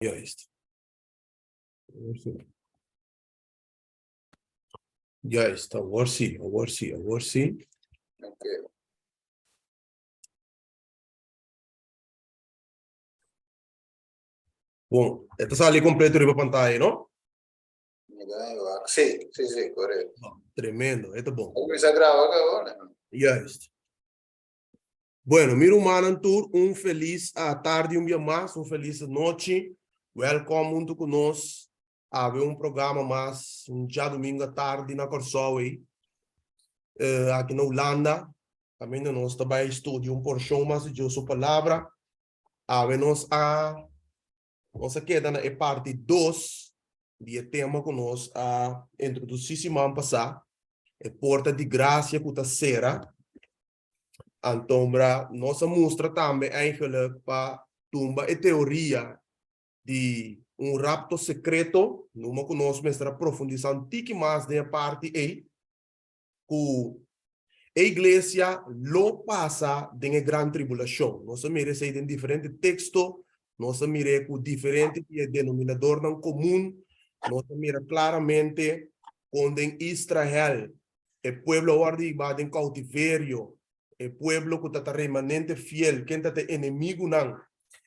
Juist. Juist, awor sí, awor sí, awor sí. Ok. Bon, e ta sali completo riba pantalla, no? Sí, sí, sí, correcto. Oh, tremendo, e ta bon. Kuminsá graba kaba, no? Juist. Bueno, mi rumannan tur, un felis tardi un bia mas, un felis anochi. Welkom huntu ku nos. Awe un programa mas, un djadumingu atardi na Kòrsou ei. Aki na Hulanda, kaminda nos ta bai studia un porshon mas di Dios su Palabra. Awe nos a nos a keda na e parti dos di e tema ku nos a introdusí siman pasá, e porta di grasia ku ta sera. Antombra nos a mustra tambe eigenlijk pa tumba e teoria di un rapto sekreto, numa ku nos mester a profundisá un tiki mas den e parti ei, ku e iglesia lo pasa den e gran tribulashon. Nos a mira esei den diferente teksto, nos a mir'é ku diferente di e denominadornan komun, nos a mira klaramente kon den Israel E pueblo a wòrdu hibá den koutiverio, e pueblo ku ta ta remanente fiel, ken ta ta e enemigunan.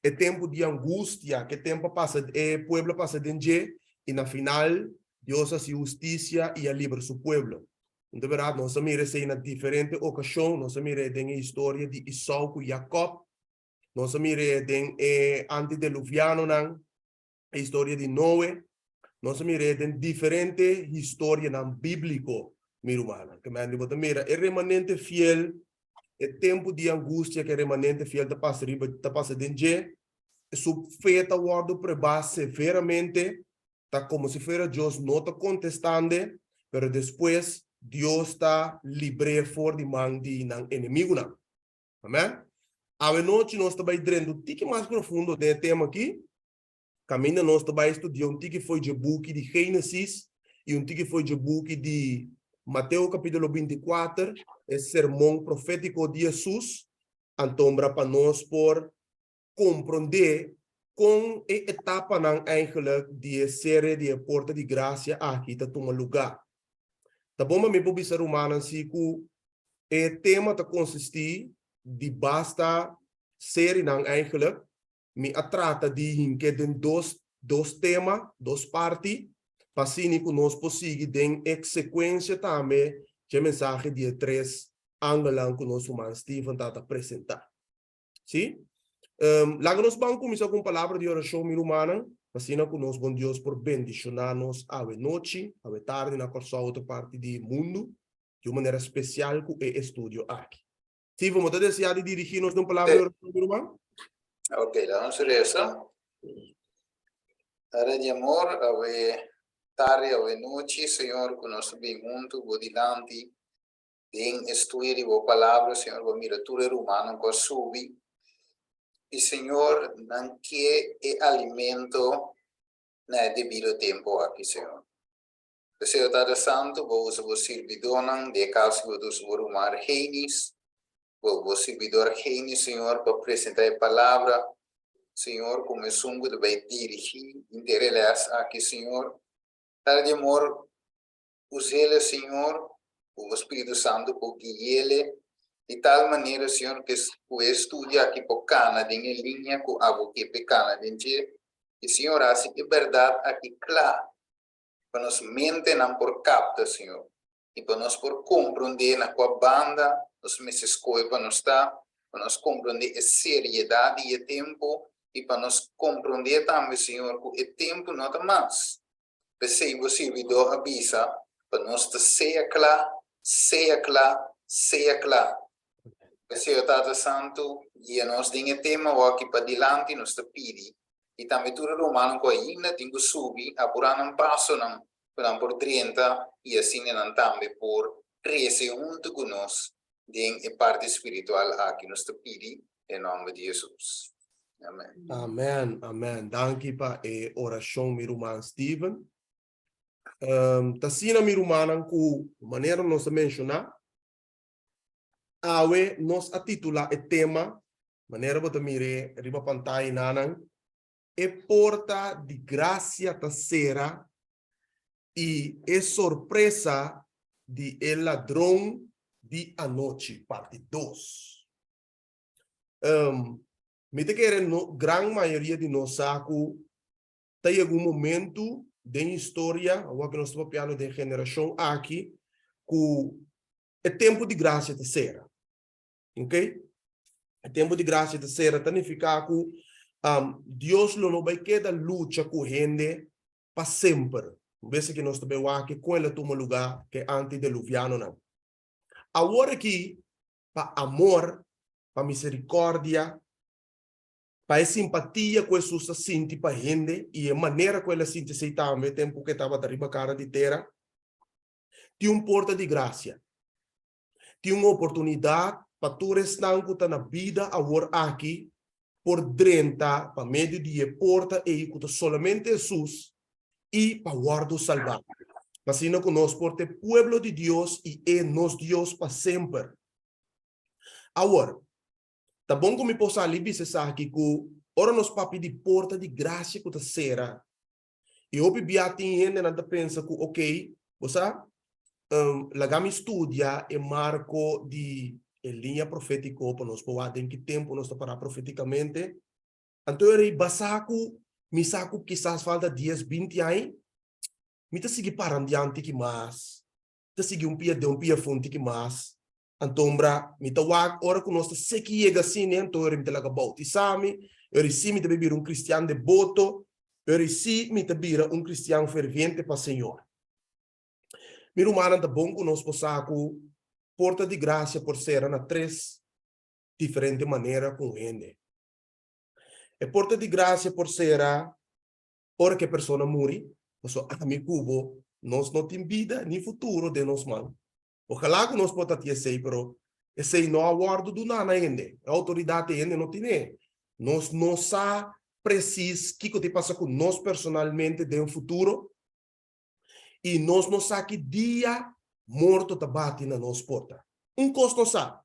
E tempu di angustia ku e tempu a pasa, e pueblo a pasa den dje, i na final Dios a hasi hustisia i a libra su pueblo. Anto bèrdat, nos a mira esei na diferente okashon, nos a mir'é den e historia di Esau ku Jakòb, nos a mir'é den e antideluvianonan, e historia di Noe, nos a mir'é den diferente historianan bíbliko, mi rumannan. Ke men di bo ta mira e remanente fiel, e tempu di angustia ku e remanente fiel ta pasa riba, ta pasa den dje, su fe ta wòrdu pruebá severamente, ta komo si fuera Dios no ta kontestand'e, pero despues Dios ta libr'é for di man di nan enemigunan. Amen. Awe nochi nos ta bai drenta un tiki mas profundo den e tema aki. Kaminda nos ta bai studia un tiki fo'i dje buki di Génesis i un tiki fo'i dje buki di Mateo kapítulo 24, e sermon profétiko di Hesus, antombra pa nos por komprondé kon e etapanan eigenlijk di e sere di e porta di grasia aki ta tuma lugá. Ta bon pa mi por bisa rumannan si ku e tema ta konsistí di basta serinan eigenlijk. Mi a trata di hink'é den dos dos tema, dos parti, pa asina ku nos por sigui den e sekuensia tambe dje mensahe di e tres angelnan ku nos ruman Steven ta ta presentá. Sí? Laga nos ban kuminsá ku un palabra di orashon, mi rumannan, pa asina ku nos bon Dios por bendishoná nos awe nochi, awe tardi na Kòrsou, otro parti di mundu, di un manera spesial ku e estudio aki. Steven, bo ta deseá di dirigí nos den un palabra di orashon, mi ruman? Ok, laga nos resa. Tata di amor, awe tardi, awe nochi, Señor, ku nos ta bin huntu bo dilanti den e studio di bo palabra, Señor, bo mira tur e rumannan ku a subi. I, Señor, nan ke e alimento na e debido tempu aki, Señor. P'esei, Tata Santu, bo usa bo sirbidónan, den e kaso bo ta usa bo ruman Argenis, bo bo sirbidó Argenis, Señor, pa presentá e palabra, Señor, komo esun ku ta bai dirigí henter e lès aki, Señor. Tata di amor, us'el, Señor, ku bo Spiritu Santu por gui'el di tal manera, Señor, ku e studio aki por kana den e liña ku abo ke p'e kana den dje. I, Señor, hasi e bèrdat aki kla pa nos mentenan por kapta, Señor, i pa nos por komprondé na kua banda nos mester skohe pa nos ta, pa nos komprondé e seriedat di e tempu i pa nos komprondé tambe, Señor, ku e tempu no ta mas. P'esei bo sirbidó a bisa pa nos ta sea kla, sea kla, sea kla. P'esei, o Tata Santu, guia nos den e tema awor padilanti, nos ta pidi i tambe tur e rumannan ku ainda tin ku subi apurá nan pasonan ku nan por drenta i asina nan tambe por krese huntu ku nos den e parti spiritual aki. Nos ta pidi den nòmber di Hesus. Amen. Amen, amen. Danki pa e orashon mi ruman Steven. Ta asina mi rumannan ku manera nos a menshoná, Awe nos a titulá e tema, manera bo ta mir'é riba pantaya nanan, E porta di gracia ta cera y e sorpresa di e ladron di anochi, parti dos. Mi ta kere no, gran mayoria di nos sa ku ta yega un momento den historia, awor ku nos ta papiando den generashon aki, ku e tempu di grasia ta sera. Ok? E tempu di grasia ta sera ta nifiká ku Dios lo no bai keda lucha ku hende pa semper. Un bes aki nos ta bai wak kon el a tuma lugá ku e antideluvianonan. Awor aki, pa amor, pa miserikòrdia, pa e simpatia ku Hesus ta sinti pa hende i e manera ku el a sinti esei tambe tempu ku e tabata riba kara di tera, tin un porta di grasia. Tin un oportunidat pa tur esnan ku ta na bida awor aki por drenta pa medio di e porta ei ku ta solamente Hesus i pa wòrdu salbá. Asina ku nos por ta e pueblo di Dios i e nos Dios pa semper. Awor, ta bon ku mi por sali bisa esaki ku ora nos papia di porta di grasia ku ta sera, i hopi bia tin hendenan ta pensa ku okey, bo sa, laga mi studia e marko di e liña profétiko pa nos por wak den ki tempu nos ta pará profétikamente. Anto e rei basá ku mi sa ku kisas falta dies, binti aña, mi ta sigui para dianti ki mas, ta sigui un pia den un pia fun tiki mas. Antombra mi ta wak ora ku nos ta seki yega asina, anto ora mi ta laga boutisá mi, ora si mi ta bai bira un kristian deboto, ora si mi ta bira un kristian ferviente pa Señor. Mi rumannan, ta bon ku nos por sa ku porta di grasia por sera na tres diferente manera ku un hende. E porta di grasia por sera ora ku e persona muri, pasobra ami ku bo nos no tin bida ni futuro den nos man. Ojalá ku nos por ta tin esei, pero esei no a wòrdu duná na hende. E outoridat di hende no tin'é. Nos no sa presis kiko ta pasa ku nos personalmente den futuro i nos no sa ki dia morto ta bati na nos porta. Un kos nos sa,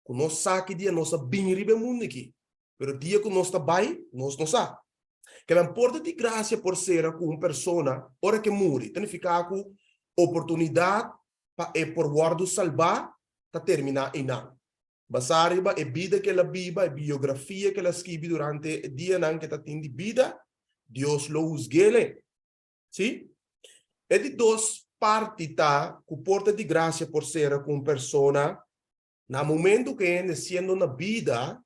ku nos sa ki dia nos a bini riba e mundu aki, pero dia ku nos ta bai, nos no sa. Keda porta di grasia por sera ku un persona ora ke muri, ta nifiká ku oportunidat pa e por wòrdu salbá ta terminá einan. Basá riba e bida ku el a biba, e biografia ku el a skibi durante e dianan ku e ta tin di bida, Dios lo husg'é. Sí? E di dos parti ta ku porta di grasia por sera ku un persona na momento ku e hende siendo na bida,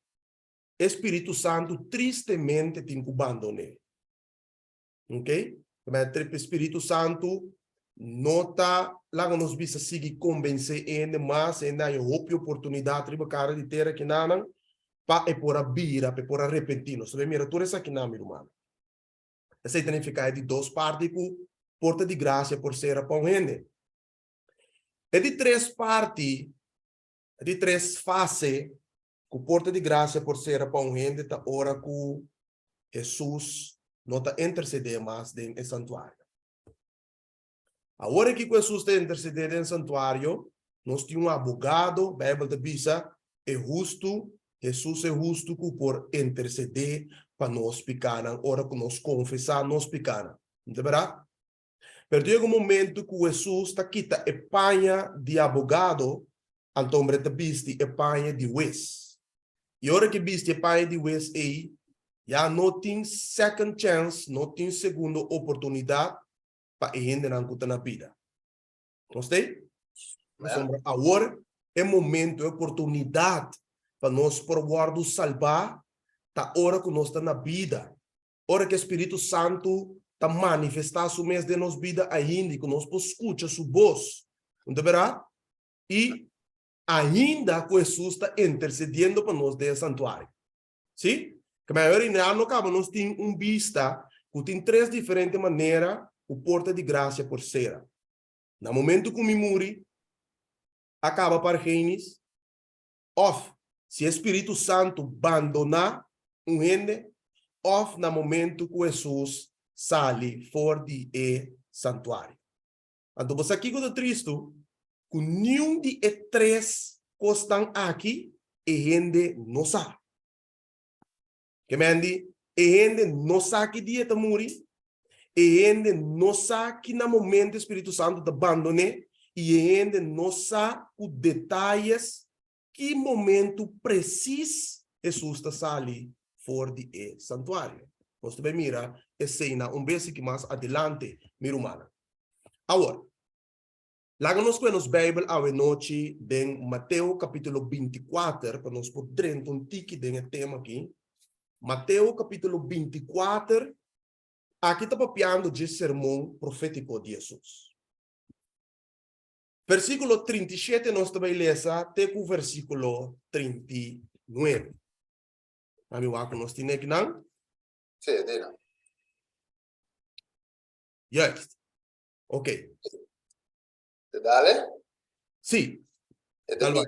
e Spiritu Santu tristemente tin ku bandon'é. Ok? E Spiritu Santu no ta laga nos bisa sigui kombensé hende mas, hende haña hopi oportunidat riba kara di tera kinanan pa e por a bira, pa e por a repentí. Nos ta bai mira tur esakinan, mi rumannan. Esei ta nifiká e di dos parti ku porta di grasia por sera pa un hende. E di tres parti, e di tres fase ku porta di grasia por sera pa un hende ta ora ku Hesus no ta intersedé mas den e santuario. Awor aki ku Hesus ta intersedé den santuario, nos tin un abogado, Beibel ta bisa, e hustu, Hesus e hustu ku por intersedé pa nos pikánan ora ku nos konfesá nos pikánan. No ta bèrdat? Pero ta yega un momento ku Hesus ta kita e paña di abogado, anto hombre ta bisti e paña di hues. I ora ku e bisti e paña di hues ei, ya no tin second chance, no tin segundo oportunidat pa e hendenan ku ta na bida. Nos ta ei? Pasobra awor e momento, e oportunidat pa nos por wòrdu salbá ta ora ku nos ta na bida. Ora ku e Spiritu Santu ta manifestá su mes den nos bida ainda i ku nos por skucha su bos, no ta bèrdat? I ainda ku Hesus ta intersediendo pa nos den e santuario. Sí? Ke mayor i no kaba nos tin un bista ku tin tres diferente manera ku porta di grasia por sera. Na momentu ku mi muri, a kaba pargenis, òf si e Spiritu Santu bandoná un hende òf na momentu ku Hesus sali for di e santuario. Anto bo sa kiko ta tristu? Ku niun di e tres kosnan aki e hende no sa. Ke mendi? E hende no sa ki dia e ta muri, e hende no sa ki na momento e Spiritu Santu ta bandon'é, i e hende no sa ku detayes ki momento presis Hesus ta sali for di e santuario. Nos ta bai mira esei na un bes aki mas adelante, mi rumannan. Awor, laga nos kue nos Beibel awe nochi den Mateo kapítulo 24 pa nos por drenta un tiki den e tema aki. Mateo kapítulo 24, aki ta papiando dje sermon profétiko di Hesus. Versíkulo 37 nos ta bai lesa te ku versíkulo 39. Ami wak ku nos tin akinan. Sí, dina. Juist. Ok. Te dale? Sí. E ta bisa,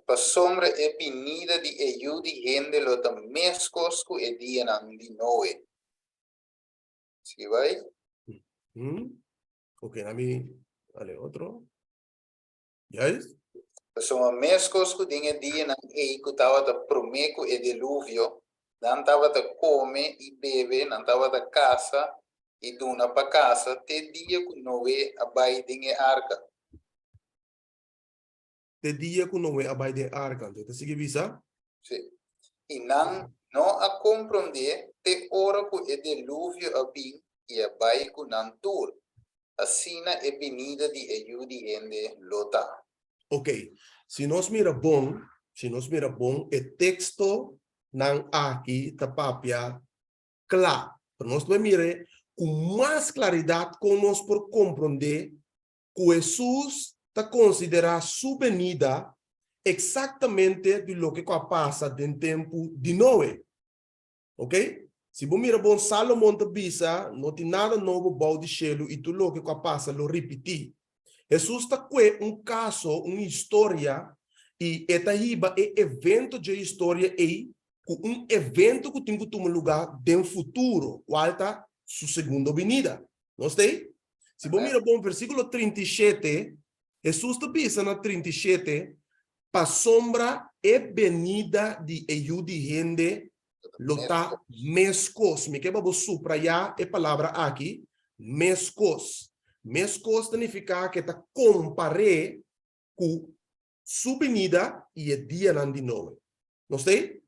Pasobra e binida di e Yu di hende lo ta meskos ku e dianan di Noe. Sigui bai. Ok, ami dale otro. Juist. Pasobra meskos ku den e dianan ei ku tabata promé ku e deluvio, nan tabata kome i bebe, nan tabata kasa i duna pa kasa te dia ku Noe a bai den e arka. Te dia ku Noe a bai den e arka. Anto e ta sigui bisa. Sí. I nan no a komprondé te ora ku e deluvio a bin i a bai ku nan tur. Asina e binida di e Yu di hende lo ta. Ok, si nos mira bon, si nos mira bon, e tekstonan aki ta papia kla. Pero nos ta bai mira ku mas klaridat kon nos por komprondé ku Hesus ta konsiderá su benida eksaktamente di loke ku a pasa den tempu di Noe. Ok? Si bo mira bon, Salomon ta bisa, No tin nada nobo bou di shelu i tur loke ku a pasa lo ripití. Hesus ta kue un kaso, un historia, i e ta hiba e evento dje historia ei ku un evento ku tin ku tuma lugá den futuro, kual ta su segundo binida. Nos ta ei? Si bo mira bon versíkulo 37, Hesus ta bisa na 37, Pasobra e benida di e Yu di hende lo ta meskos. Mi ke pa bo suprayá e palabra aki, meskos. Meskos ta nifiká ku e ta kompar'é ku su binida i e dianan di Noe. Nos ta ei?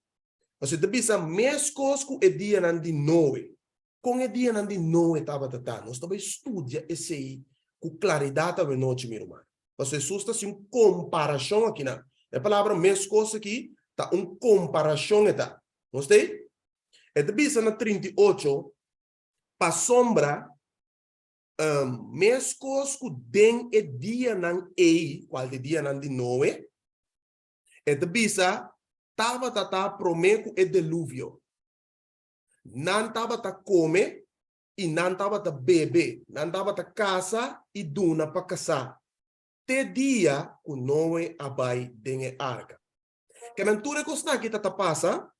Pasobra e ta bisa meskos ku e dianan di Noe. Kon e dianan di Noe tabata ta? Nos ta bai studia esei ku klaridat awenochi, mi ruman. Pasobra Hesus ta hasi un komparashon akinan. E palabra meskos aki ta un komparashon e ta. Nos ta ei? E ta bisa na 38, Pasobra meskos ku den e dianan ei, kual ta e dianan di Noe, e ta bisa, tabata ta promé ku e deluvio. Nan tabata kome i nan tabata bebe, nan tabata kasa i duna pa kasá, te dia ku Noe a bai den e arka. Kemen tur e kosnan aki ta ta pasa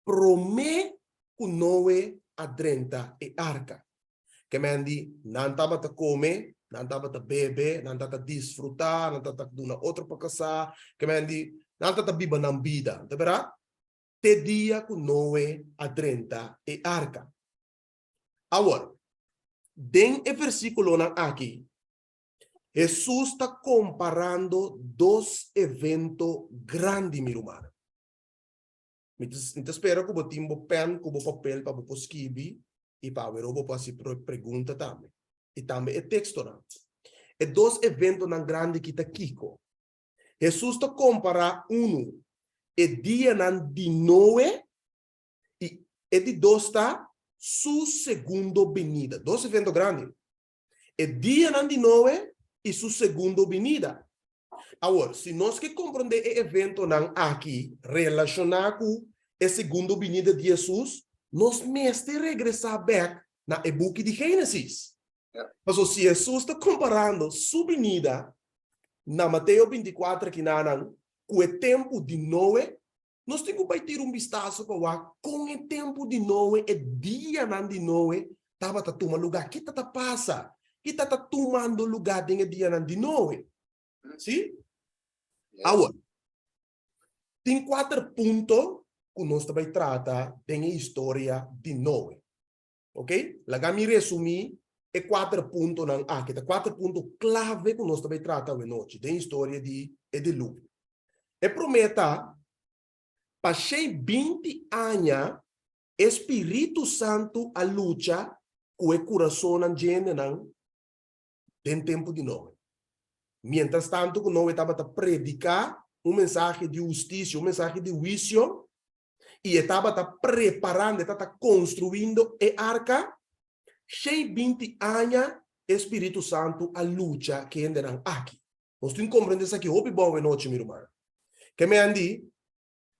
promé ku Noe a drenta e arka. Kemen di nan tabata kome, nan tabata bebe, nan tabata disfrutá, nan tabata duna otro pa kasá, kemen di nan tabata biba nan bida. Ta bèrdat? Te dia ku Noe a drenta e arka. Awor, den e versíkulonan aki, Hesus ta komparando dos evento grandi, mi rumannan. Mi ta, mi ta spera ku bo tin bo pèn ku bo papel pa bo por skibi i pa awe bo por hasi pregunta tambe. I tambe e tekstonan. E dos eventonan grandi aki ta kiko? Hesus ta kompará unu e dianan di Noe i e di dos ta su segundo binida. Dos evento grandi. E dianan di Noe i su segundo binida. Awor, si nos ke komprondé e eventonan aki relashoná ku e segundo binida di Hesus, nos mester regresá bèk na e buki di Génesis. Pasobra si Hesus ta komparando su binida na Mateo 24 kinanan ku e tempu di Noe, nos tin ku bai tira un bistaso pa wak kon e tempu di Noe, e dianan di Noe, tabata tuma lugá. Ki ta ta pasa? Ki ta ta tumando lugá den e dianan di Noe? Sí? Awor, tin kuater punto. ku nos ta bai trata den e historia di Noe. Ok, laga mi resumí e kuater puntonan aki. Ta kuater punto klave ku nos ta bai trata awenochi den historia di e diluvio. E promé ta, pa shei 20 aña e Spiritu Santu a lucha ku e kurasonnan djendenan den tempu di Noe. Miéntras tantu ku Noe tabata prediká un mensahe di hustisia, un mensahe di huisio, i e tabata preparando, e tabata konstruindo e arka, shei 20 aña e Spiritu Santu a lucha ku e hendenan aki. Nos tin komprendé esaki hopi bon awenochi, mi ruman. Ke men a di,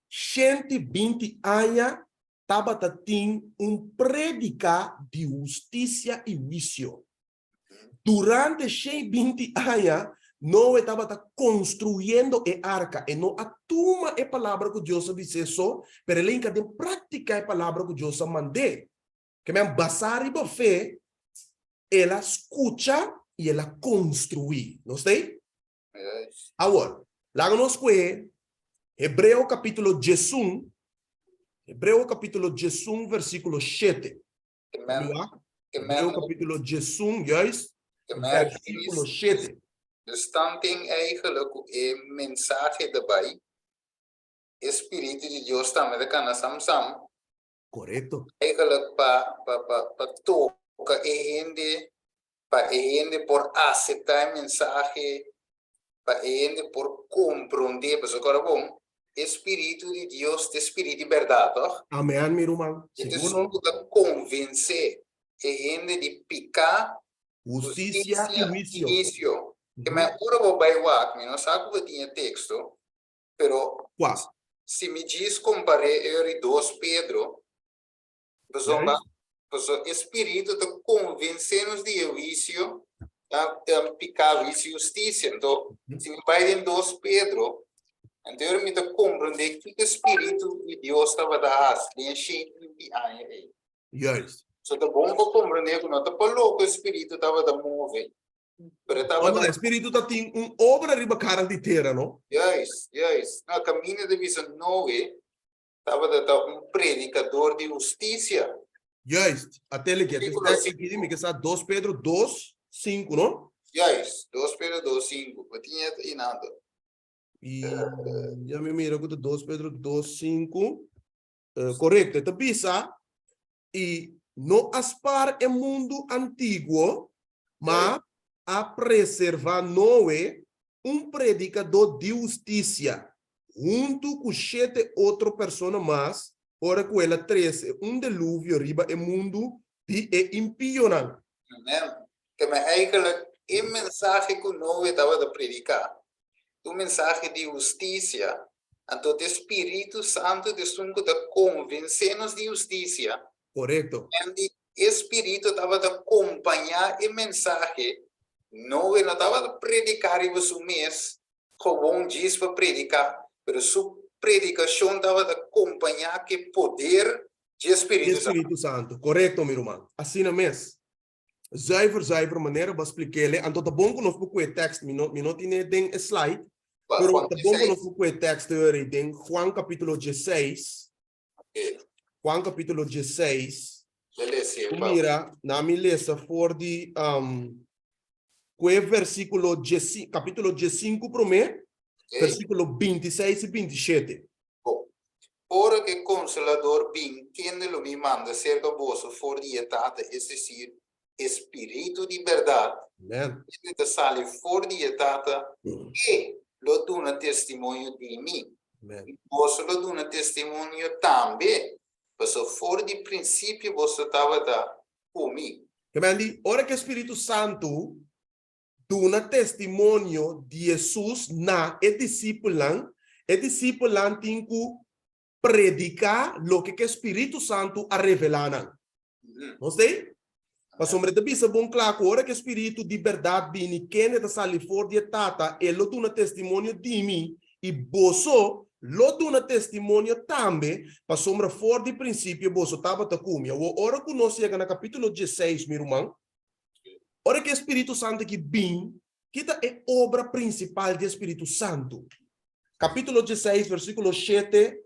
120 aña tabata tin un prediká di hustisia i huisio. Durante 120 aña, Noe tabata konstruyendo e arka. E no a tuma e palabra ku Dios a bis'é so, pero el a hinka den práktika e palabra ku Dios a mand'é. Ke men basá riba fe, el a skucha i el a konstruí. Nos ta ei? Awor, laga nos kue Hebreo kapítulo 11, Hebreo kapítulo 11, versíkulo 7. Hebreo kapítulo 11, juist, versíkulo 7. Dus dan tin eigenlijk ku e mensahe erbij, e Spiritu di Dios tambe ta kana sam sam. Eigenlijk pa toka e hende, pa e hende por aseptá e mensahe, pa e hende por komprondé, pasobra ora bon, e Spiritu di Dios ta e Spiritu di bèrdat, tòg? Amèn, mi ruman. E ta esun ku ta konvensé e hende di piká, hustisia i huisio. Ke men ora bo bai wak, mi no sa ku bo tin e teksto, pero Kua? si mi djis kompar'é e ori 2 Pedro, pasobra pasobra e Spiritu ta konvensé nos di e huisio, ta piká, huisio i hustisia. Anto, si mi bai den 2 Pedro, anto ora mi ta komprondé kiko e Spiritu di Dios tabata hasi den e 120 aña ei. So ta bon pa komprondé ku no ta pa loko e Spiritu tabata move, pero e tabata. No, e Spiritu ta tin un obra riba kara di tera, no? Juist, juist. No, kaminda ta bisa Noe tabata ta un predikador di hustisia. Juist. Atele ki, Versíkulo tekst aki 5. mi ke sa 2 Pedro 2, 5, no? Juist, 2 Pedro 2, 5. Bo tin et inando. I ya mi mira ku ta 2 Pedro 2, 5. Korekto, e ta bisa, I no a spar e mundu antiguo, ma a preservá Noe, un predikadó di hustisia, huntu ku shete otro persona mas, ora ku el a trese un deluvio riba e mundu di e impionan. Amèn. Ke men eigenlijk e mensahe ku Noe tabata prediká, un mensahe di hustisia, anto ta e Spiritu Santu ta esun ku ta konvensé nos di hustisia. En di e Spiritu tabata kompañá e mensahe, Noe no tabata prediká riba su mes, gewoon djis pa prediká, pero su predikashon tabata kompañá ku e poder dje Spiritu Dje Spiritu Santu. Korekto, mi ruman. Asina mes. Zuiver, zuiver manera bo a splik'é. Anto ta bon ku nos por kue tekst. Mi no tine den e slide, pero ta bon ku nos por kue tekst ei den Juan kapítulo 16. Juan kapítulo 16. Mira, na mi lesa for di kue versíkulo 15, kapítulo 15 promé, versíkulo 26 i 27. Ora ku e Konsolador bin, kende lo mi manda serka boso for di e Tata, es desir, e Spiritu di bèrdat, kende ta sali for di e Tata, e lo duna testimonio di mi. I boso lo duna testimonio tambe, pasobra for di prinsipio boso tabata ku mi. Amen. Ora ku e Spiritu Santu duna testimonio di Hesus na e disipelnan, e disipelnan tin ku prediká loke ku e Spiritu Santu a revelá nan. Nos t'ei? Pasobra e ta bisa bon kla ku ora ku e Spiritu di bèrdat bini, kende ta sali for di e Tata, e lo duna testimonio di mi, i boso lo duna testimonio tambe, pasobra for di prinsipio boso tabata ku mi. Awor, ora ku nos yega na kapítulo 16, mi ruman, ora ku e Spiritu Santu aki bin, ki ta e obra prinsipal di e Spiritu Santu? Kapítulo 16, versíkulo 7.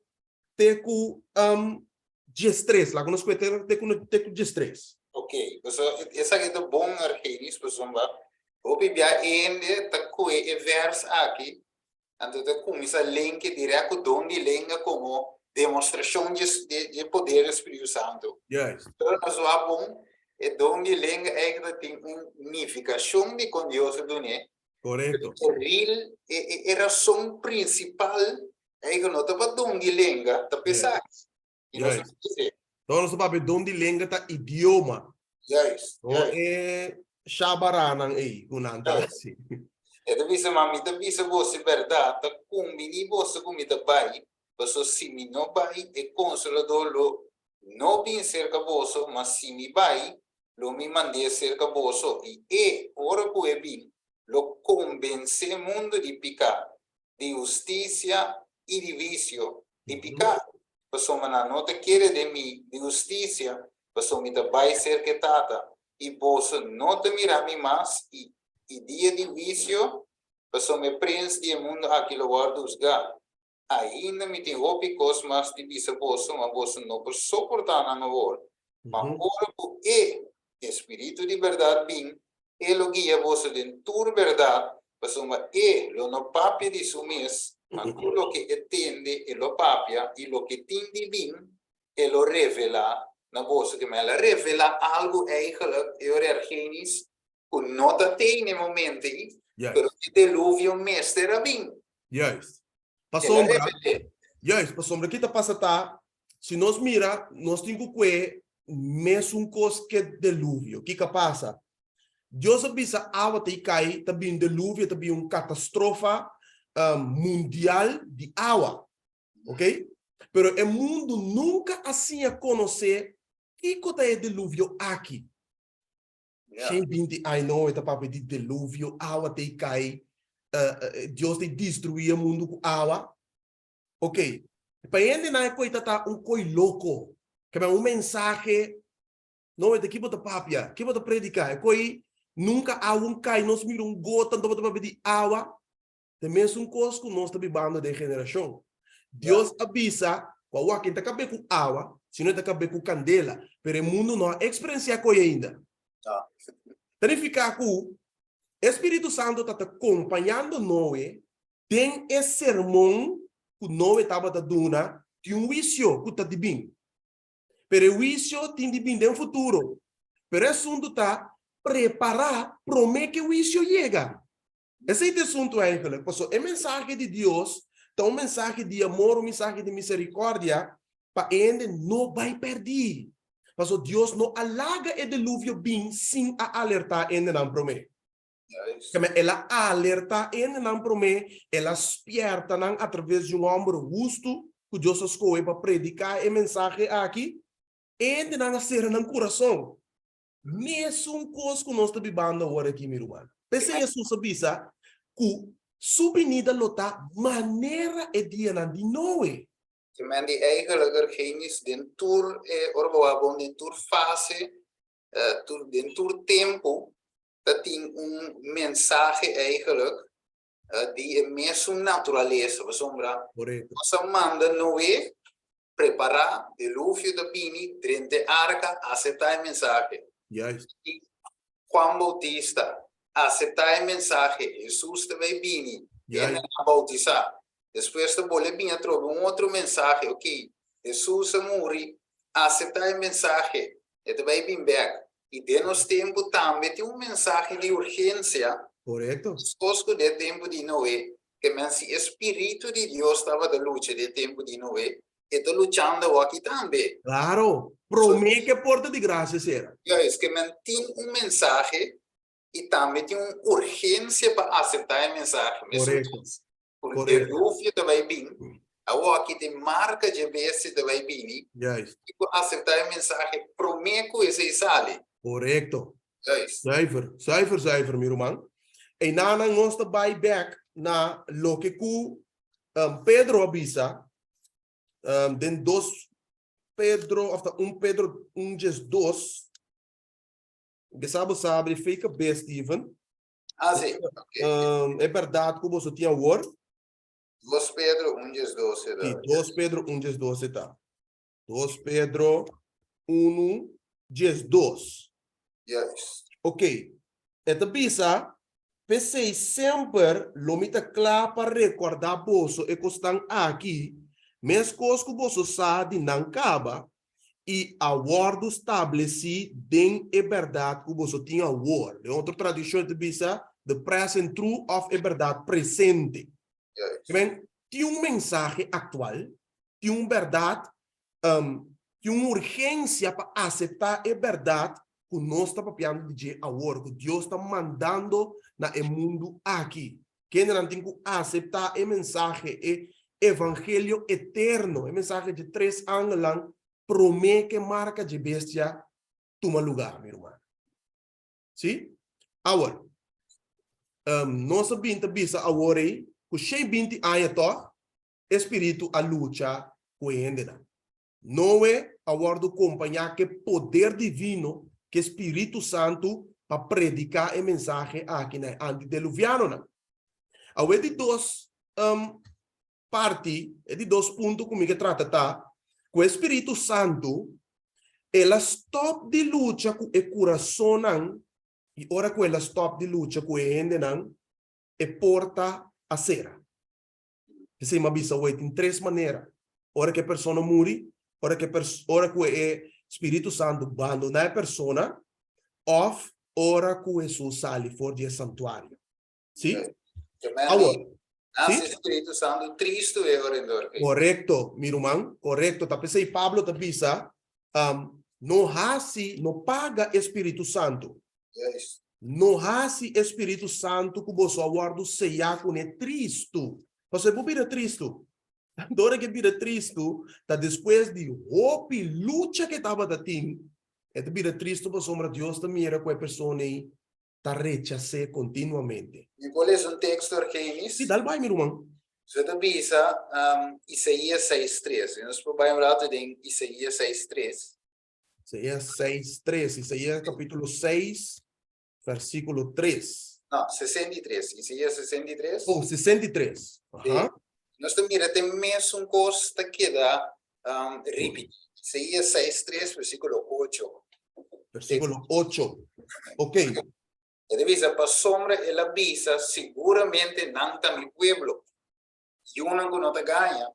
te ku 13, laga nos kue te ku te ku 13. Ok, so esaki ta bon, Argenis, pasobra hopi bia hende ta kue e vers aki, anto ta kuminsá lenke dirèkt ku don di lenga komo demostrashon dje poder di Spiritu Santu. Juist. Pero nos wak bon, e don di lenga eigenlijk tin un nifikashon di kon Dios a dun'é. Korekto. E real, e rason prinsipal eigenlijk no ta pa don di lenga, ta p'esaki. I nos Juist. Enton nos ta papia don di lenga ta idioma. Juist. No e shabaranan ei ku nan ta hasi. E ta bisa, Ma mi ta bisa boso e bèrdat, ta kumbiní boso ku mi ta bai, pasobra si mi no bai, e Konsoladó lo no bin serka boso, ma si mi bai, lo mi mand'é serka boso, i e, ora ku e bin, lo kombensé mundu di piká, di hustisia i di wisio, di piká, pasobra nan no ta kere den mi, di hustisia, pasobra mi ta bai serka e Tata, i boso no ta mira mi mas, i i dia di wisio, pasobra e prens di e mundu aki lo wòrdu husgá. Ainda mi tin hopi kos mas di bisa boso, ma boso no por soportá nan awor. Ma ora ku e, e Spiritu di bèrdat, bin, e lo guia boso den tur bèrdat, pasobra e lo no papia di su mes, ma tur loke e tende e lo papia, i loke tin di bin, e lo revelá na boso. Ke men el a revelá algu eigenlijk, e ora Ergenis, ku no ta tei na e momento ei, pero e deluvio mester a bin. Juist. Pasobra, juist, pasobra ki ta pasa ta, si nos mira, nos tin ku kue mesun kos ke deluvio. Kiko a pasa? Dios a bisa awa ta i kai, ta bin deluvio, ta bin un katastrofa mundial di awa. Ok? Pero e mundu nunka a siña konosé kiko ta e deluvio aki. 120 aña Noe ta papia di deluvio, awa ta kai, Dios ta destruí e mundu ku awa. Ok, pa hendenan e koi ta ta un koi loko, ke un mensahe, Noe di ki bo ta papia, ki bo ta prediká, e koi nunka awa un kai, nos mira un gota, anto bo ta papia di awa. Ta e mesun kos ku nos ta bibando den generashon. Dios a bisa ku awor ken ta kab'é ku awa, sino e ta kab'é ku kandela. Pero e mundu no a eksperensiá koe ainda. Ta nifiká ku e Spiritu Santu ta ta kompañando Noe den e sermon ku Noe tabata duna di un huisio ku ta di bin. Pero e huisio tin di bin den futuro. Pero e asuntu ta prepará promé ku e huisio yega. Esei ta e asuntu eigenlijk, pasobra e mensahe di Dios ta un mensahe di amor, un mensahe di misericordia pa e hende no bai pèrdí. Pasobra Dios no a laga e deluvio bin sin a alertá e hendenan promé. Keme el a alertá e hendenan promé, el a spièrta nan atraves di un hòmber hustu ku Dios a skohe pa prediká e mensahe aki. E hendenan a sera nan kurason. Mesun kos ku nos ta bibando awor aki, mi ruman. P'esei Hesus a bisa ku su binida lo ta manera e dianan di Noe. Te men di eigenlijk er geen is den tur e ora bo a bon den tur fase, tur den tur tempu ta tin un mensahe eigenlijk di e mesun naturalesa pasobra nos a manda Noe Prepará, diluvio ta bini, drenta e arka, aseptá e mensahe. Juist. I Juan Bautista, aseptá e mensahe, Hesus ta bai bini, hende a bautisá. Despues ta bolbe bini atrobe un otro mensahe, ok, Hesus a muri, aseptá e mensahe, e ta bai bin bèk. I den nos tempu tambe tin un mensahe di urgensia. Korekto. Meskos ku den tempu di Noe, Ke men si e spiritu di Dios tabata lucha den tempu di Noe, e ta luchando awoki tambe. Claro, prome ke porta di gracia sera. Juist, ke men tin un mensahe i tambe tin un urgensia pa asepta e mensahe. Korekto. Ku diluvio ta bai bin, awoki tin marka dje bestia ta bai bini. Juist. I ku asepta e mensahe prome ku esei sali. Korekto. Juist. Zuiver, zuiver, zuiver, mi ruman. Einanan nos ta bai bek na loke ku Pedro a bisa den 2 Pedro, of ta 1 Pedro 1:12. Ke sa bo sabi fe kabes, Steven. Ah, si. E bèrdat ku boso tin awor. 2 Pedro 1 12 ta. Si, 2 Pedro 1 12 ta. 2 Pedro 1 12. Juist. Ok. E ta bisa, P'esei semper lo mi ta kla pa rekordá boso e kosnan aki, meskos ku boso sa di nan kaba i a wòrdu stablesí den e bèrdat ku boso tin awor. Den otro tradukshon e ta bisa, the present truth òf e bèrdat presente. Juist. Kimen, tin un mensahe aktual, tin un bèrdat Tin un urgensia pa aseptá e bèrdat ku nos ta papiando di dje awor, ku Dios ta mandando na e mundu aki. Kendenan tin ku aseptá e mensahe, e evangelio eterno, e mensahe dje tres angelnan promé ku e marka dje bestia tuma lugá, mi ruman. Sí? Awor, nos a bin ta bisa awor ei ku shei binti aña tòg E spiritu a lucha ku e hendenan. Noe a wòrdu kompañá ku e poder divino, ku e Spiritu Santu, pa prediká e mensahe aki na e antideluvianonan. Awe di dos parti, e di dos punto ku mi ke trata ta ku e Spiritu Santu el a stòp di lucha ku e kurasonnan i ora ku el a stòp di lucha ku e hendenan, e porta a sera. P'esei mi a bisa awor tin tres manera, ora ku e persona muri, ora ku e ora ku e Spiritu Santu bandoná e persona, òf ora ku Hesus sali for di e santuario. Sí? Awor, sí? Spiritu Santu tristu e ora endor. Korekto, mi ruman, korekto. Ta p'esei Pablo ta bisa, no hasi, no paga e Spiritu Santu. Juist. No hasi e Spiritu Santu ku boso a wòrdu seyá kuné tristu. Pasobra e por bira tristu. Dor ku e bira tristu ta despues di hopi lucha ku e tabata tin, e ta bira tristu pasobra Dios ta mira ku e persona ei ta rechas'é kontinuamente. Mi por lesa un teksto, Argenis? Sí, dal bai, mi ruman. Su ta bisa Isaías 6:3. Nos por bai un ratu den Isaías 6:3. Isaías 6, 3. Isaías capítulo 6, versículo 3. No, 63. Isaías 63. Oh, 63. Aha. Nos ta mira te mesun kos ta keda ripití. Isaías 6, 3, versículo 8. Versículo 8. Ok. E ta bisa, pasobra el a bisa, siguramente nan ta mi pueblo, yunan ku no ta gaña.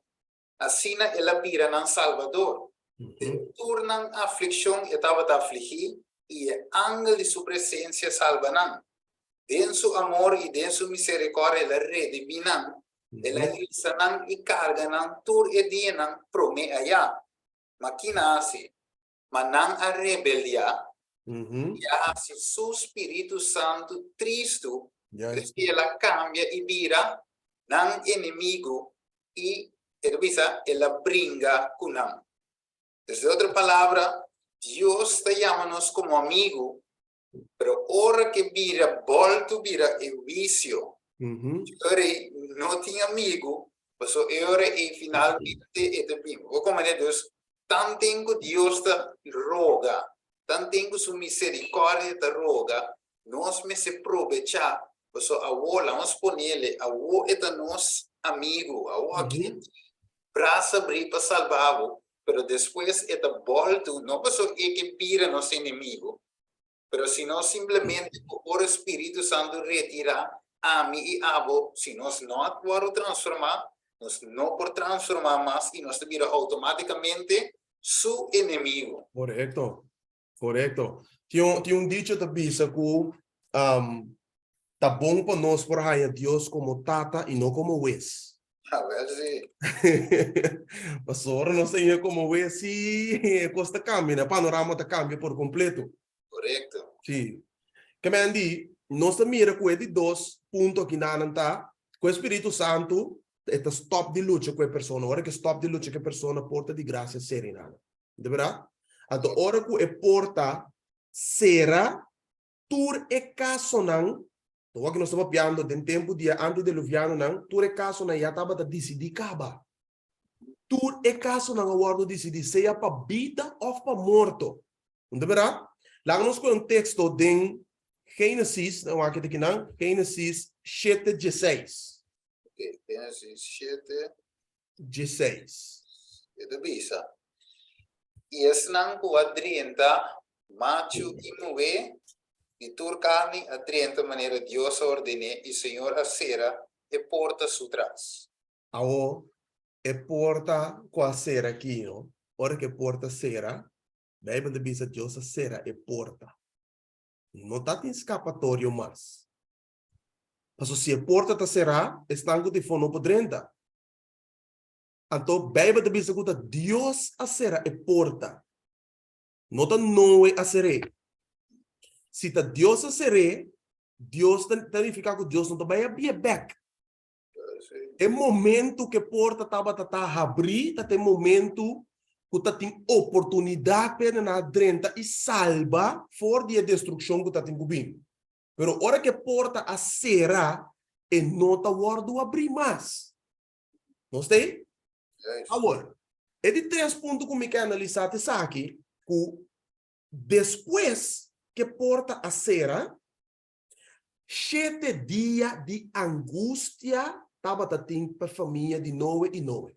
Asina el a bira nan Salbador. Den tur nan aflikshon e tabata afligí, i e angel di su presensia a salba nan. Den su amor i den su miserikòrdia el a redimí nan, el a hisa nan i karga nan tur e dianan promé ayá. Ma ki nan a hasi? Ma nan a rebeliá i a hasi su spiritu santu tristu, p'esei el a kambia i bira nan enemigu i, e ta bisa, el a bringa ku nan. Dus, den otro palabra, Dios ta yama nos komo amigu, pero ora ke bira bòltu bira e wisio, e ora ei no tin amigu, pasobra e ora ei finalmente e ta bin. Bo komprende? Dus, tanten ku Dios ta roga, tanten ku su miserikòrdia ta roga, nos mester probechá, pasobra awor, laga nos ponele, awor e ta nos amigu, awor aki e tin brasa abrí pa salba bo, pero despues e ta bòltu, no pasobra e ke bira nos enemigu, Pero si nos simplemente ku ora Spiritu Santu retirá ami i abo, si nos no a wòrdu transformá, nos no por transformá mas i nos ta bira outomátikamente su enemigu. Korekto, korekto. Tin un, tin un dicho ta bisa ku ta bon pa nos por haña Dios komo Tata i no komo Wes. Awel si. Pasobra nos ta haña komo Wes si e kos ta kambia, e panorama ta kambia por kompleto. Korekto. Si. Ke men di, nos ta mira ku e di dos punto akinanan ta ku e Spiritu Santu e ta stòp di lucha ku e persona. Ora ku e stòp di lucha ku e persona, porta di grasia sera i nada. Di bèrdat? Anto ora ku e porta sera, Tur e kasonan, tawor ku nos ta papiando den tempu di e antideluvianonan, tur e kasonan ya tabata disidí kaba. Tur e kasonan a wòrdu disidí, sea pa bida òf pa morto. No ta bèrdat? Laga nos kohe un teksto den Génesis, nan wak e ta kinan, Génesis shete dieseis. Génesis 7. 16. E ta bisa, I esnan ku a drenta, machu i muhé, di tur karni, a drenta manera Dios a ordené, i Señor a sera e porta su tras. Awor, e porta ku a sera aki, no? Ora ku e porta sera, Beibel ta bisa Dios a sera e porta. No ta tin skapatorio mas. Pasobra si e porta ta será, esnan ku tin fo no por drenta. Anto Beibel ta bisa ku ta Dios a sera e porta. No ta Noe a ser'é. Si ta Dios a ser'é, Dios ta ta nifiká ku Dios no ta bai abrié bèk. E momento ku e porta tabata ta habrí ta ta e momento ku ta tin oportunidat pa e nan a drenta i salba for di e destrukshon ku ta tin ku bin. Pero ora ku e porta a sera, e no ta wòrdu abrí mas. Nos ta ei? Awor, e di tres punto ku mi ke analisá ta esaki, ku despues ku e porta a sera, shete dia di angustia tabata tin pa e famia di Noe i Noe.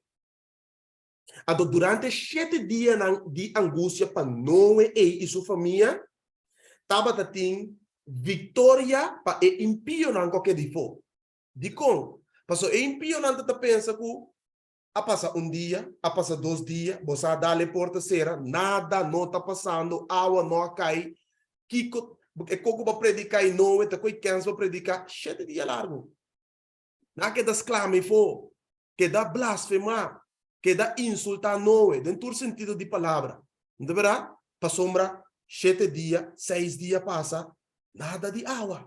Anto durante e shete dianan di angustia pa Noe ei i su famia, tabata tin viktoria pa e impionan ku a keda ifó. Dikon? Pasobra e impionan ta ta pensa ku a pasa un dia, a pasa dos dia, bo sa dal e porta sera, nada no ta pasando, awa no a kai, kiko e koko bo a prediká i Noe ta koe kèns bo prediká shete dia largu. Nan a keda sklama ifó, keda blasfemá, keda insultá Noe den tur sentido di palabra. No ta berdad? Pasobra shete dia, seis dia pasa, nada di awa.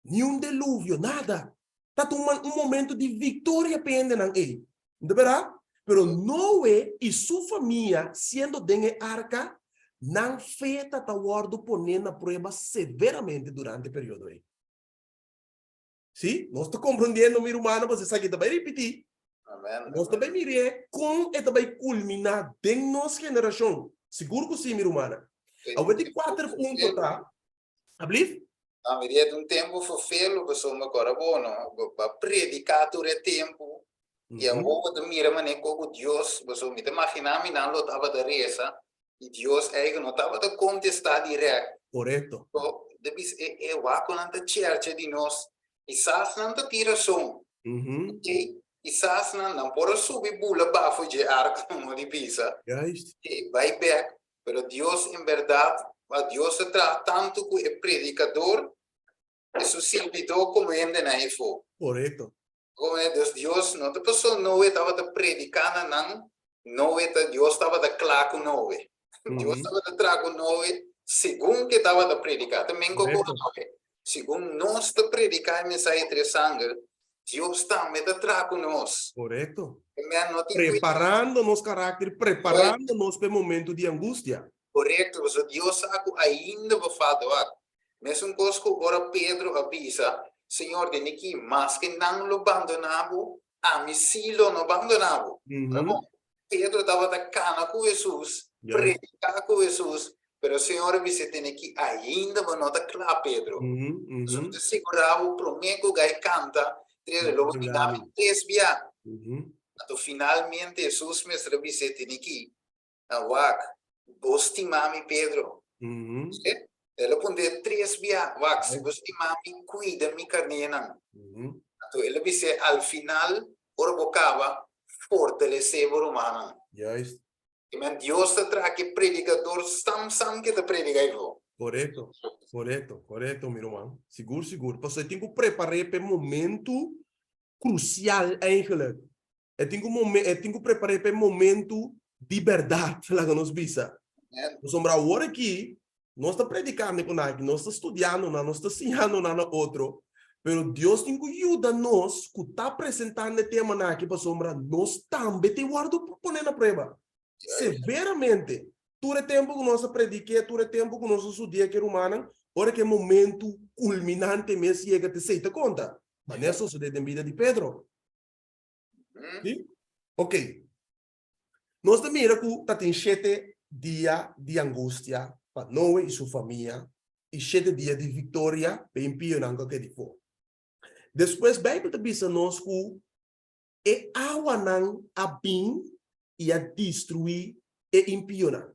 Ni un deluvio, nada. Ta un un momento di viktoria pa e hendenan ei. No ta berdad? Pero Noe i su famia siendo den e arka, nan fe ta ta wòrdu poné na prueba severamente durante e periodo ei. Sí, nos ta komprondiendo, mi rumannan, pasobra esaki ta bai ripití. Amen. Nos ta bai mir'é kon e ta bai kulminá den nos generashon. Sigur ku sí, mi rumannan. Awor di kuater punto ta, ablief? A mi di un tempu ferfelu, pasobra ku ora bo no bo a prediká tur e tempu, i awor bo ta mira manera ku Dios, pasobra mi ta imaginá mi nan lo tabata resa, I Dios eigen no tabata kontestá dirèkt. Korekto. So, de bis e e wakonan ta chercha di nos, kisas nan ta tin rason. Oké, kisas nan nan por a subi bula bafo dje arka no di bisa. Juist. Oké, bai bèk, pero Dios en bèrdat, a Dios a traha tantu ku e predikador i su sirbidó komo hendenan efo. Korekto. Como e dus Dios no ta paso Noe tabata predica na nan, Noe ta Dios tabata cla cu Noe. Dios tabata tra cu Noe segun que tabata predica. Ta men cu Noe. Segun nos ta predica e mensahe tres angel, Dios tambe ta tra cu nos. Correcto. Men no tin Preparando nos karakter, preparando nos pa e momento di angustia. Correcto, pasobra Dios sa cu ainda bo falta wak. Mesun kos ku ora Pedro a bisa, Señor, den aki, maske nan lo bandoná bo, ami sí lo no bandoná bo. Ta bon? Pedro tabata kana ku Hesus, prediká ku Hesus, pero Señor a bis'é, Den aki ainda bo no ta kla, Pedro. Pasobra mi ta sigurá bo, promé ku gai kanta, tres, lo bo nená mi tres bia. Anto finalmente Hesus mester a bis'é, Den aki, Na wak, bo stima mi, Pedro? El a puntr'é tres bia, Wak, si bo stima mi, kuida mi karnénan. Anto el a bis'é, Al final, ora bo kaba, fortalesé bo rumannan. Juist. I men Dios ta traha ki predikador sam sam ke ta prediká ei bo. Korekto, korekto, korekto, mi ruman. Sigur, sigur. Pasobra e tin ku prepar'é pa e momentu krusial eigenlijk. E tin ku momen, e tin ku prepar'é pa e momentu di bèrdat, laga nos bisa. Pasobra awor aki, nos ta predikando ku nan aki, nos ta studiando nan, nos ta siñando nan na otro, pero Dios tin ku yuda nos ku ta presentando e temanan aki pasobra nos tambe tin wòrdu pone na prueba. Severamente. Tur e tempu ku nos a predik'é, tur e tempu ku nos a studia ku e rumannan, ora ku e momentu kulminante mes yega, ta esei ta konta. Manera sosodé den bida di Pedro. Sí? Ok. Nos ta mira ku ta tin shete dia di angustia pa Noe i su famia i shete dia di viktoria pa e impionan ku a keda di for. Despues Beibel ta bisa nos ku e awanan a bin i a destruí e impionan.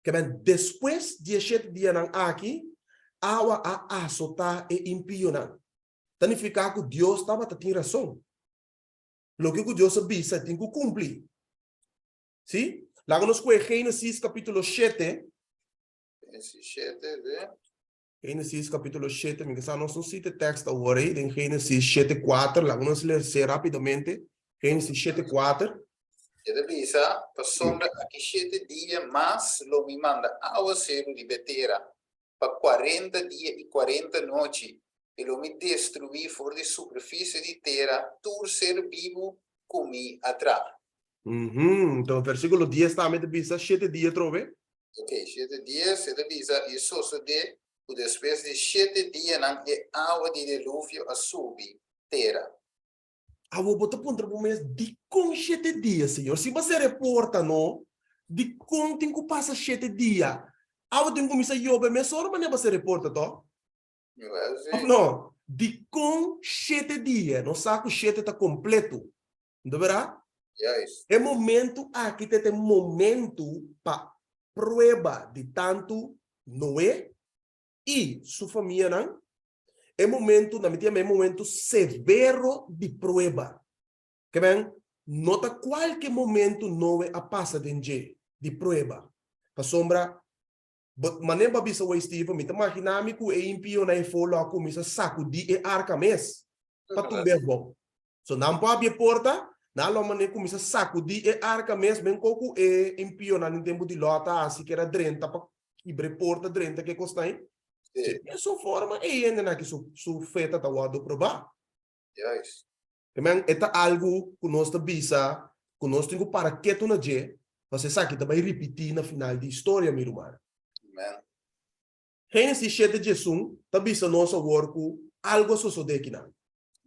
Ke men, despues di e shete dianan aki, awa a asotá e impionan. Ta nifiká ku Dios tabata tin rason. Loke ku Dios a bisa e tin ku kumpli. Sí? Laga nos kohe Génesis kapítulo 7. Génesis 7, ve. Génesis kapítulo 7, mi ke sa nos no sita e tekst awor ei, den Génesis 7, 4, laga nos lese rápidamente. Génesis 7, 4. E ta bisa, Pasobra aki shete dia mas lo mi manda awaseru riba e tera, pa kuarenta dia i kuarenta nochi, i lo mi destruí for di superfisie di tera tur ser bibu ku mi a traha. Enton, versíkulo 10 tambe ta bisa shete dia atrobe. Ok, shete dia, e ta bisa, I sosodé ku despues di shete dianan e awa di deluvio a subi tera. Awor bo ta puntra bo mes, Dikon shete dia, Señor? Si bo a sera e porta, no? Dikon tin ku pasa shete dia? Awa tin kuminsá yobe mesora manera bo a sera e porta, tò? Òf no? Dikon shete dia? Nos sa ku shete ta kompleto, no ta bèrdat? E momentu aki ta e momentu pa prueba di tantu Noe i su famianan. E momento, na mi ta yama e momento severo di prueba. Ke men, no ta kualke momento Noe a pasa den dje di prueba. Pasobra, bo, manera bo a bisa wei Steven, mi ta magina mi ku e impionan e fo lo a kuminsá sakudí e arka mes pa tumba e abou. So nan por habri e porta, nan lo manera kuminsá sakudí e arka mes, men ko ku e impionan den tempu di Lòt a hasi ku era drenta pa kibra e porta drenta ke kos ta ei. Sí. Den su forma e hendenan aki su su fe ta ta wòrdu probá. Juist. Amen. E ta algu ku nos ta bisa ku nos tin ku para ketu na dje, pasobra esaki ta bai ripití na final di historia, mi ruman. Amen. Génesis shete diesun ta bisa nos awor ku algu a sosodé kinan.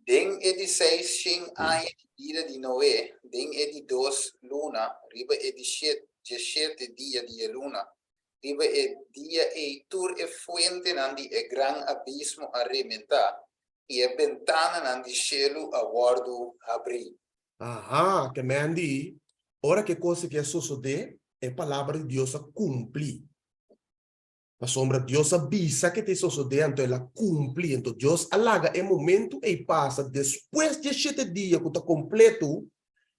Den e di seis shen aña di bida di Noé, den e di dos luna, riba e di djeshete dia di e luna, riba e dia ei tur e fuentenan di e gran abismo a rementá, i e bentananan di shelu a wòrdu habrí. Aha, ke men di, ora ku e kos aki a sosodé, e palabra di Dios a kumpli. Pasobra Dios a bisa ke ta sosodé, anto el a kumpli. Anto Dios a laga e momentu ei pasa despues di e shete dia ku ta kompletu.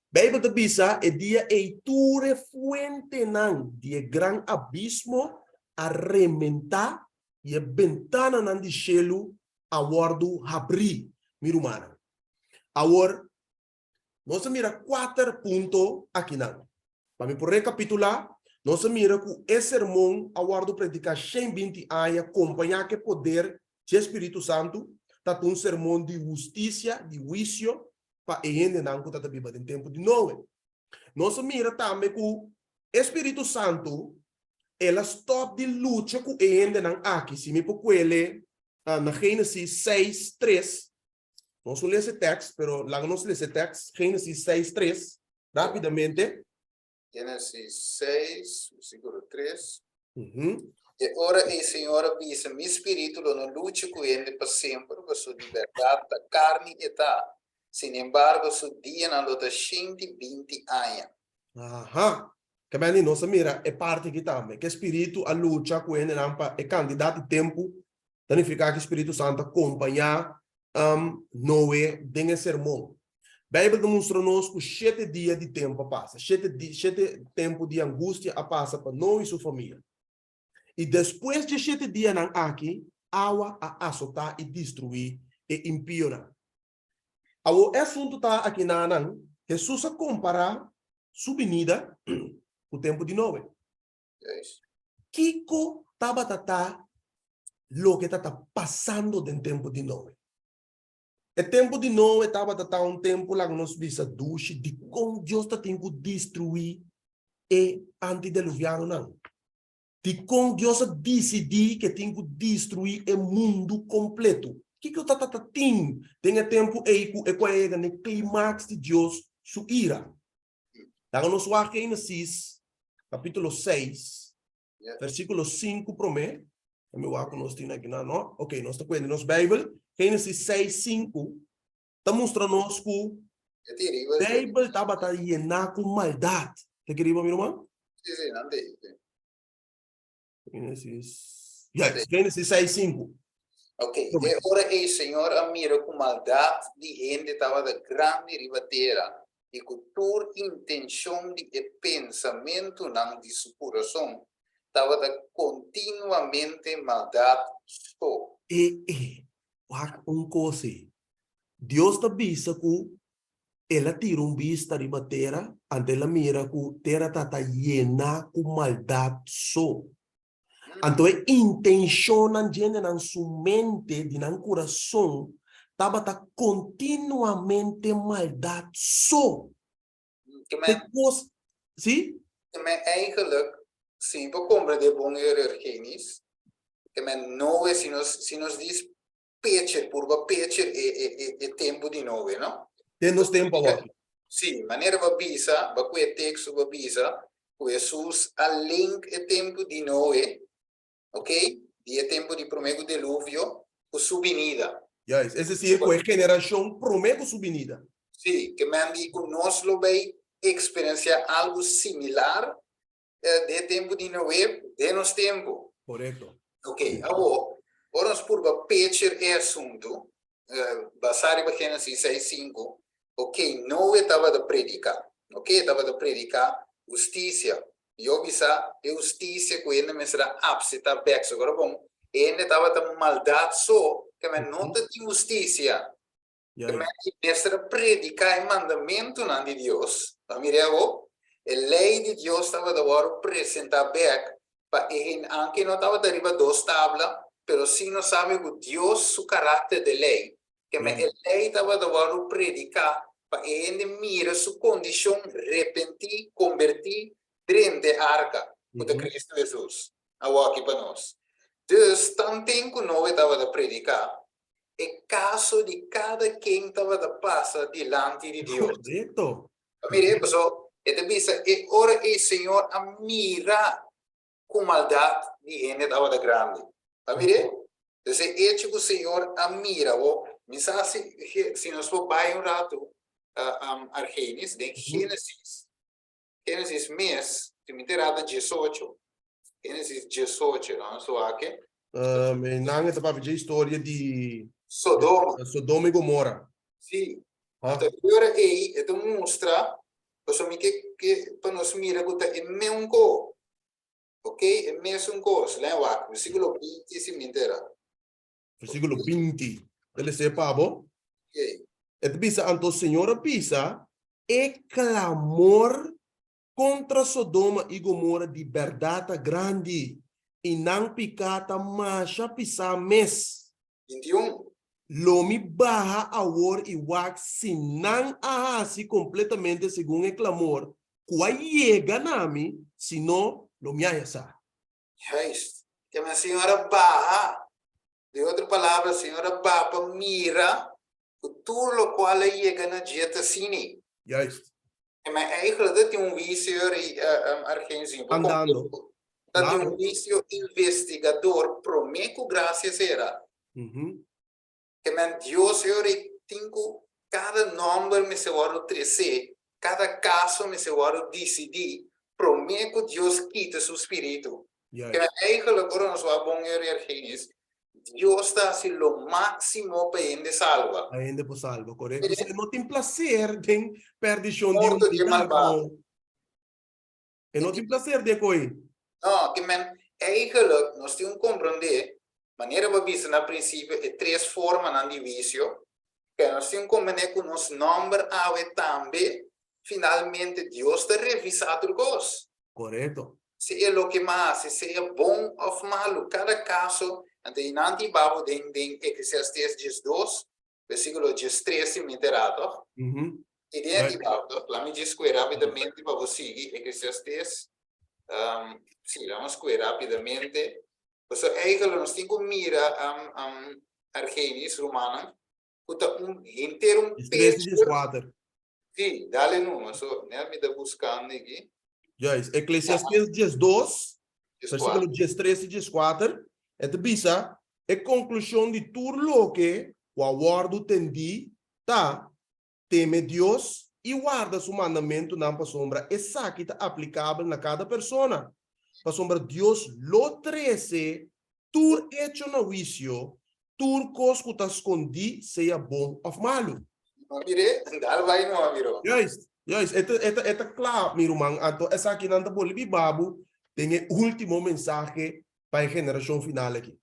Beibel ta bisa e dia ei tur e fuentenan di e gran abismo a rementá i e bentananan di shelu a wòrdu habrí, mi rumannan. Awor, Nos a mira kuater punto akinan. Pa mi por rekapitulá, nos a mira ku e sermon a wòrdu prediká 120 aña kompañá ku e poder dje Spiritu Santu, ta ta un sermon di hustisia, di huisio, pa e hendenan ku ta ta biba den tempu di Noe. Nos a mira tambe ku e Spiritu Santu el a stòp di lucha ku e hendenan aki. Si mi por kuele na Génesis 6, 3, Nos no lesa e tekst, pero laga nos lesa e tekst, Génesis 6, 3, rápidamente. Génesis 6, versíkulo 3. E ora ei Señor a bisa, Mi spiritu lo no lucha ku hende pa semper, pasobra di bèrdat ta karni e ta. Sinembargo, su dianan lo ta shenti binti aña. Aha. Kementi nos a mira e parti aki tambe, ku e spiritu a lucha ku hendenan pa e kantidat di tempu. Ta nifiká ku spiritu santu a kompañá Noe den e sermon. Beibel ta mustra nos ku shete dia di tempu a pasa, shete shete tempu di angustia a pasa pa Noe i su famia. I despues dje shete dianan aki, awa a asotá i destruí e impionan. Awor e asuntu ta aki nanan, Hesus a kompará su binida ku tempu di Noe. Kiko tabata ta loke ta ta pasando den tempu di Noe? E tempu di Noe tabata ta un tempu, laga nos bisa dushi, dikon Dios ta tin ku destruí e antideluvianonan? Dikon Dios a disidí ku e tin ku destruí e mundu kompletu? Kiko ta ta tin den e tempu ei ku e ku a yega na e klimaks di Dios su ira? Laga nos wak Génesis kapítulo 6, versíkulo 5 promé. Mi wak ku nos tin aki na, no? Ok, nos ta kuende nos Beibel. Génesis 6, 5. Ta mustra nos ku Beibel tabata yená ku maldat. Ta kere riba mi ruman? Sí, sí, nan te. Génesis. Ja, Génesis 6, 5. Ok, e ora ei Señor a mira ku maldat di hende tabata grandi riba tera i ku tur intenshon di e pensamentunan di su kurason tabata kontinuamente maldat so. E e, wak un kos ei. Dios ta bisa ku El a tira un bista riba tera, anto el a mira ku tera ta ta yená ku maldat so. Anto e intenshonnan djende nan su mente, di nan kurason, tabata kontinuamente maldat so. Te kos, si? Ke men eigenlijk, si bo komprendé bon e Ergenis, ke men Noe, si nos, si nos dis pecher, purba pecher e, e, e, e tempu di Noe, no? Den nos tempu awor. Sí, manera bo bisa, bo ku e teksto bo bisa, ku Hesus a link e tempu di Noe, ok, di e tempu di promé ku deluvio, ku su binida. Juist, es desir, ku e generashon promé ku su binida. Sí, ke men di ku nos lo bai eksperensiá algu similar den e tempu di Noe, den nos tempu. Korekto. Ok, awor, ora nos purba pecher e asuntu, basá riba Génesis seis sinku, ok, Noe tabata prediká, ok, e tabata prediká hustisia. Yo bisa e hustisia ku hende mester a apseptá bèk. So ora bon, hende tabata maldat so, ke men no ta tin hustisia. Ke men mester a prediká e mandamentunan di Dios. Bo a mira awor? E lei di Dios tabata wòrdu presentá bèk pa e hende, anke no tabata riba dos tabla, pero sí nos sabe ku Dios su karakter de lei. Ke men e lei tabata wòrdu prediká pa e hende mira su kondishon, repentí, kombertí, drenta e arka, ku ta Kristu Hesus, awor aki pa nos. Dus, tanten ku Noe tabata prediká, e kaso di kada ken tabata pasa dilanti di Dios. Korekto. Mire, paso e ta bisa e ora ei Señor a mira ku maldat di hende tabata grandi. Ta mire? Dus e echo ku Señor a mira bo, mi sa si si nos por bai un ratu Argenis den Génesis, Génesis mes, si mi ta erá ta diesocho, Génesis diesocho, nos wak. Nan e ta papia dje historia di Sodoma. Sodoma i Gomora. Sí. Anto e ora ei e ta mustra, pasobra mi ke ke pa nos mira ku ta e meun ko, ok, e mesun kos. Lei wak, versíkulo binti si mi entera. Versíkulo binti, ta lesa e pa bo. Ok. E ta bisa, Anto Señor a bisa, E klamor kontra Sodoma i Gomora di bèrdat ta grandi, i nan piká ta masha pisá mes. 21. Lo mi baha awor i wak si nan a hasi kompletamente segun e klamor ku a yega na mi, si no, lo mi haña sa. Juist. Ke men Señor a baha. Den otro palabra, Señor a baha pa mira ku tur lokual a yega na dje ta asini. Juist. Ke men eigenlijk ta tin un wisio ri Argencio. Andando. Ta tin un wisio investigador prome ku gracia sera. Ke men Dios yori tin ku kada nòmber mester wòrdu tresé, kada kaso mester wòrdu disidí promé ku Dios kita su spiritu. Ke men eigenlijk ora nos wak bon yori Argenis, Dios ta hasi lo máksimo pa hende salba. Pa hende por salba, korekto. E no tin plaser den pèrdishon di Morto di malbado. E no tin placer di e koe. No, ke men eigenlijk nos tin un komprondé, manera bo a bisa na prinsipio e tres formanan di wisio, ke nos tin un komprendé ku nos nòmber awe tambe finalmente Dios ta revisá tur kos. Korekto. Sea loke mas hasi, sea bon òf malu, kada kaso, anto i nan tin babo den den Eclesiastes 12, Versículo 13 si mi ta erá, toch? I den e bab, toch? Laat mi djis kue rápidamente pa bo sigui Eclesiastes. Um, sí, laat nos kue rápidamente. Pasobra eigenlijk nos tin ku mira um, um, Argenis, rumannan, ku ta un henter un 13 dies 4. Sí, dale numa. So, net mi ta buskando aki. Juist, Eclesiastes 12, versículo 13 i 14, e ta bisa, E konklushon di tur loke ku a wòrdu tendí ta teme Dios i warda su mandamentunan pasobra esaki ta aplikabel na kada persona, pasobra Dios lo trese tur echo na huisio, tur kos ku ta skondí, sea bon òf malu. No mir'é, dal bai no a mir'ó. Juist, juist, e ta, e ta, e ta kla, mi ruman. Anto esakinan ta bolbe biba bo den e último mensahe pa e generashon final aki.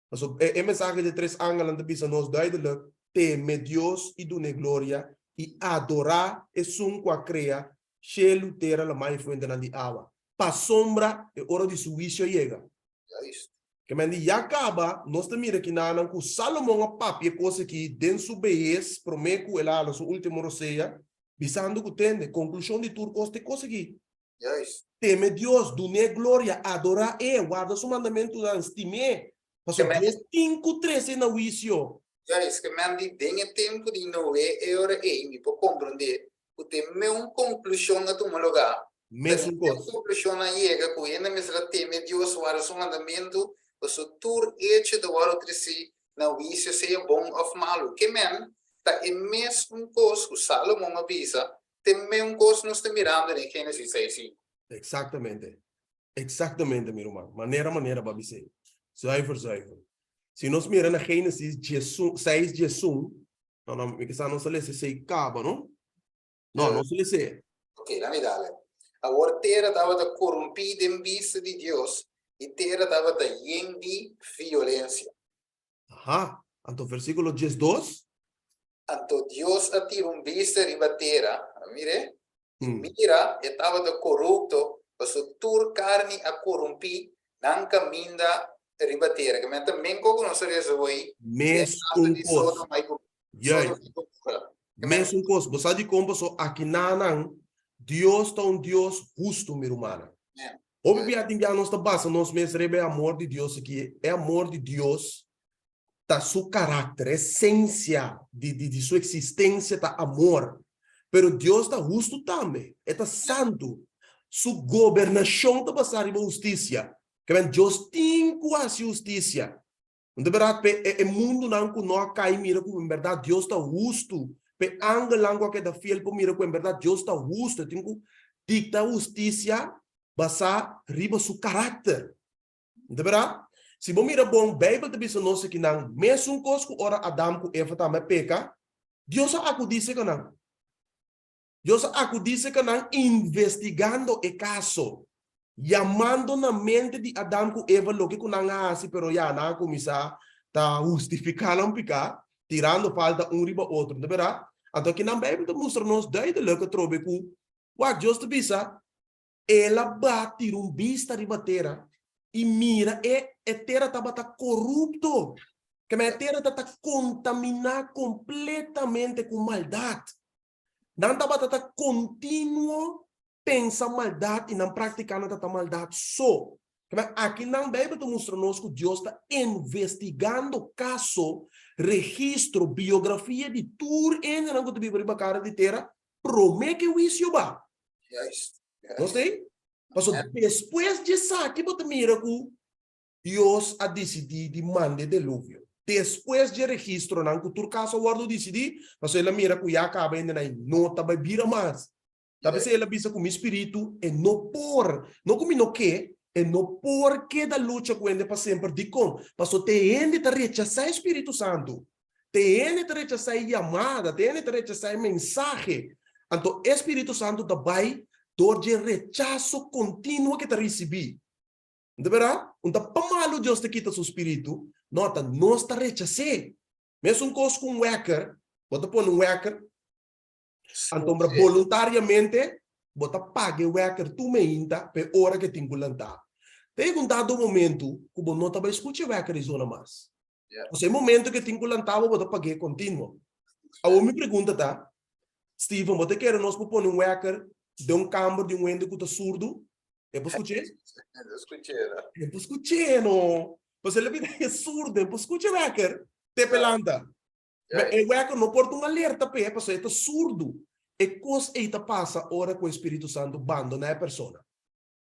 Pasobra e mensahe di e tres angelnan ta bisa nos duidelijk, Teme Dios i dun'é gloria, i adorá Esun ku a krea shelu, tera, lamá i fuentenan di awa. Pasobra e ora di su huisio a yega. Juist. Ke men di ya kaba, nos ta mira kinanan ku Salomon a papia e kos aki den su behes promé ku el a hala su último rosea, bisando ku, Tende, konklushon di tur kos ta e kos aki, Juist. Teme Dios, dun'é gloria, adorá E, warda Su mandamentunan, stim'é, pasobra Dios tin ku trese na huisio. Juist, ke men di den e tempu di Noé e ora ei mi por komprondé ku te meun konklushon a tuma lugá. Mesun kos. Meun konklushon a yega ku hende mester a teme Dios, warda Su mandamentu, pasobra tur echo ta wòrdu tresí na huisio sea bon òf malu. Ke men ta e mesun kos ku Salomon a bisa. Te meun kos nos ta mirando den Génesis 6:5. Exactamente. Exactamente, mi ruman. Manera manera bo a bis'é. Zuiver, zuiver. Si nos mira na Génesis diesun, seis diesun, no, no, mi kisa nos a lesa esei kaba, no? No, nos a les'é. Ok, laat mi dale. Awor tera tabata korumpí den bista di Dios, i tera tabata yen di violensia. Aha, anto versíkulo 12. Anto Dios a tira un bista riba tera, mir'é, i mira, e tabata korupto, pasobra tur karni a korumpí nan kaminda riba tera. Ke men ta men ku nos a resa hoy den Mes kaso un di kos. Sodoma i Gomorra. Juist. Sodoma i Gomorra. Ke men Mes un kos. Bo sa dikon? Pasobra akinanan Dios ta un Dios hustu, mi rumannan. Amen. Hopi bia tin bia nos ta basa nos mes riba e amor di Dios aki. E amor di Dios ta su karakter, esensia di di di su eksistensia ta amor. Pero Dios ta hustu tambe, e ta santu. Su gobernashon ta basá riba hustisia. Ke men Dios tin ku hasi hustisia. No ta bèrdat p'e e mundunan ku no a kai mira ku en bèrdat Dios ta hustu, p'e angelnan ku a keda fiel por mira ku en bèrdat Dios ta hustu, e tin ku dikta hustisia basá riba su karakter. No ta bèrdat? Si bo mira bon, Beibel ta bisa nos akinan mesun kos ku ora Adam ku Eva tambe a peka, Dios a akudí serka nan. Dios a akudí serka nan investigando e kaso, yamando na mente di Adam ku Eva loke ku nan a hasi, pero ya nan a kuminsá ta hustifiká nan piká, tirando falta un riba otro. Ta bèrdat? Anto akinan Beibel ta mustra nos duidelik atrobe ku wak Dios ta bisa, El a ba tira un bista riba tera i mira e e tera tabata korupto. Keme e tera ta ta kontaminá kompletamente ku maldat. Nan tabata ta kontinuo pensa maldat i nan praktiká nan ta maldat so. Keme akinan Beibel ta mustra nos ku Dios ta investigando kaso, registro, biografia di tur hendenan ku ta biba riba kara di tera promé ku e huisio ba. Juist. No sei? Pasobra despues di esaki bo ta mira ku Dios a disidí di manda e deluvio. Despues dje registronan ku tur kaso a wòrdu disidí, pasobra el a mira ku ya kaba hendenan ei no ta bai bira mas. Ta p'esei el a bisa ku mi spiritu e no por, no ku mi no ke, e no por keda lucha ku hende pa semper. Dikon? Pasobra te hende ta rechasá e spiritu santu. Te hende ta rechasá e yamada, te hende ta rechasá e mensahe. Anto e spiritu santu ta bai dor dje rechaso kontinuo ku e ta risibí. No ta berdad? Un ta pa malu Dios ta kita su spiritu, no, ta nos ta rechas'é. Mesun kos ku un wèker, bo ta pone un wèker, antombra boluntariamente bo ta paga e wèker tur meinta pa e ora ku e tin ku lanta. Ta yega un dado momentu ku bo no ta bai skucha e wèker ei zona mas. Pasobra e momento ku e tin ku lanta bo, bo ta pag'é kontinuo. Awor mi pregunta ta, Steven, bo ta kere nos por pone un wèker den un kamber di un hende ku ta surdu? E por skuch'é? E no skuch'é, no. E por skuch'é, no. Pasobra el a bira e surdu, e por skucha e wèker te p'e lanta. Ma e wèker no por ta un alerta p'e, pasobra e ta surdu. E kos ei ta pasa ora ku e Spiritu Santu bandoná e persona.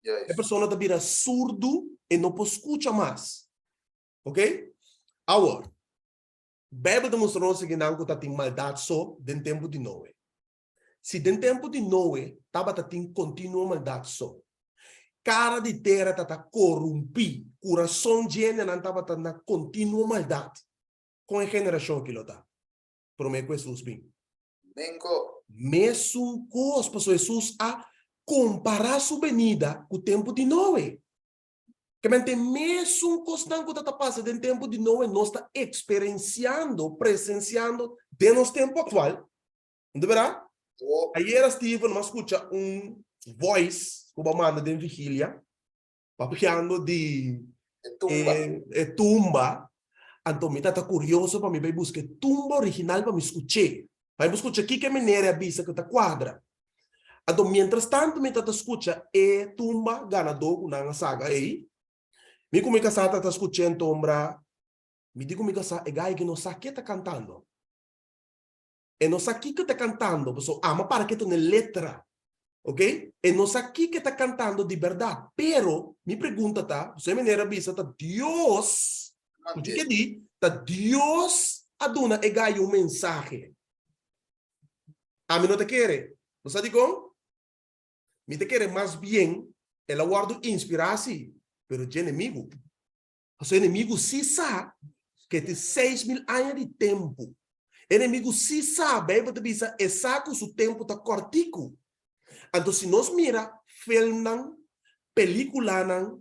E persona ta bira surdu, e no por skucha mas. Oké? Awor. Bijbel ta mustra nos kinan ku ta tin maldat so den tempu di Noe. Si den tempu di Noe tabata tin kontinuo maldat so, kara di tera ta ta korumpí, kurason dje hendenan tabata na kontinuo maldat, kon e generashon aki lo ta promé ku Hesus bin? Menko. Mesun kos, pasobra Hesus a kompará su benida ku tempu di Noe. Kemente mesun kosnan ku ta ta pasa den tempu di Noe nos ta eksperensiando, presensiando den nos tempu aktual. No ta berdad? Ayera Steven mi a skucha un voice ku bo a manda den vigilia papiando di e tumba. Anto mi ta ta kurioso pa mi bai buska e tumba original pa mi skuch'é. Pa mi skucha kiko e meneer a bisa ku ta kuadra. Anto mientras tanto mi ta ta skucha e tumba ganadó ku nan a saka ei, mi ku mi kasá ta ta skuch'é antombra mi di ku mi kasá e gai aki no sa ke ta kantando. E no sa kiko e ta kantando pasobra amo a para ketu na e letra, ok? E no sa kiko e ta kantando di bèrdat. Pero mi pregunta ta, pasobra e meneer a bisa ta Dios, kuchi ke di, ta Dios a duna e gai un mensahe. Ami no ta kere. Bo sa dikon? Mi ta kere mas bien el a wòrdu inspirá si, pero dje enemigu. Pasobra e enemigu sí sa ku e tin 6000 aña di tempu. E enemigu sí sa, Beibel ta bisa, e sa ku su tempu ta kòrtiku. Anto si nos mira filmnan, pelíkulanan,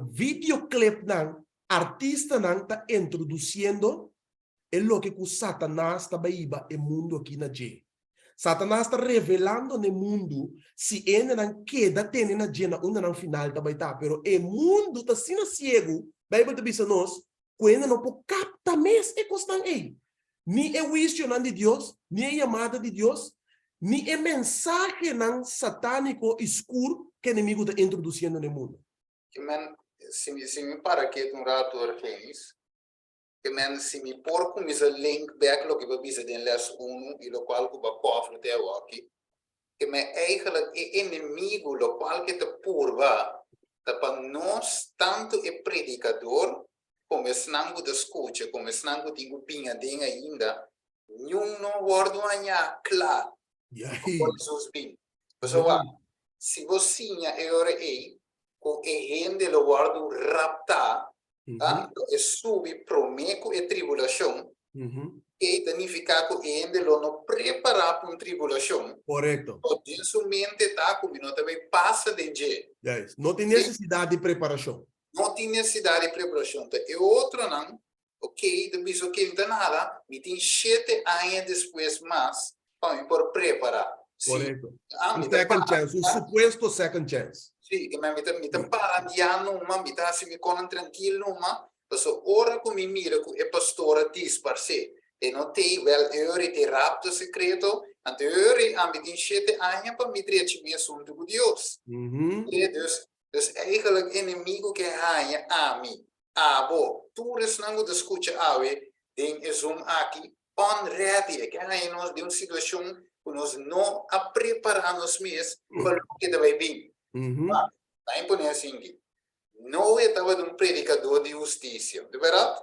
videoclipnan, artistanan ta introdusiendo e loke ku Satanas ta bai hiba e mundu aki na dje. Satanas ta revelando na e mundu si e hendenan keda tene na dje na unda nan final ta bai ta. Pero e mundu ta asina siegu, Beibel ta bisa nos, ku hende no por kapta mes e kosnan ei. Ni e huisionan di Dios, ni e yamada di Dios, ni e mensahenan satániko i skur ku enemigu ta introdusiendo na e mundu. Amen. Si mi para ketu un ratu, Argenis, Ke men si mi por kuminsá link bek loke bo a bisa den les unu i lokual ku bo a kòfre te awoki, ke men eigelijk e enemigu lokual ke ta purba ta pa nos tantu e predikador komo esnan ku ta skucha komo esnan ku tin ku bin aden ainda niun no wòrdu hañá kla pa por Hesus bin. Pasobra wak, si bo siña e ora ei ku e hende lo wòrdu raptá Anto e subi promé ku e tribulashon, ei ta nifiká ku e hende lo no prepará pa un tribulashon. Korekto. Pasobra den su mente ta ku mi no ta bai pasa den dje. Juist. No tin nesesidat di preparashon. No tin nesesidat di preparashon. Ta e otronan, oké, ta bisa, oké, mi ta nada, mi tin shete aña despues mas pa mi por prepará. Sí. Korekto. Ah, Un second chance, un supuesto second chance. Sí, que mi ta, mi ta parandiá numa, mi ta hasi mi konan trankil numa, paso ora ku mi mira ku e pastor a disparsé, e no tei, wèl e ora e tin rapto sekreto, anto e ora ei ami tin shete aña pa mi drechi mi asuntu ku Dios. E dus, dus eigenlijk enemigu ke haña ami, abo, tur esnan ku ta skucha awe den e Zoom aki, unready, e ke haña nos den un situashon ku nos no a prepará nos mes pa loke ta bai bin. Ma, ta imponé asinki. Noe tabata un predikadó di hustisia, di bèrdat?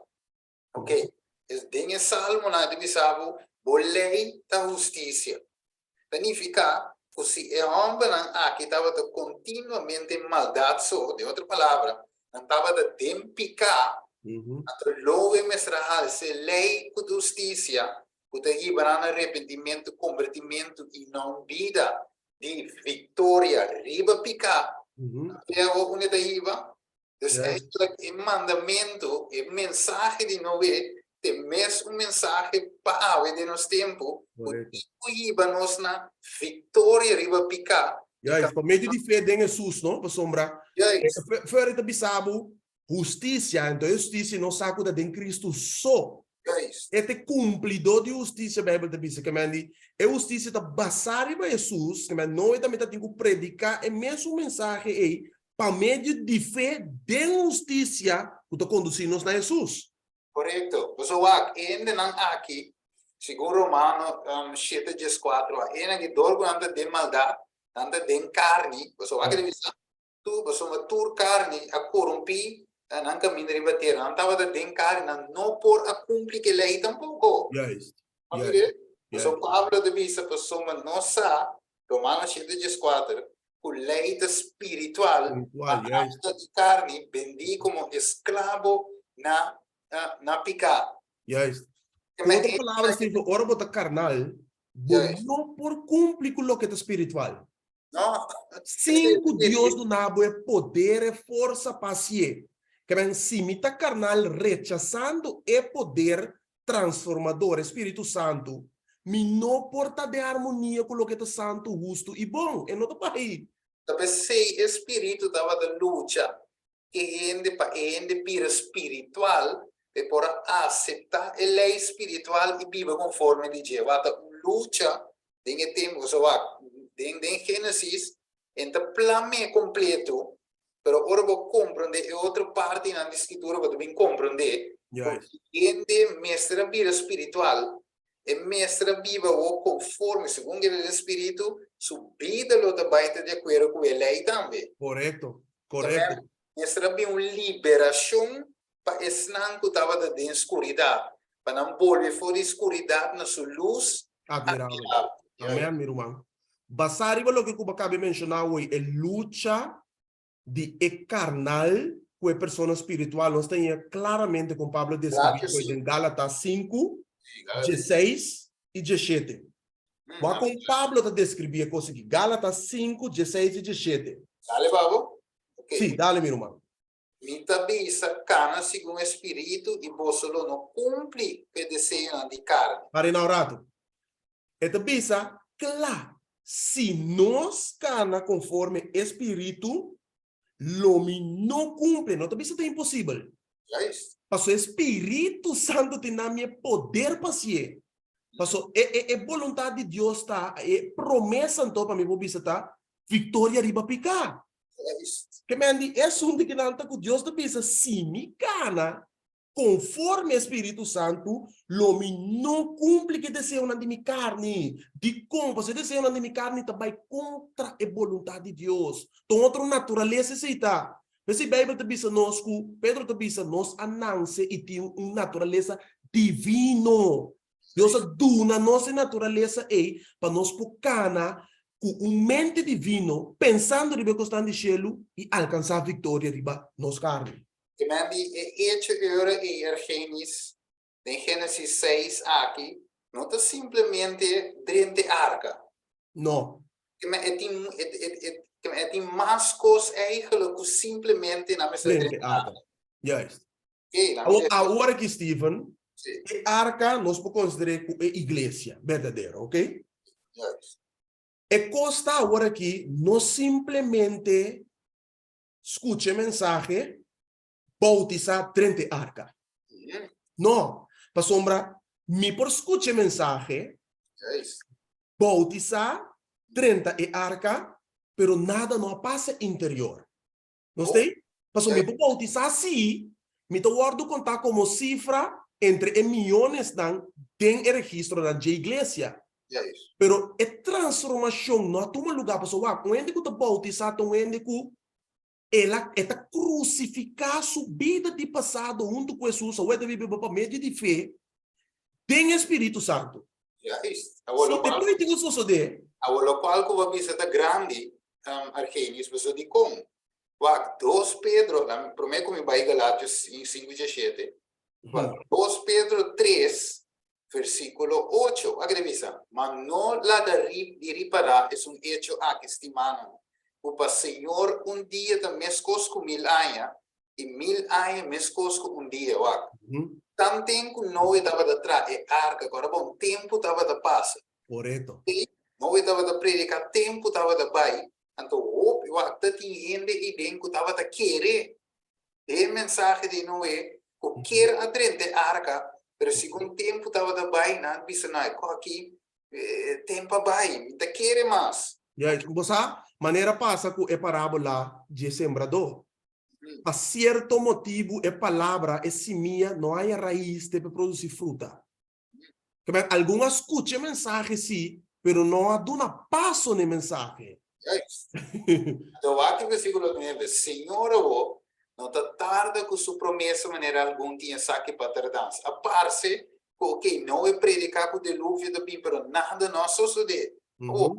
Ok, es den e Salmonan e ta bisa bo, bo lei ta hustisia. Ta nifiká ku si e hòmbernan aki tabata kontinuamente maldat so, den otro palabra, nan tabata den piká, anto lowe mester a halsa e lei ku ta hustisia, ku ta hiba nan na repentimentu, kombertimentu i na un bida di viktoria riba piká. Anto e awor unda e ta hiba? Dus eigenlijk e mandamentu, e mensahe di Noé te mes un mensahe pa awe den nos tempu ku tin ku hiba nos na viktoria riba piká. Juist, pa medio di fe den Hesus, no? Pasobra Fer e ta bisa bo hustisia, enton e hustisia nos sa ku ta den Kristu so. E ta e kumplidó di hustisia, Beibel ta bisa. Ke men di, e hustisia ta basá riba Hesus, ke men Noe tambe ta tin ku prediká e mesun mensahe ei pa medio di fe den hustisia ku ta kondusí nos na Hesus. Korekto. Boso wak, e hendenan aki, segun Romano shete dieskuatro a, e hendenan aki dor ku nan ta den maldat, nan ta den karni, boso wak e ta bisa, tur, pasobra tur karni a korumpí. Nan kaminda riba tera, nan tabata den karni, nan no por a kumpli ku e lei tampoko. Juist. Bo mira? Pasobra Pablo ta bisa, pasobra nos sa, Romano shete dieskuater, ku lei ta spiritual, ma ami ta di karni, bendí komo esklabo na na piká. Juist. Ku otro palabra, Steve, ora bo ta karnal, bo no por kumpli ku loke ta spiritual. No. Sin ku Dios duna bo e poder, e forsa pa hasié. Ke men, si mi ta karnal rechasando e poder transformador, e Spiritu Santu, mi no por ta den armonia ku loke ta santu, hustu i bon. E no ta bai. Ta p'esei e Spiritu tabata lucha e hende pa e hende bira spiritual, pa e por a aseptá e lei spiritual i biba konforme di dje. Wak ta un lucha den e tempu, pasobra wak den den Génesis e ta plam'é kompleto, pero ora bo komprondé e otro partinan di Skritura bo ta bin komprondé ku e hende mester a bira spiritual, e mester a biba awor konforme segun e lei di spiritu, su bida lo ta bai ta di akuerdo ku e lei tambe. Korekto, korekto. Mester a bin un liberashon pa esnan ku tabata den skuridat, pa nan bolbe for di skuridat na su lus admirabel. Amèn, mi ruman. Basá riba loke ku bo a kaba di menshoná awor, e lucha di e karnal ku e persona spiritual, nos ta haña klaramente kon Pablo a deskribí koe den Gálatas sinku, dieseis i diesshete. Wak kon Pablo ta deskribí e kos aki, Gálatas sinku, dieseis i diesshete. Dale, Pablo. Ok. Sí, dale, mi ruman. Mi ta bisa, kana segun e spiritu i boso lo no kumpli ku e deseonan di karni. Para na un ratu. E ta bisa kla, Si nos kana konforme e spiritu, lo mi no kumpli. No ta bisa ta imposibel. Juist. Pasobra e Spiritu Santu tin na mi e poder pa hasié. Pasobra e e e boluntat di Dios ta, e promesa anto pa mi por bisa ta, viktoria riba piká. Juist. Ke men di esun di kinan ta ku Dios ta bisa, si mi kana Konforme e Spiritu Santu, lo mi no kumpli ku e deseonan di mi karni. Dikon? Pasobra e deseonan di mi karni ta bai kontra e boluntat di Dios. Ta un otro naturalesa esei ta. P'esei Beibel ta bisa nos ku, Pedro ta bisa, nos a nanse i tin un naturalesa divino. Dios a duna nos e naturalesa ei pa nos por kana ku un mente divino, pensando riba e kosnan di shelu i alkansá viktoria riba nos karni. E men di e echo ora ei Ergenis den Génesis seis aki no ta simplemente drenta e arka. No. E men e tin e e e e tin mas kos eigenlijk ku simplemente nan mester drenta e arka. Juist. Oké, nan Awor, mester. awor aki Steven, Si. e arka nos por konsider'é ku e iglesia berdadero, oké? Juist. E kos ta awor aki no simplemente skucha e mensahe, boutisá drenta e arka. No, pasobra mi por skucha e mensahe, boutisá drenta e arka, pero nada no a pasa interior. No stei? Pasobra mi por boutisá sí, mi ta wòrdu kontá komo sifra entre e miyonesnan den e registronan dje iglesia. Pero e transformashon no a tuma lugá pasobra wak, un hende ku ta boutisá ta un hende ku el a e ta krusifiká su bida di pasado huntu ku Hesus, awor e ta biba pa medio di fe den e Spiritu Santu. Juist. Si despues tin ku sosodé. Awor lokual ku bo a bisa ta grandi, Argenius, pasobra dikon? Wak, dos Pedro, promé ku mi bai Galatios sinku diesshete, wak, dos Pedro tres, Versíkulo ocho, a kere bisa, Ma no laga di ripará esun echo aki, stimánan, ku pa Señor un dia ta meskos ku mil aña, i mil aña meskos ku un dia. Wak, tanten ku Noe tabata traha e arka, ku ora bon tempu tabata pasa. Korekto. Noe tabata prediká, tempu tabata bai, anto hopi, wak, ta tin hende ei den ku tabata kere E mensahe di Noe ku kier a drenta e arka, pero segun tempu tabata bai, nan a bisa nan, Ko aki tempu a bai, mi ta kere mas. Juist, bo sa manera pasa ku e parábola dje sembradó. Pa sierto motibu e palabra, e simia, no haña rais te pa produsí fruta. Kebè algun a skucha e mensahe sí, pero no a duna paso na e mensahe. Juist. Anto wak e versíkulo nuebe, Señor awor No ta tarda ku su promesa manera algun tin esaki pa tardansa. A parse ku ok, Noe prediká ku deluvio ta bin, pero nada no a sosodé. Awor,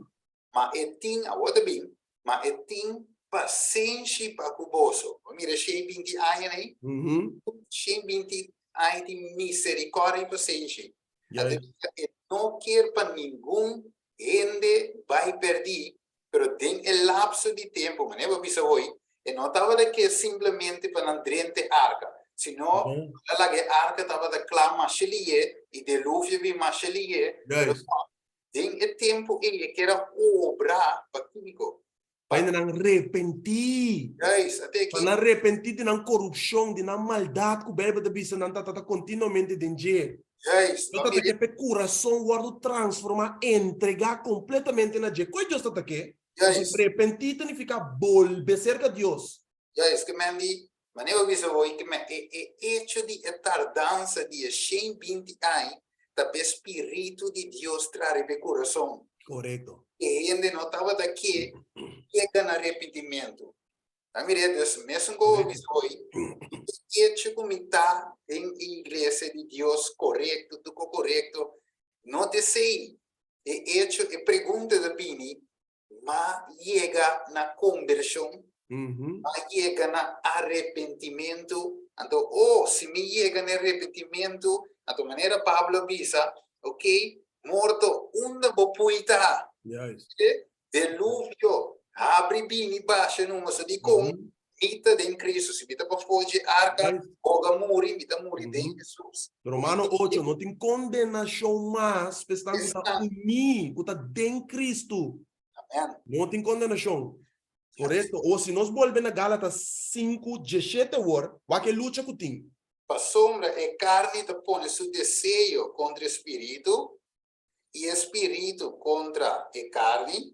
ma e tin, awor ta bin, ma e tin pasenshi pa ku boso. Bo mira 120 aña ei? 120 aña tin miserikòrdia i pasenshi. E no kier pa ningun hende bai pèrdí, Pero den e lapso di tempu, manera bo bisa hoy, e no tabata ke simplemente pa nan drenta e arka, sino a laga e arka tabata kla masha liye i deluvio bin masha liye, pero no, den e tempu ei e kier a obra pa kiko? Pa nan repentí. Juist, ate Pa nan repentí di nan korupshon, di nan maldat ku Beibel ta bisa nan tabata kontinuamente den dje. Juist, No ta ke p'e kurason wòrdu transformá, entregá kompletamente na dje. Koi Dios ta ta ke? Juist. Repentí ta nifiká bolbe serka Dios. Juist, ke men di, manera bo bisa hoy, ke men e e echo di e tardansa di e 120 aña ta p'e spiritu di Dios tra riba e kurason. Korekto. E hende no tabata ke yega na repentimentu. Ta mira dus mesun ku bo bisa hoy, e echo ku mi ta den e iglesia di Dios korekto, tuko korekto, no ta esei. E echo, e pregunta ta bini, m'a yega na kombershon? M'a yega na arepentimentu? Anto, oh, si mi yega na e arepentimentu, anto manera Pablo a bisa, ok, morto, unda bo pui ta? Deluvio, habri bini basha numa so dikon mi ta den Cristo, si mi ta pafó dje arka, boga muri, mi ta muri den Jesus. Romano 8, no tin kondenashon mas pa esnan ku ta uní, ku ta den Cristo. Amen. No tin kondenashon. Korekto. O si nos bolbe na Gálatas 5, 17 awor, wak e lucha ku tin. Pasobra e karni ta pone su deseo kontra e spiritu, i e spiritu kontra e karni,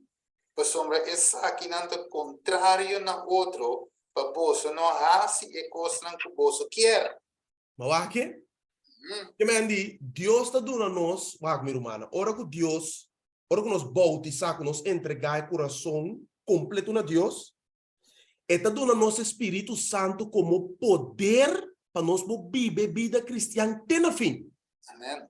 pasobra esakinan ta kontrario na otro pa boso no hasi e kosnan ku boso kier. Ma wak ke? Ke men di, Dios ta duna nos, wak mi rumannan, ora ku Dios, ora ku nos boutisá, ku nos entregá e kurason kompleto na Dios, E ta duna nos e Spiritu Santu komo poder pa nos por biba e bida kristian te na fin. Amen.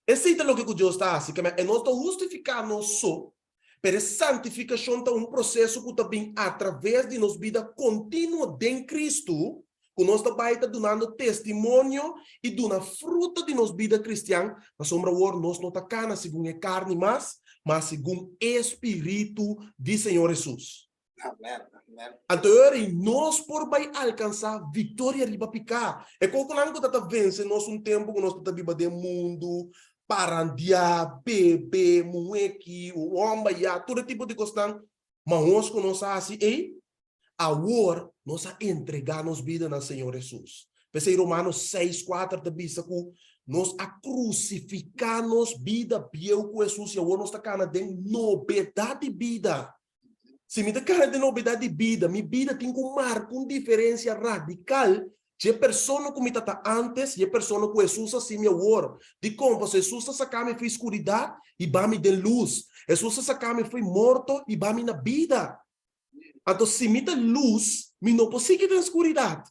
Esei ta loke ku Dios ta hasi. Keme e no ta hustifiká nos so, pero e santifikashon ta un proseso ku ta bin atraves di nos bida kontinuo den Kristu, ku nos ta bai ta dunando testimonio i duna fruta di nos bida kristian, pasobra awor nos no ta kana segun e karni mas, ma segun e Spiritu di Señor Hesus. Amen, amen. Anto e ora ei nos por bai alkansá viktoria riba piká. E kokonan ku ta ta vense nos un tempu ku nos ta ta biba den mundu, parandiá, bebe, muheki, hòmber ya, tur e tipo di kosnan, ma nos ku nos a hasi ei, awor nos a entregá nos bida na Señor Hesus. P'esei Romanos 6:4 ta bisa ku nos a krusifiká nos bida bieu ku Hesus i awor nos ta kana den nobedat di bida. Si mi ta kana den nobedat di bida, mi bida tin ku marka un diferensia radikal dje persona ku mi ta ta ántes i e persona ku Hesus a hasi mi awor. Dikon? Pasobra Hesus ta saka mi fo'i skuridat i ba mi den lus. Hesus ta saka mi fo'i morto i ba mi na bida. Anto si mi ta lus, mi no por sigui den skuridat.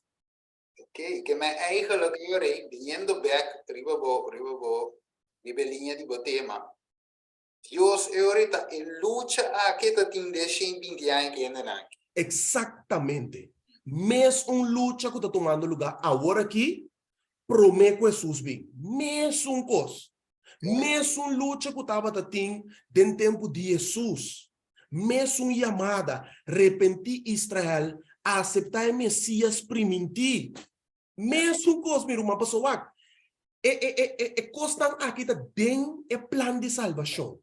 Oké, ke men eigenlijk yora biniendo bek riba bo, riba bo, riba e liña di bo tema. Dios e ora ta e lucha aki ta tin den 120 aña ku hendenan aki. Eksaktamente. Mes un lucha ku ta tumando lugá awor aki promé ku Hesus bin. Mesun kos. Mesun lucha ku tabata tin den tempu di Hesus. Mesun yamada, Repentí Israel, aseptá e Mesias primintí. Mesun kos, mi ruman, pasobra wak, e e e e e kosnan aki ta den e plan di salbashon.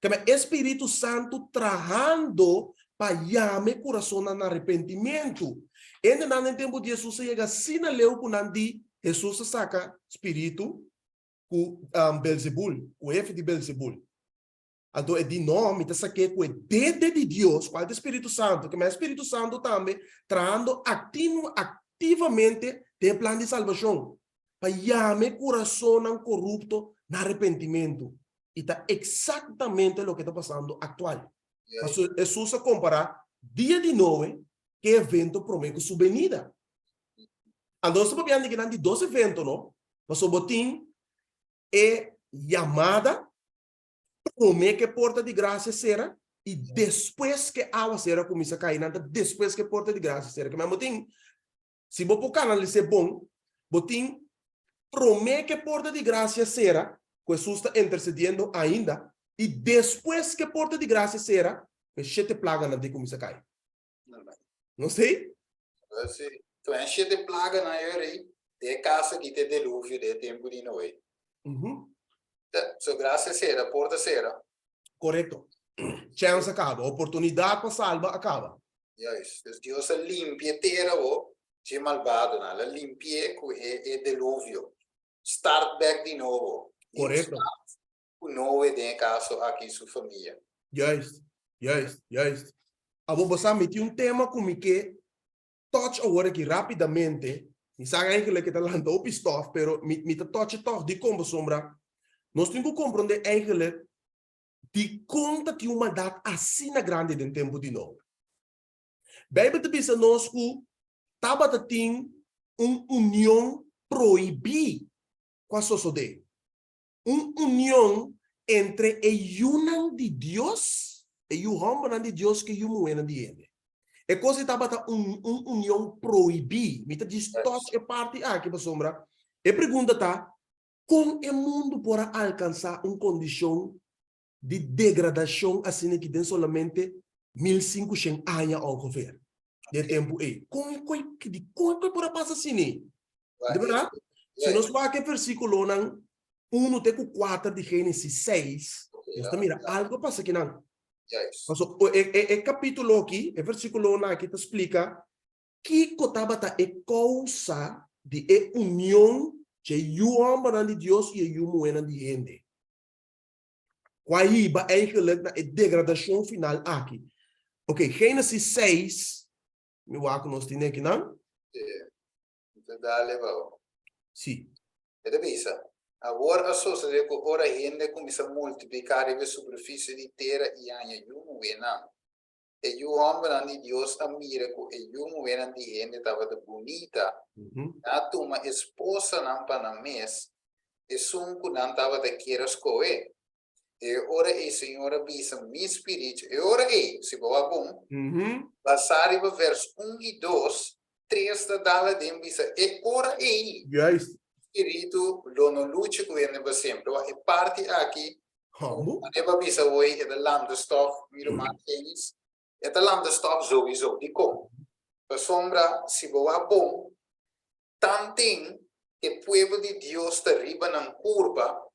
Kaba e Spiritu Santu trahando pa yama e kurasonnan na arepentimentu. Hendenan den tempu di Hesus a yega asina leu ku nan di, Hesus a saka spiritu ku Belzebul, ku hefe di Belzebul. Anto e di, No, mi ta sak'é ku e dede di Dios, kual ta e Spiritu Santu, ke ma e Spiritu Santu tambe trahando aktinu aktivamente den e plan di salbashon, pa yama e kurasonnan korupto na arepentimentu. I ta eksaktamente loke ta pasando aktual. Pasobra Hesus a kompará dia di Noe ku e evento promé ku su benida. Anto nos ta papiando di kinan di dos evento no, pasobra bo tin e yamada promé ku e porta di grasia sera i despues ku e awasero a kuminsá kai, nan ta despues ku e porta di grasia sera. Ke men bo tin, si bo por kanalis'é bon, bo tin promé ku e porta di grasia sera, ku Hesus ta intersediendo ainda, i despues ku e porta di grasia sera, ku e shete plaganan tin kuminsá kai. No sei? Sí. Tu en shete plaganan yo rei, de e kaso aki te deluvio de e tempu di Noe. So grasia sera, porta sera. Korekto. Chèns a kaba, oportunidat pa salba a kaba. Juist. Dus Dios a limpia e tera bo dje malbadonan. El a limpi'é ku e e deluvio. Start bèk di nobo. New start ku Noe den e kaso aki su famia. Juist, juist, juist. Abo bo sa mi tin un tema ku mi ke touch awor aki rapidamente. Mi sa eigenlijk e ta lanta hopi stof, pero mi mi ta touch e tòg. Dikon? Pasobra nos tin ku komprondé eigenlijk dikon ta tin un maldat asina grandi den tempu di Noe. Beibel ta bisa nos ku tabata tin un union prohibí ku a sosodé. Un union entre e yunan di Dios, e yu hòmbernan di Dios ku e yu muhénan di hende. E kos ei tabata un un union prohibí. Mi ta djis touch e parti aki pasobra e pregunta ta, kon e mundu por a alkansá un kondishon di degradashon asina ki den solamente 1500 aña ongeveer, den e tempu ei? Kon e koi, dikon e koi por a pasa asina ei? Di bèrdat? Si nos wak e versíkulonan unu te ku kuater di Génesis seis, nos ta mira algu a pasa akinan. Paso e kapítulo aki, e versíkulonan aki ta splika kiko tabata e kousa di e union dje yu hòmbernan di Dios i e yu muhénan di hende, ku a hiba eigenlijk na e degradashon final aki. Oke, Génesis seis, mi wak ku nos tin akinan. Bo ta dale bao. Sí. E ta bisa, Awor a sosodé ku ora hende a kuminsá multipliká riba e superfisie di tera i haña yu muhénan, e yu hòmbernan di Dios a mira ku e yu muhénan di hende tabata bunita, nan a tuma esposanan pa nan mes, esun ku nan tabata kier a skohe. E ora ei Señor a bisa mi spiritu, e ora ei, si bo wak bon, basá riba vers un i dos, tres ta dal aden bisa, e ora ei, spiritu lo no lucha ku hende pa semper. Wak, e parti aki, manera bo a bisa hoy, e ta lanta stòf, mi ruman Dennis, e ta lanta stòf souiso. Dikon? Pasobra si bo wak bon, Tanten e pueblo di Dios ta riba nan kurpa,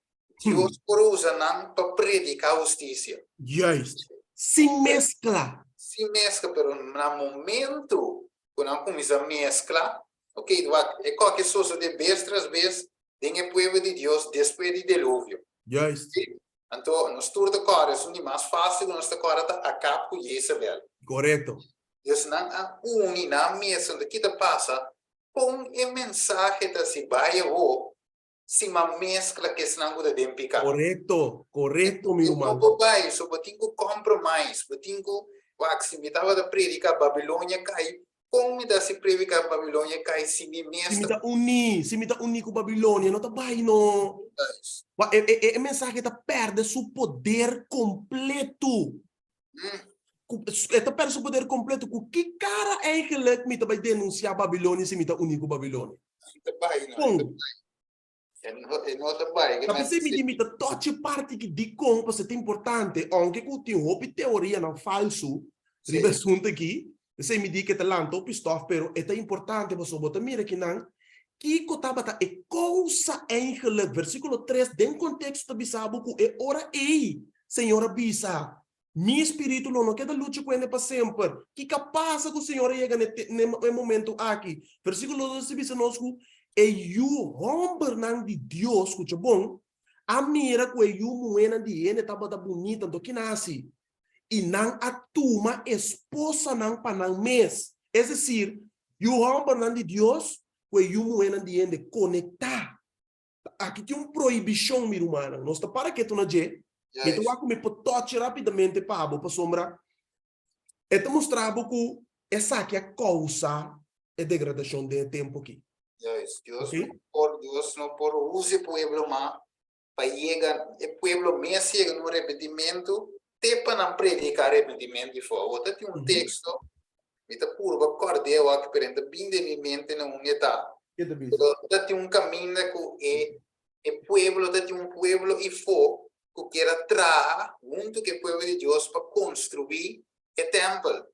Dios por usa nan pa prediká hustisia. Juist. Sin meskla. Sin meskla, pero na momentu ku nan kuminsá meskla, ok, wak, e kòke sosodé bes tras bes den e pueblo di Dios despues di deluvio. Juist. Sí. Anto, nos tur ta kòrda, esun di mas fásil ku nos ta kòrda ta Akab ku Jezabel. Korekto. Dus nan a uni nan mes, anto ki ta pasa? Kon e mensahe ta si bai awo si ma meskla ku esnan ku ta den piká? Korekto, korekto mi ruman. No por bai, so bo tin ku compromise, bo tin ku wak, si mi tabata prediká Babilonia kai, kon mi ta hasi prediká Babilonia kai si mi mes Si mi ta uní, si mi ta uní ku Babilonia, no ta bai no. Wak, e e e mensahe ta pèrdè su poder kompleto. Ku e ta pèrdè su poder kompleto. Ku ki kara eigenlijk mi ta bai denunsiá Babilonia si mi ta uní ku Babilonia? Kon? Ta p'esei mi di mi ta tòch e parti ki dikon pasobra ta importante, ounke ku tin hopi teorianan falsu riba e asuntu aki, p'esei mi di ku e ta lanta hopi stòf, pero e ta importante pasobra bo ta mira kinan kiko tabata e kousa eigenlijk. Versíkulo tres den konteksto ta bisa bo ku e ora ei Señor a bisa, Mi spiritu lo no keda lucha ku hende pa semper. Kiko a pasa ku Señor a yega na e momento aki? Versíkulo dos ta bisa nos ku e yu hòmbernan di Dios, skucha bon, a mira ku e yu muhénan di hende tabata bunita, anto kina hasi? I nan a tuma esposanan pa nan mes. Es desir, yu hòmbernan di Dios ku e yu muhénan di hende konektá. Aki tin un prohibishon, mi rumannan. Nos ta para ketu na dje. Mi ta wak ku mi por tòchi rápidamente pa bo, pasobra e ta mustra bo ku esaki a kousa e degradashon den e tempu aki. Juist, Dios Ok. no por, Dios no por usa e pueblo mas pa yega, e pueblo mes yega na un arrepentimentu, te pa nan prediká arrepentimentu di for. Awor ta tin un teksto, mi ta purba kòrd'é awor, pero e ta bin den mi mente na un e ta. Ke ta bisa? Pero ta tin un kaminda ku e e pueblo ta tin un pueblo ifó ku kier a traha huntu ku e pueblo di Dios pa konstruí e tèmpel.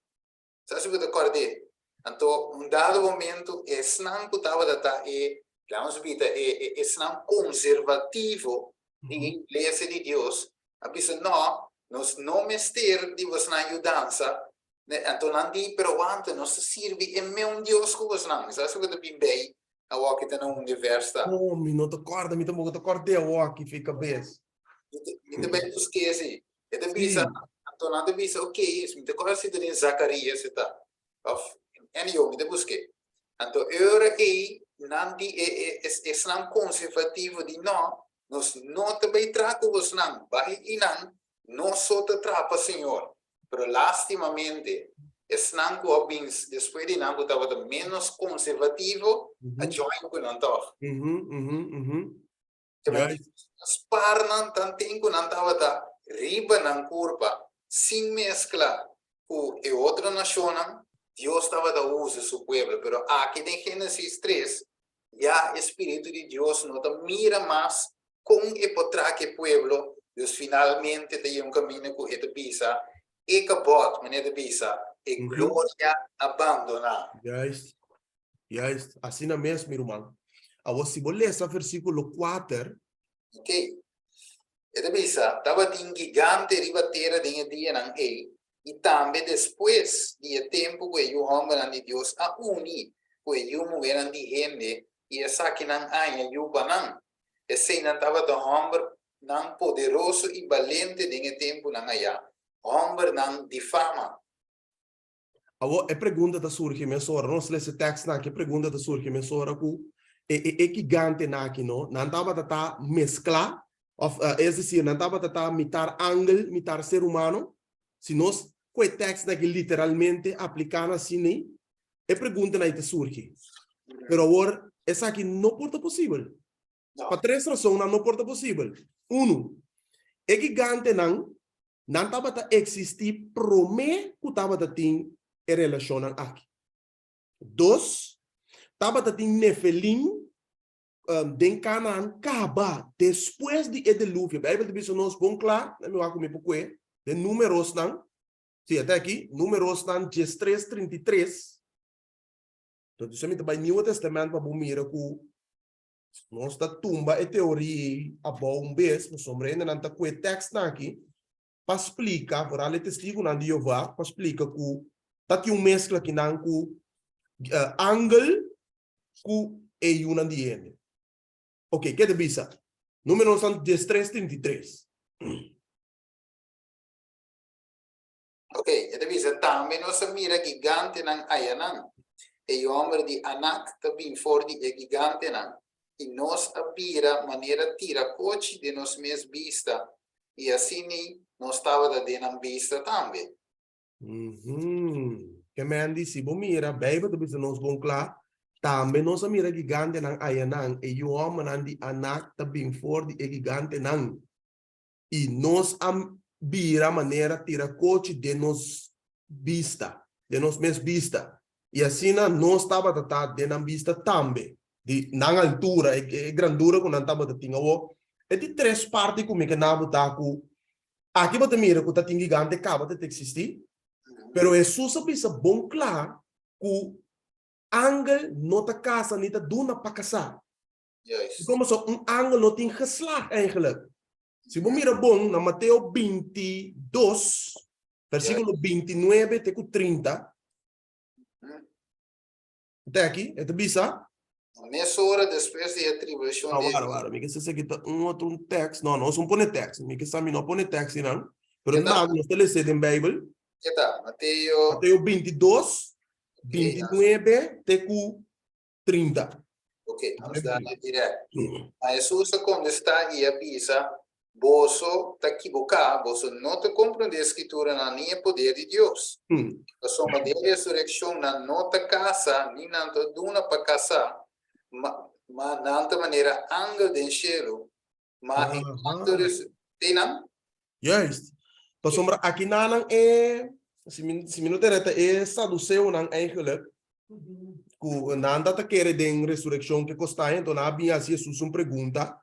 Sa si bo ta kòrd'é? Anto un dado momento esnan ku tabata ta e, lanos bita, e e esnan konservativo di e iglesia di Dios a bisa, No, nos no mester di bosnan yudansa. Anto nan di, Pero wanta, nos ta sirbi e meun Dios ku bosnan. Sa si bo ta bin bei awor ki ta na un divers ta? Oh, mi no ta kòrda, mi tampoko ta kòrd'é awor ki fi kabes. Mi ta bai busk'é si. E ta bisa, anto nan ta bisa, ok, mi ta kòrda si ta den Zakarias e ta, òf anyhow, mi ta busk'é. Anto e ora ei nan di e e esnan konservativo di no, nos no ta bai traha ku bosnan, bai einan, nos so ta traha pa Señor. Pero lastimamente, esnan ku a bin despues di nan ku tabata ménos konservativo a join ku nan tòg. Spar nan tanten ku nan tabata riba nan kurpa sin meskla ku e otro nashonnan, Dios tabata usa su pueblo. Pero aki den Génesis tres, ya e spiritu di Dios no ta mira mas kon e por traha ku e pueblo, Dios finalmente ta yega un kaminda ku e ta bisa, E kabòt, manera e ta bisa, e gloria a bandoná. Juist, juist. Asina mes, mi ruman. Awor, si bo lesa versíkulo kuater. Ok. E ta bisa, Tabatin gigante riba tera den e dianan ei, i tambe despues di e tempu ku e yu hòmbernan di Dios a uni ku e yu muhénan di hende, i esakinan haña yu pa nan. Eseinan tabata hòmbernan poderoso i balente den e tempunan ayá, hòmbernan di fama. Awor, e pregunta ta surgi mesora, nos lesa e tekstnan aki, e pregunta ta surgi mesora ku e e e gigantenan aki no, nan tabata ta mesklá, òf es desir, nan tabata ta mitar angel, mitar ser humano? Si nos ku e tekstnan aki literalmente apliká nan asina ei, e preguntanan ei ta surgi. Pero awor, esaki no por ta posibel. Pa tres rasonnan no por ta posibel. Unu, e gigantenan Nan tabata eksistí promé ku tabata tin e relashonnan aki. Dos, tabata tin Nefelim den Kanaan kaba despues di e deluvio. Beibel ta bisa nos bon kla, mi wak ku mi por kue, den Númerosnan, sí, e ta aki, Númerosnan diestres 33. Entonces mi ta bai Nieuwe Testament pa bo mira ku Nos ta tumba e teoria ei abou un bes, pasobra hendenan ta kue tèkstnan aki pa splika, foral e Testigunan di Jehová, pa splika ku ta tin un meskla akinan ku angel ku e yunan di hende. Oke, ke ta bisa? Númeronan 13, 33. Ok, e ta bisa, Tambe nos a mira gigantenan ayanan. E yu hòmber di Anak ta bin for di e gigantenan, i nos a bira manera tira kochi den nos mes bista, i asini nos tabata den nan bista tambe. Ke men di, si bo mira, Beibel ta bisa nos bon kla, Tambe nos a mira gigantenan ayanan, e yu hòmbernan di Anak ta bin for di e gigantenan. I nos a bira manera tira kochi den nos bista, den nos mes bista. I asina nos tabata ta den nan bista tambe, di nan altura, e grandura ku nan tabata tin. Awor, e di tres parti ku mi ke na bo ta ku aki bo ta mira ku ta tin gigante kaba ta eksistí, pero Hesus a bisa bon kla ku angel no ta kasa ni ta duna pa kasá. Juist. Como so un angel no tin geslacht eigenlijk. Si bo mira bon na Mateo 22, versículo 29 te ku 30. Te aki, e ta bisa. Mesora despues di e tribulacion Ah, di wara, wara. Mi ke sa ki ta un otro un tekst. No, nos no pone tekst. Mi ke sa mi no pone tekst nan. Pero Ke ta? na, nos ta lese den Bijbel. Ke ta? Mateo. Mateo 22, 29 te ku 30. Ok, nos dale direct. Ma Hesus a kontestá i a bisa, Boso ta kiboká, boso no ta komprondé e Skrituranan ni e poder di Dios. Pasobra den resurekshon nan no ta kasa ni nan ta duna pa kasá, Ma, ma nan ta manera angel den shelu, ma en cuanto te nan? Juist. Pasobra aki nanan e, si mi, si mi no te reta, e saduceonan eigenlijk, ku nan ta ta kere den resureccion ke kos ta, enton nan a bin hasi Jesus un pregunta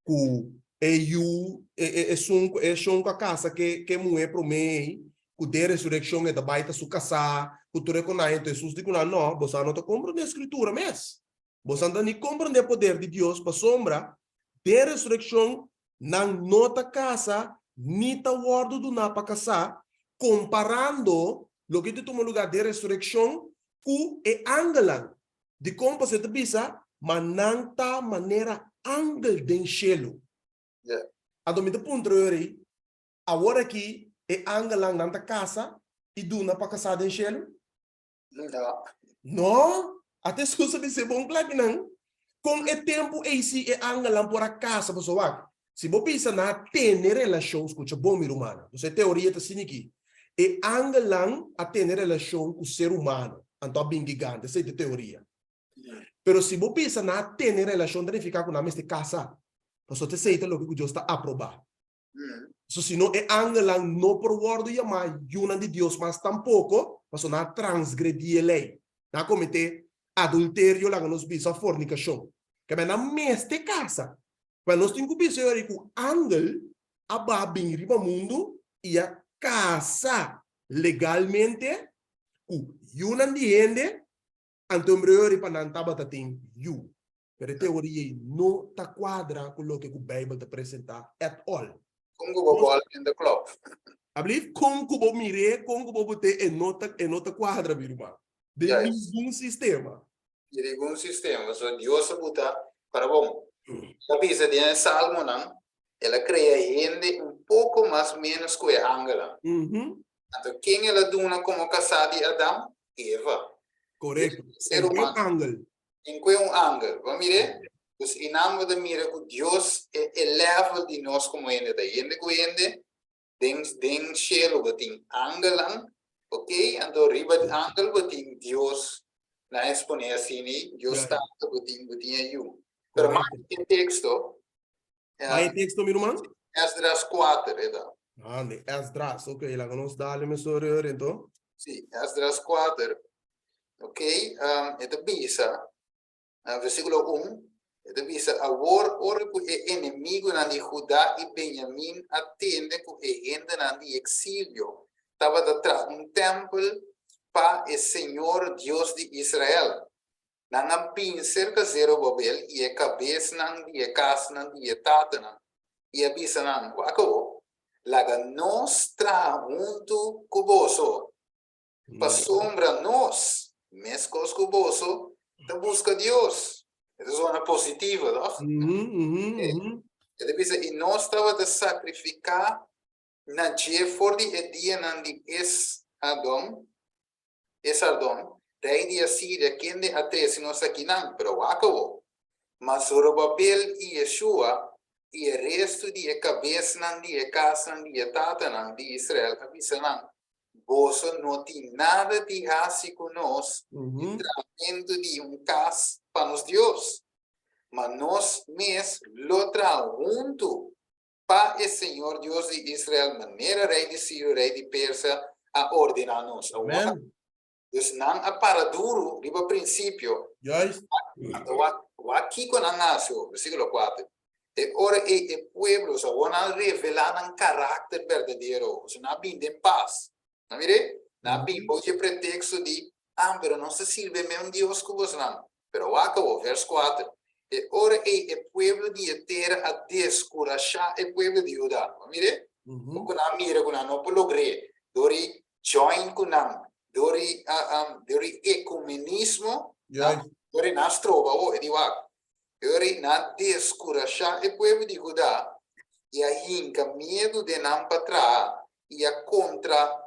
ku e yu, e, e, esun, e shon ku a kasa ke, ke muhé promé ei, ku den resureccion e ta bai ta su kasá, ku tur e konai. Enton Jesus di ku nan, No, boso no ta komprondé Skritura mes. Boso no ta ni komprondé poder di Dios, pasobra den resureccion nan no ta kasa ni ta wòrdu duná pa kasá, komparando loke ta tuma lugá den resureccion ku e angelnan. Dikon? Pasobra e ta bisa, Ma nan ta manera angel den shelu. Anto mi ta puntra yori, Awor aki e angelnan nan ta kasa i duna pa kasá den shelu? No. No! Ata Hesus a bis'é bon kla kinan. Kon e tempu ei si e angelnan por a kasa? Pasobra wak, si bo bisa nan a tene relashon, skucha bon mi rumannan, nos e teoria ta asina aki, e angelnan a tene relashon ku ser humano, anto a bin gigante, esei ta e teoria. Pero si bo bisa nan a tene relashon ta nifiká ku nan mester kasa, pasobra esei ta loke ku Dios ta aprobá. So si no e angelnan no por wòrdu yamá yunan di Dios mas tampoko, pasobra nan a transgredí e lei. Nan a kometé adulterio, laga nos bisa, òf fornikashon. Kebé nan mester kasa. Pero nos tin ku bisa yori ku angel a baha bin riba mundu i a kasa legalmente ku yunan di hende, anto hombre yori pa nan tabata tin yu. Pero e teoria ei no ta kuadra ku loke ku Beibel ta presentá at all. Kon ku bo bòl den ta klòp. Ablief? Kon ku bo mir'é, kon ku bo bot'é, e no ta, e no ta kuadra, mi ruman. Den ningun sistema. Den ningun sistema. Pasobra Dios a buta, para bon, El a bisa den e Salmonan, El a krea hende un poko mas ménos ku e angelnan. Anto ken El a duna komo kasá di Adam? Eva. Korekto. Ser humano. Angel. En kue un angel. Bo a mir'é? Dus einan bo ta mira ku Dios e e level di nos komo hende ta hende ku hende, den den shelu bo tin angelnan, ok, anto riba di angel bo tin Dios, nan a eksponé asina, Dios Tata bo tin bo tin e Yu. Pero mas e teksto, Mas e teksto mi ruman? Esdras kuater e ta. Ande, Esdras, ok, laga nos dale mesora ora ento. Sí, Esdras kuater. Ok, e ta bisa, na versíkulo un, e ta bisa, Awor ora ku e enemigunan di Hudá i Benyamin a tende ku e hendenan di eksilio tabata traha un tèmpel pa e señor Dios di Israel, nan a bin serka Zerubabel i e kabesnan di e kasnan di e tatanan i a bisa nan, Wak awor, laga nos traha huntu ku boso. Pasobra nos, meskos ku boso, ta buska Dios. E ta zona positivo, toch? E ta bisa, i nos tabata sakrifiká na dje for di e dianan di Eshadon, Esardon, rei di Asiria, kende a trese nos akinan. Pero wak awor, ma Zorobabel i Yeshua i e restu di e kabesnan di e kasnan di e tatanan di Israel a bisa nan, Boso no tin nada di hasi ku nos di trahamentu di un kas pa nos Dios, ma nos mes lo traha huntu pa e señor Dios di Israel manera rei di Siro, rei di Persia, a ordená nos. Amen. Dus nan a para duru riba prinsipio. Juist. Anto wak, wak kiko nan hasi, versíkulo kuater. E ora ei e pueblo sa wou nan revelá nan karakter berdadero, pasobra nan a bin den pas. Nan mir'é? Nan a bin bou di e preteksto di, Ah, pero nos ta sirbi e mesun Dios ku bosnan. Pero wak awor, vers kuater, E ora ei e pueblo di e tera a deskurashá e pueblo di Huda. Bo mir'é? Ku nan a mira ku nan no por logr'é dor di join ku nan, dor di dor di ekumenismo, dor di nan stroba awor. E di wak, E ora ei nan a deskurashá e pueblo di Hudá i a hinka miedu den nan pa traha i a kontra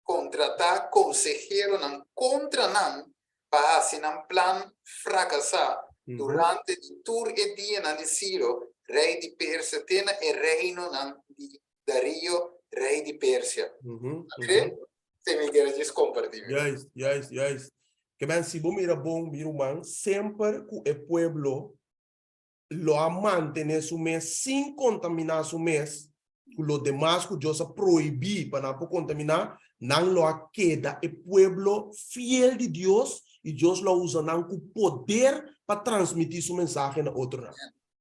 kontratá konseheronan kontra nan pa hasi nan plan frakasá durante di tur e dianan di Siro, rei di Persia, te na e reinonan di Darío, rei di Persia. Esei mi kere djis kompartí. Juist, juist, juist. Ke men si bo mira bon, mi ruman, semper ku e pueblo lo a mantené su mes sin kontaminá su mes ku lo demas ku Dios a prohibí pa nan por kontaminá, nan lo a keda e pueblo fiel di Dios i Dios lo a usa nan ku poder pa transmití su mensahe na otronan.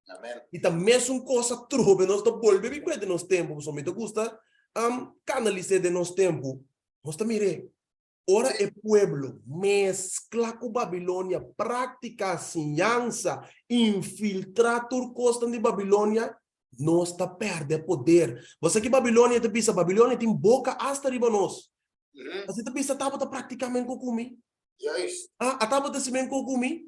Amen. I ta mesun kos atrobe nos ta bolbe bin kue den nos tempu, pasobra mi ta gusta kanalis'é den nos tempu. Nos ta mir'é. Ora e pueblo meskla ku Babilonia, práktika, siñansa, infiltrá tur kosnan di Babilonia, nos ta pèrdè poder. Bo sa ki Babilonia ta bisa? Babilonia tin boka asta riba nos. Asina ta bisa, Tabata praktiká men ku mi? Juist. A tabata si men ku mi?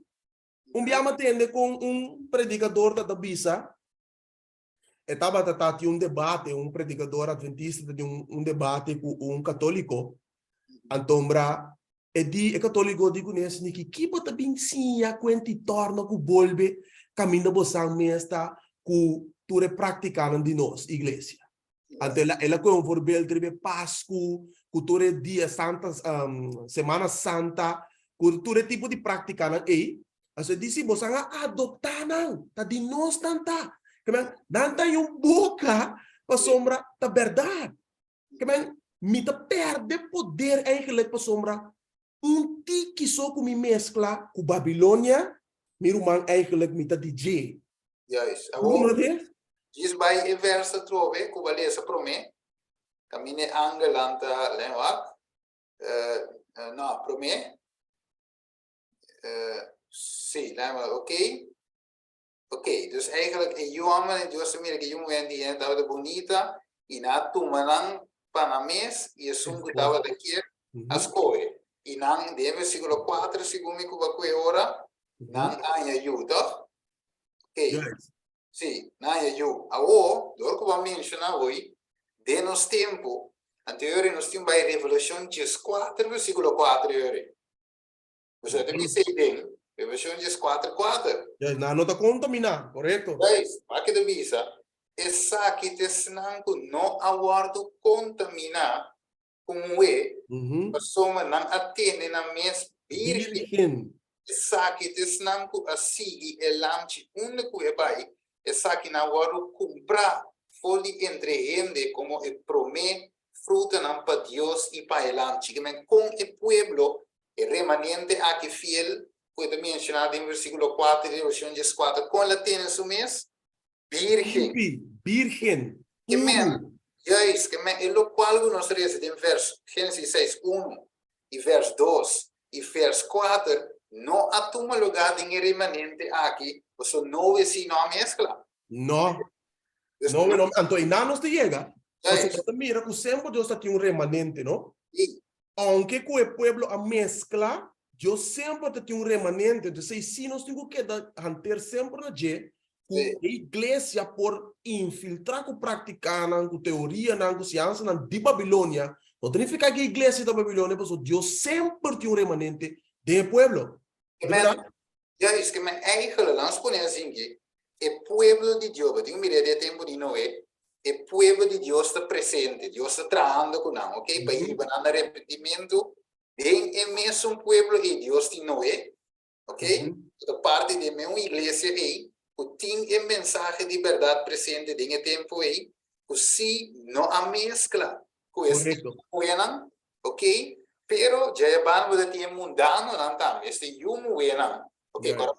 Un bia mi a tende kon un predikador ta ta bisa, e tabata ta tin un debate, un predikador adventista ta tin un debate ku un katoliko, antombra e di, e katoliko di kuné, Sniki, ki bo ta bin siña kuenti tòrna ku bolbe kaminda bo san mes ta ku tur e praktikanan di nos iglesia? Anto el a, el a kohe un voorbeeld riba e Pasku, ku tur e dia santa, Semana Santa, ku tur e tipo di praktikanan ei. Anto e di, si boso a adoptá nan, ta di nos nan ta. Ke men, nan ta un boka pasobra ta bèrdat. Ke men, mi ta pèrdè poder eigenlijk pasobra un tiki so ku mi meskla ku Babilonia, mi ruman eigenlijk mi ta di dje. Juist. Bo Awor, comprende? djis bai e vers atrobe ku bo a lesa promé, kaminda e angelnan ta len wak, no, promé, sí, len wak, oké. Oké, dus eigenlijk e yu hòmber di Dios a mira ku e yu muhé di hende tabata bunita i nan a tuma nan pa nan mes i esun ku tabata kier a skohe. I nan, den e versíkulo kuater, segun mi ku bo a kohe ora, nan a haña yu, tòg? Oké, sí, nan a haña yu. Awor, dor ku bo a menshoná hoy, den nos tempu, anto e ora nos tin bai Revelashon dieskuater versíkulo kuater e ora. Bo ta bisa ei den Revelashon dieskuater kuater. Ya, nan no ta kontaminá, korekto. Juist, wak e ta bisa, Esaki ta esnan ku no a wòrdu kontaminá ku muhé, pasobra nan a tene nan mes bírgen. Bírgen. Esaki ta esnan ku a sigui e Lamchi unda ku e bai, esakinan a wòrdu kumprá for di entre hende komo e promé frutanan pa Dios i pa e Lamchi. Ke men kon e pueblo E remanente aki fiel ku e ta menshoná den versíkulo kuater di Revelashon dieskuater, kon el a tene su mes? Bírgen. Limpi, bírgen, Ke men, puru. juist, ke men e lokual ku nos resa den vers Génesis seis unu i vers dos i vers kuater no a tuma lugá den e remanente aki, pasobra Noe sí no a meskla. No. Dus No, no. no, anto einan nos ta yega. Juist. Pasobra nos ta mira ku semper Dios ta tin un remanente, no? Sí. Ounke ku e pueblo a meskla, Dios semper ta tin un remanente. Entonces, si nos tin ku keda hanter semper na dje, ku e iglesia por infiltrá ku praktikanan, ku teorianan, ku siansanan di Babilonia, no ta nifiká ku e iglesia ta Babilonia, pasobra Dios semper tin un remanente den e pueblo. Amen. Juist, ke men eigenlijk, laat ons pone asin ki, e pueblo di Dios, bo tin ku mira den e tempu di Noe, e pueblo di Dios ta presente, Dios ta trahando ku nan, ok, pa hiba nan na arepentimentu, den e mesun pueblo ei Dios tin Noe, ok, ku ta parti di e mesun iglesia ei, ku tin e mensahe di bèrdat presente den e tempu ei, ku si no a meskla ku e muhénan, ok, pero dja e banda bo ta tin e mundanonan tambe, esta e yu muhénan, ok, ora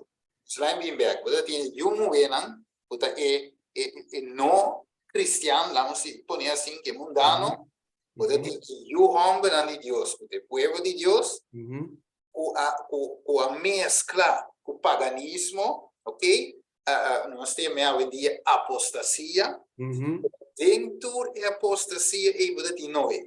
Slaan bin bek, bo ta tin e yu muhénan ku ta e e no kristian, laat nos pone asin, ku e mundano, bo ta tin e yu hòmbernan di Dios, ku ta e pueblo di Dios, ku a ku a meskla ku paganismo, ok, nos ta yama awendia apostasia, den tur e apostasia ei bo ta tin Noe.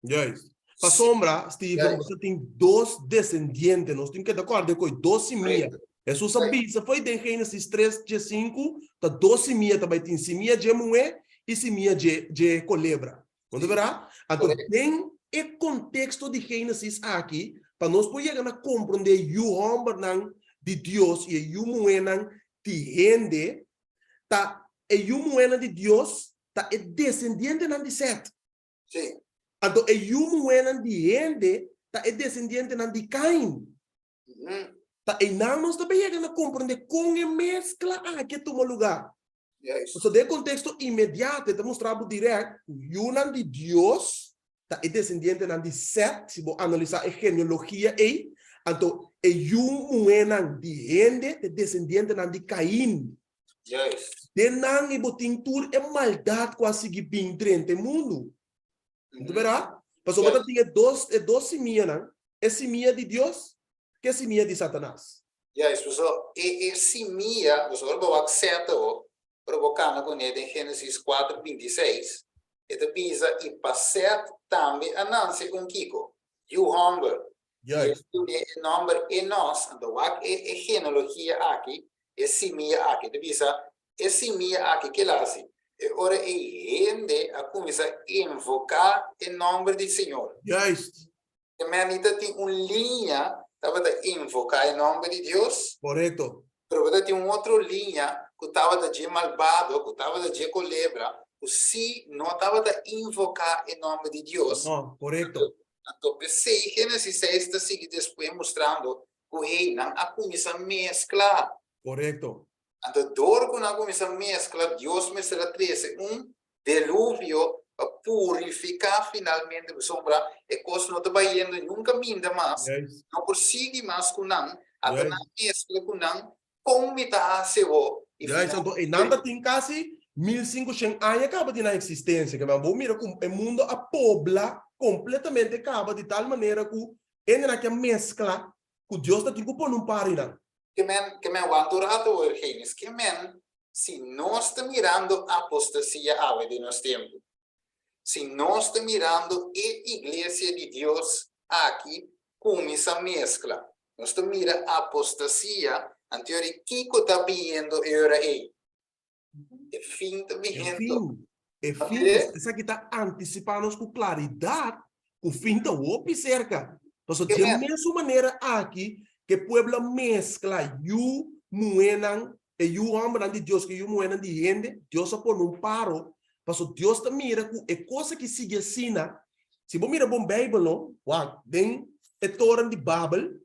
Juist. Pasobra, Steven, bo ta tin dos desendiente, nos tin keda kòrda ku e dos simia. Hesus a bisa fo'i den Génesis tres diesinku, ta dos simia ta bai tin, simia dje muhé i simia dje dje kolebra. Bo ta bira? Anto den e konteksto di Génesis aki, pa nos por yega na komprondé yu hòmbernan di Dios i e yu muhénan di hende, ta e yu muhénan di Dios ta e desendientenan di Sèt. Sí. Anto e yu muhénan di hende ta e desendientenan di Kain. Ta einan nos ta bin yega na komprendé kon e meskla aki a tuma lugá. Pasobra den e konteksto inmediato e ta mustra bo dirèkt ku yunan di Dios ta e desendientenan di Sèt, si bo analisá e genealogia ei, anto e yu muhénan di hende ta e desendientenan di Kain. Den nan i bo tin tur e maldat ku a sigui bin drenta e mundu. Bo ta mira? Pasobra bo ta tin e dos, e dos simianan, e simia di Dios ku e simia di Satanas. Juist, pasobra e, e simia, pasobra ora bo wak Sèt awo, ora bo kana kuné den Génesis kuater bintiseis, e ta bisa, I pa Sèt tambe a nanse un kiko? Yu hòmber. Juist. I e dun'é e nòmber Enos. Anto wak e, e genealogia aki, e simia aki, e ta bisa, E simia aki ke el a hasi? E ora ei hende a kuminsá invoká e nòmber di Señor. Juist. E mènita tin un liña tabata invoká e nòmber di Dios. Korekto. Pero bo ta tin un otro liña ku tabata dje malbado, ku tabata dje kolebra, ku sí no tabata invoká e nòmber di Dios. No, korekto. Anto p'esei Génesis seis ta sigui despues mustrando ku hey, nan a kuminsá meskla. Korekto. Anto dor ku nan a kuminsá meskla, Dios mester a trese un deluvio pa purifiká finalmente, pasobra e kos no ta bayendo niun kaminda mas, no por sigui mas ku nan, anto nan meskla ku nan, kon mi ta hasi awor? I Juist, anto e nan ta tin kasi 1500 aña kaba di nan eksistensia, ke men bo mira ku e mundo a pobla kompletamente kaba di tal manera ku hendenan ke meskla ku Dios ta tin ku pone un par di nan. Ke men, ke men wanta un rato awor, Genis, ke men Si nos ta mirando apostasia awe den nos tempu, si nos ta mirando e iglesia di Dios aki kuminsá meskla, nos ta mira apostasia, anto yori kiko ta biniendo e ora ei? E fin ta E biniendo. fin, e fin, esaki ta antisipá nos ku klaridat ku fin ta hopi serka. Pasobra di e mesun manera aki ku e pueblo a meskla yu muhénan E yu hòmbernan di Dios ku e yu muhénan di hende, Dios a pone un paro, pasobra Dios ta mira ku e kos aki sigui asina. Si bo mira bon Beibel no, wak, den e toren di Babel,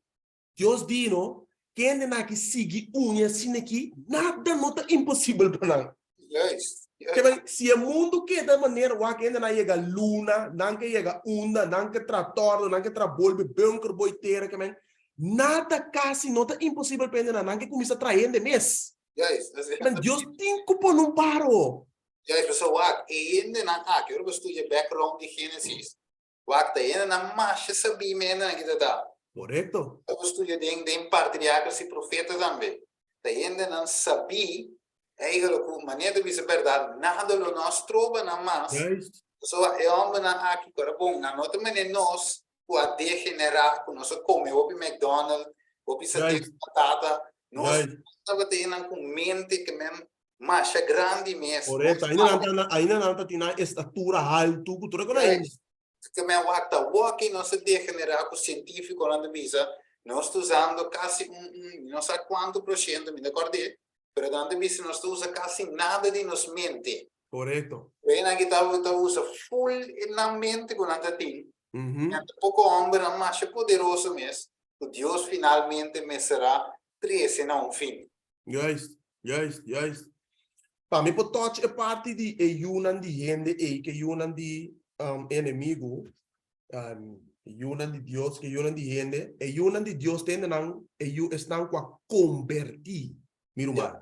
Dios di no, kendenan aki sigui uni asina aki, nada no ta imposibel pa nan. Juist, juist. Ke men, si e mundu keda manera wak hendenan a yega luna, nan ke yega unda, nan ke traha tòrno, nan ke traha bolbe bunker boi tera, ke men, Nada kasi no ta imposibel pa hende nan, nan ke kuminsá traha hende mes. Juist, dat is Men Dios tin ku pone un paro. Juist, pasobra wak, e hendenan aki, ora bo studia background di Genesis, wak ta hendenan masha sabí mi hendenan ki ta da. Korekto. Ora bo studia den den patriarkas i profeta tambe, ta hendenan sabí, eigenlijk ku manera ta bisa bèrdat, nada lo no a stroba nan mas. Juist. Pasobra e hòmbernan aki ku era bon, nan no ta manera nos, ku a degenerá, ku nos a kome hopi McDonald, hopi saté ku patata, nos tabata hendenan ku mente ke men masha grandi mes. Korekto, ainda nan ta ainda nan ta tin nan estatura haltu ku tur e kos ei. Ke men wak ta wòki nos a degenerá ku sientífikonan ta bisa nos ta usando kasi un un mi no sa kuantu por siento mi no kòrd'é, pero nan ta bisa nos ta usa kasi nada di nos mente. Korekto. Hendenan ki ta ta usa full nan mente ku nan ta tin. Nan ta poko hòmbernan masha poderoso mes ku Dios finalmente mester a trese na un fin. Juist, juist, juist. Pa mi por touch e parti di e yunan di hende ei, ke yunan di enemigu, e yunan di Dios, ke yunan di hende, e yunan di Dios ta hendenan, e yu esnan ku a kombertí, mi ruman.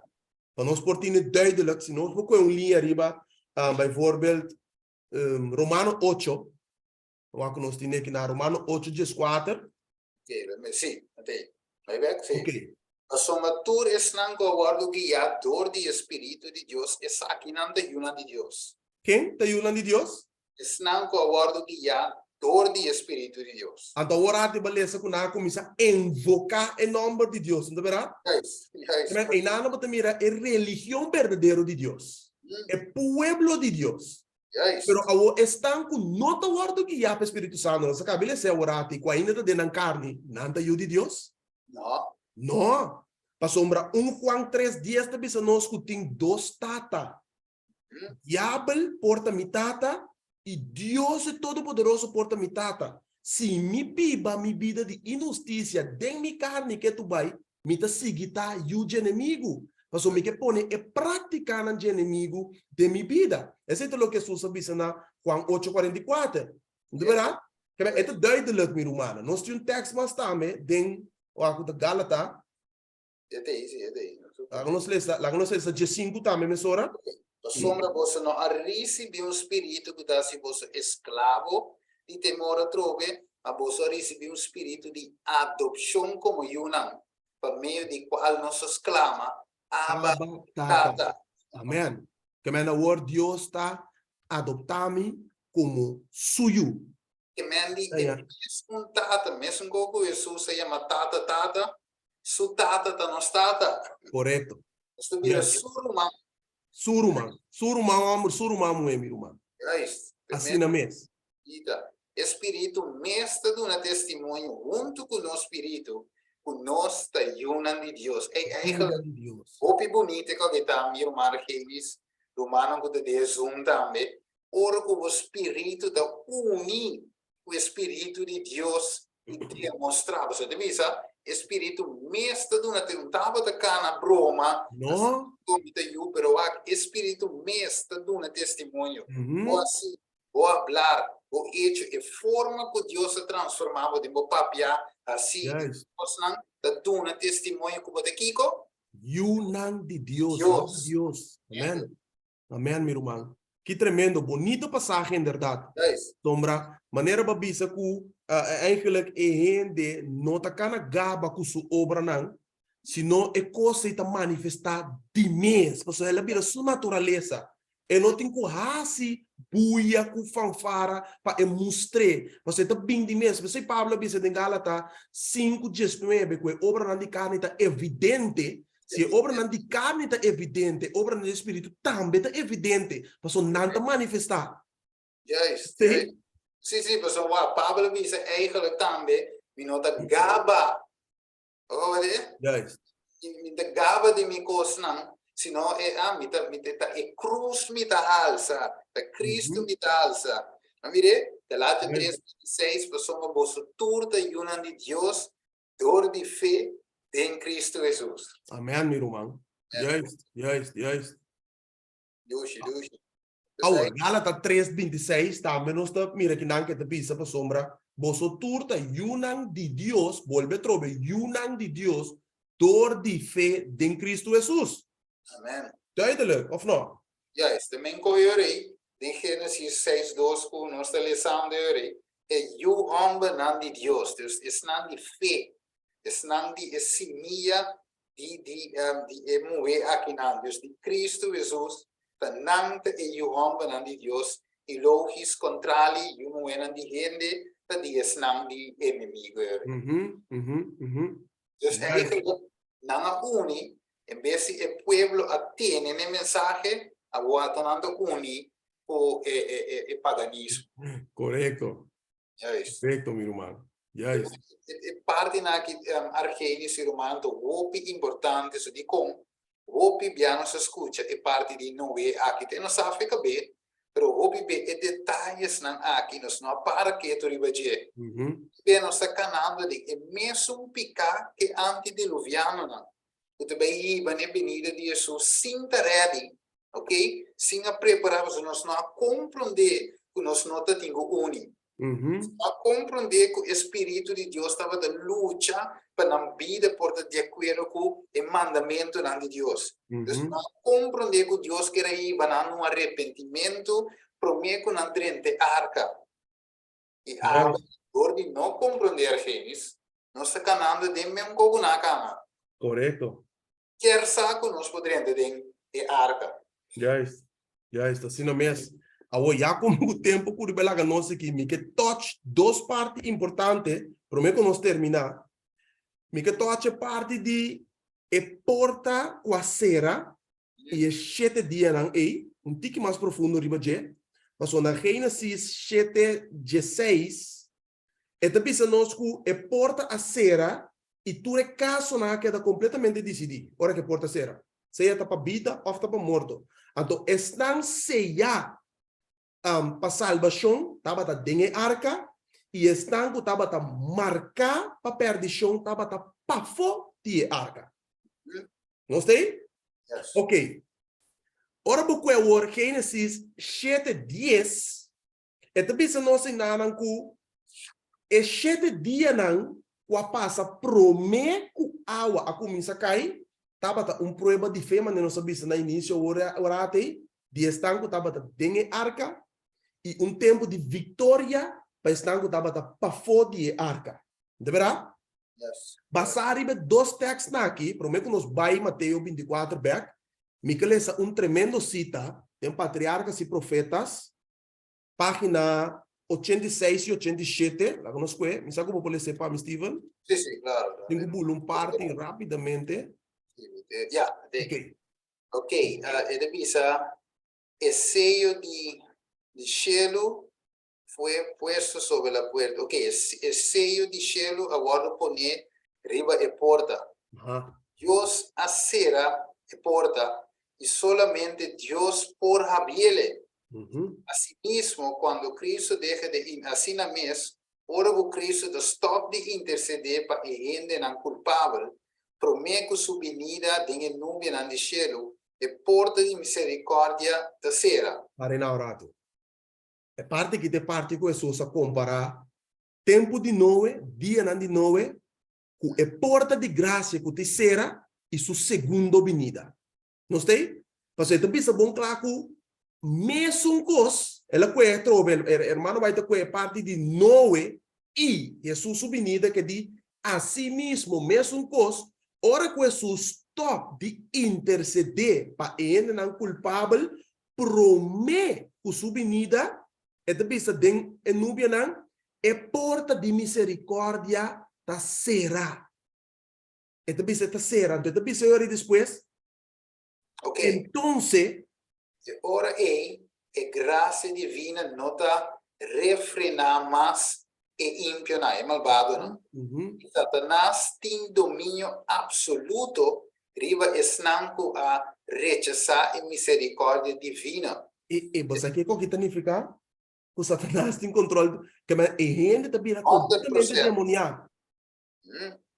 Pa nos por tene duidelijk, si nos por kohe un liña riba, bijvoorbeeld, Romano ocho, wak ku nos tene aki na Romano ocho dieskuater. Oké, sí, oké. Bai bek, sí. Oké. Pasobra tur esnan ku a wòrdu guiá dor di e Spiritu di Dios, esakinan ta yunan di Dios. Ken ta yunan di Dios? Esnan ku a wòrdu guiá dor di e Spiritu di Dios. Anto awor arte bo lesa ku nan a kuminsá envoká e nòmber di Dios, no ta bèrdat? Juist, juist. Einan nan bo ta mira e religion berdadero di Dios. E pueblo di Dios. Juist. Pero awor esnan ku no ta wòrdu guiá pa e Spiritu Santu, nos a kaba di lesa awor ati, ku ainda ta den nan karni, nan ta yu di Dios? No. No. Pasobra un Juan tres dies ta bisa nos ku tin dos tata. Diabel por ta mi tata i Dios e Todopoderoso por ta mi tata. Si mi biba mi bida di inhustisia den mi karni ketu bai, mi ta sigui ta yu dje enemigu, pasobra mi ke pone e práktikanan dje enemigu den mi bida. Esei ta loke Hesus a bisa na Juan ocho 44. No ta bèrdat? Kebè, e ta duidelijk, mi rumannan. Nos tin un tèks mas tambe den, wak ku ta Gálata. E ta ei, si, e ta ei. Laga nos lesa, laga nos lesa 15 tambe mesora. Pasobra boso no a risibí un spiritu ku ta hasi boso esklabo di temor atrobe, ma boso a risibí un spiritu di adopshon komo yunan, pa medio di kual nos a sklama, Abba, Abba, Tata. Tata. Amen. Ke men awor Dios ta adoptá mi komo su yu. Ke men di e mesun Tata, mesun kos ku Hesus a yama Tata, Tata, su Tata ta nos Tata. Korekto. Nos ta bira su ruman. Su ruman. Su ruman hòmber, su ruman muhé, mi ruman. Juist. Asina mes. Ita. E spiritu mes ta duna testimonio huntu ku nos spiritu ku nos ta yunan di Dios. Ey, eigenlijk, hopi bunita ku ta mi ruman Argenis, rumannan ku ta den e Zoom tambe. Ora ku bo spiritu ta uni ku e spiritu di Dios i demostrá, bo sa ta bisa, e spiritu mes ta duna te, un tabata kana broma, No. mi ta yu, pero wak, e spiritu mes ta duna testimonio. Bo hasi, bo hablar, bo hecho, e forma ku Dios a transformá bo den bo papia, hasi, kosnan, ta duna testimonio ku bo ta kiko? Yunan di Dios. Dios. Dios. Amen. Amen mi ruman. Ki tremendo, bonito pasahe inderdat. Sombra, manera bo a bisa ku eigenlijk e hende no ta kana gaba ku su obranan, sino e kos ei ta manifestá di mes, pasobra el a bira su naturalesa. E no tin ku hasi buya ku fanfara pa e mustr'é, pasobra e ta bin di mes. P'esei Pablo a bisa den Galata 5:19 ku e obranan di karni ta evidente. Si e obranan di karni ta evidente, e obranan di spiritu tambe ta evidente, pasobra nan ta manifestá. Juist, juist. Sí, sí, pasobra wak, Pablo a bisa eigenlijk tambe, mi no ta gaba. Bo hoor e? Juist. Mi ta gaba di mi kosnan, sino e, ah, mi ta, mi ta, ta e krus mi ta halsa, ta Cristo mi ta halsa. Ma mire, Galatia 3, 26, pasobra boso tur ta yunan di Dios Dor di fe den Cristo Jesus. Amen, mi ruman. Juist, juist, juist. Dushi, dushi. Awor, Galata 3:26 tambe nos ta mira kinan ke ta bisa pasobra boso tur ta yunan di Dios, bolbe atrobe, yunan di Dios dor di fe den Cristo Jesus. Amen. Duidelijk, of no? Juist, de men koe rei, den Genesis 6:2 ku nos ta lesando rei, E yu hòmbernan di Dios, dus esnan di fe, esnan di e simia di di di e muhé akinan, dus di Kristu Hesus, ta nan ta e yu hòmbernan di Dios, i logis kontrali yu muhénan di hende ta di esnan di enemigu. Dus eigenlijk nan a uni, en bes di e pueblo a tene n'e mensahe, awor ata nan ta uni ku e paganismo. Korekto. Juist. Korekto, mi ruman. Juist. E partinan aki, Argenis i ruman, ta hopi importante. So dikon hopi bia nos a skucha e parti di Noe aki? Te nos sa fe kab'é, pero hopi be e detayesnan aki nos no a para ketu riba dje. Be nos ta kanando den e mesun piká ke antidiluvianonan ku ta bai hiba n'e binida di Hesus sin ta ready, ok, sin a prepará pasobra nos no a komprondé ku nos no ta tin ku uni. Nos no a komprondé ku e spiritu di Dios tabata lucha pa nan bida por ta di akuerdo ku e mandamentunan di Dios. Dus no a komprondé ku Dios kier a hiba nan un arepentimentu promé ku nan drenta e arka. I awe, dor di no komprondé Argenis, nos ta kanando den men ku nan a kana. Korekto. Kier sa ku nos por drenta den e arka. Juist, juist, asina mes. Awor, ya komo ku tempu ku riba laga nos aki, mi ke touch dos parti importante promé ku nos terminá. Mi ke touch e parti di e porta ku a sera i e shete dianan ei, un tiki mas profundo riba dje, pasobra na Génesis shete dieseis e ta bisa nos ku e porta a sera i tur e kasonan a keda kompletamente disidí ora ku e porta sera, sea ta pa bida òf ta pa morto. Anto esnan seyá pa salbashon tabata den e arka, I esnan ku tabata marká pa pèrdishon tabata pafó di e arka. Nos ta ei? Yes. Ok. Ora bo kue awor Génesis shete dies, e ta bisa nos enanan ku e shete dianan ku a pasa promé ku awa a kuminsá kai, tabata un prueba di fe, manera nos a bisa na inisio ora atei, di esnan ku tabata den e arka, i un tempu di viktoria pa esnan ku tabata pafó di e arka. No ta bèrdat? Yes. Basá riba e dos tèkstnan akí, promé ku nos bai Mateo 24 bèk, mi ke lesa un tremendo sita den Patriarkas i Profetas, página 86 i 87. Laga nos kue. Mi sa ku bo por les'é pa mi, Steven? Sí, sí, klaro. Tin ku bula un parti rápidamente. Sí, ya, te. Ok. Ok, e ta bisa, E seyo di di shelu fue puesto sobre la puerta. Ok, e seyo di shelu a wòrdu poné riba e porta. Dios a sera e porta i solamente Dios por habriele. Asimismo, cuando Cristo deja de asina mes, ora ku Cristo ta stòp di intersedé pa e hendenan kulpabel, promé ku su binida den e nubianan di shelu, E porta di misericordia ta sera. Para na un ratu. E parti aki ta e parti ku Hesus a kompará tempu di Noe, dianan di Noe, ku e porta di grasia ku ta sera i su segundo binida. Nos ta ei? Pasobra e ta bisa bon kla ku mesun kos, el a kue atrobe, e hermano bai ta kue e parti di Noe i Hesus su binida ke di asimismo mesun kos, ora ku Hesus stòp di intersedé pa e hendenan kulpabel promé ku su binida, e ta bisa den e nubianan, E porta di miserikòrdia ta sera. E ta bisa e ta sera. Anto e ta bisa e ora despues, Ok. Entonse. E ora ei, e grasia divina no ta refrená mas e impionan, e malbadonan. Satanas tin dominio absoluto riba esnan ku a rechasá e miserikòrdia divina. E, e, bo sa kiko aki ta nifiká? Ku Satanas tin kontrol, ke men e hende ta bira kompletamente demoniá.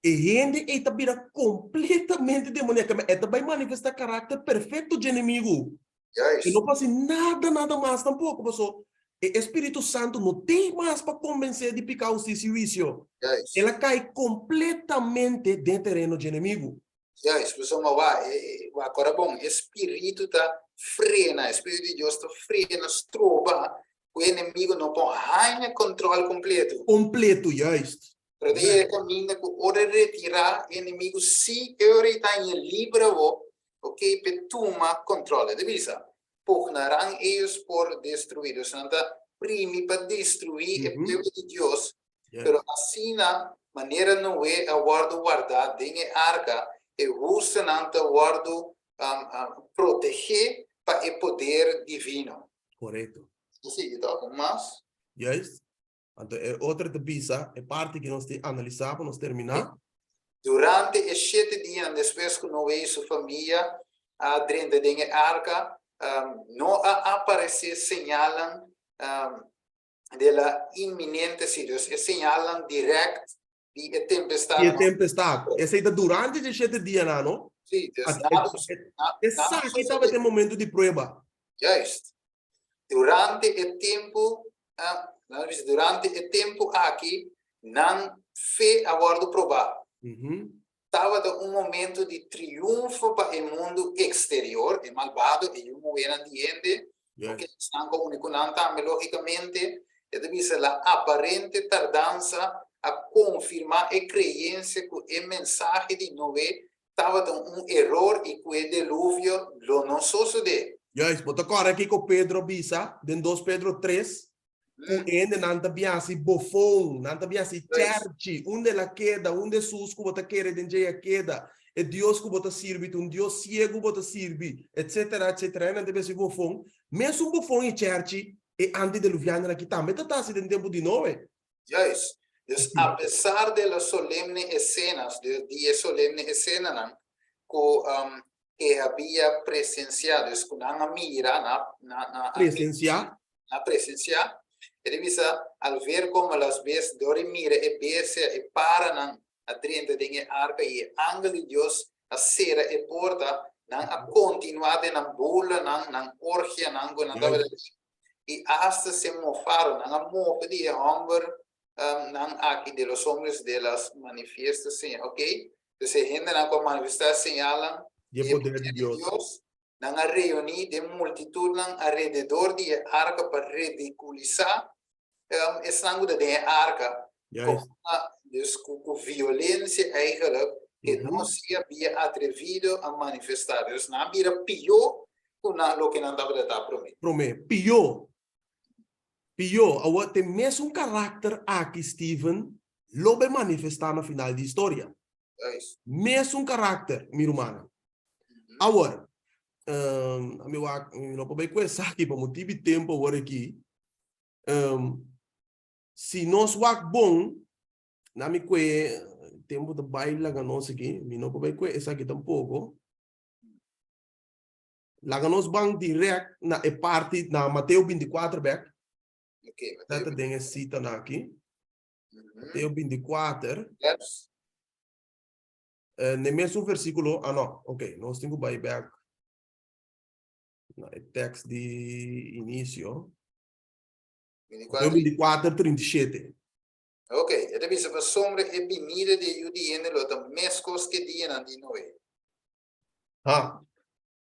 E hende ei ta bira kompletamente demoniá, ke men e ta bai manifestá karakter perfekto dje enemigu. Juist. E no por hasi nada, nada mas tampoko, paso e Espíritu Santu no tin mas pa konbensé di piká, hustisia i huisio. Juist. El a kai kompletamente den tereno dje enemigu. Juist, pasobra wak, wak ora bon, e Spiritu ta frena, e Spiritu di Dios ta frena, stroba ku e enemigu no por haña kontrol kompleto. Kompleto, juist. Pero ta yega kaminda ku ora e retirá, e enemigu sí e ora ei ta haña libre awor, ok, p'e tuma kontrol. E ta bisa, Pugnarán ellos por destruir. Dus nan ta primi pa destruí e pueblo di Dios, pero asina manera Noé a wòrdu wardá den e arka, e hustunan ta wòrdu protegé pa e poder divino. Korekto. Sigui tok un mas. Juist. Anto e otro ta bisa, e parti ku nos tin analisá pa nos terminá. Durante e shete dianan despues ku Noé i su famia a drenta den e arka, no a aparesé señalnan de la inminente situacion, e señalnan dirèkt di e tempestad. Di e tempestad. Esei ta durante dje shete dianan, no? Sí, dus nada. Esaki tabata e momento di prueba. Juist. Durante e tempu, nan bisa, durante e tempu aki, nan fe a wòrdu probá. Tabata un momento di triunfo pa e mundu eksterior, e malbado, e yu muhénan di hende, oke, esnan ku a uni ku nan tambe, lógikamente. E ta bisa, La aparente tardansa a konfirmá e kreensia ku e mensahe di Noé Tabata un eror i ku e deluvio lo no sosodé. Juist, bo ta kòrda kiko Pedro a bisa den dos Pedro tres? Ku hendenan ta bin hasi bofon, nan ta bin hasi chèrchi. Unda el a keda? Unda Hesus ku bo ta kere den dje a keda? E Dios ku bo ta sirbi ta un Dios siegu bo ta sirbi, etsetera, etsetera. Hendenan ta bin hasi bofon. Mesun bofon i chèrchi e antideluvianonan aki tambe ta ta hasi den tempu di Noe. Juist. Dus a pesar de las solemne escenas, dus di e solemne escenanan cu e habia presencia, dus cu nan a mira, na, na, na, Presencia. na presencia, E ta bisa, Al ver como las bestias, dor di mira e bestia, e paranan a drenta den e arka i e angel di Dios a sera e porta, nan a kontinuá den nan burlanan, nan orgianan ku nan tabata tin, i asta se mofaron, nan a mofa di e hòmber nan aki, de los hombres de las manifiestas señales. Ok, dus e hendenan ku a manifestá e señalnan di e poder di Dios. Nan a reuní den multitudnan alrededor di e arka pa redikulisá esnan ku ta den e arka. Dus ku violensia eigenlijk e no si a bia atrevido a manifestá. Dus nan a bira pió ku nan loke nan tabata ta promé. Promé, pió. Pió. Awor te mesun karakter aki Steven lo bai manifestá na final di historia. Mesun karakter, mi rumannan. Awor, mi wak, mi no por bai ku esaki pa motibu di tempu awor aki. Si nos wak bon, na mi kue, tempu ta bai laga nos aki, mi no por bai kue esaki tampoko. Laga nos ban direct na e parti, na Mateo 24 bek. Okay, Mateo. Ta den e sitanan aki. Mateo 24. Yes. Ne mesun versíkulo, ah no, ok, nos tin ku bai bek na e tekst di inisio. Mateo 24, 37. Ok, e ta bisa, pasobra e binida di e Yu di Hende lo ta meskos ku e dianan di Noe. Ha,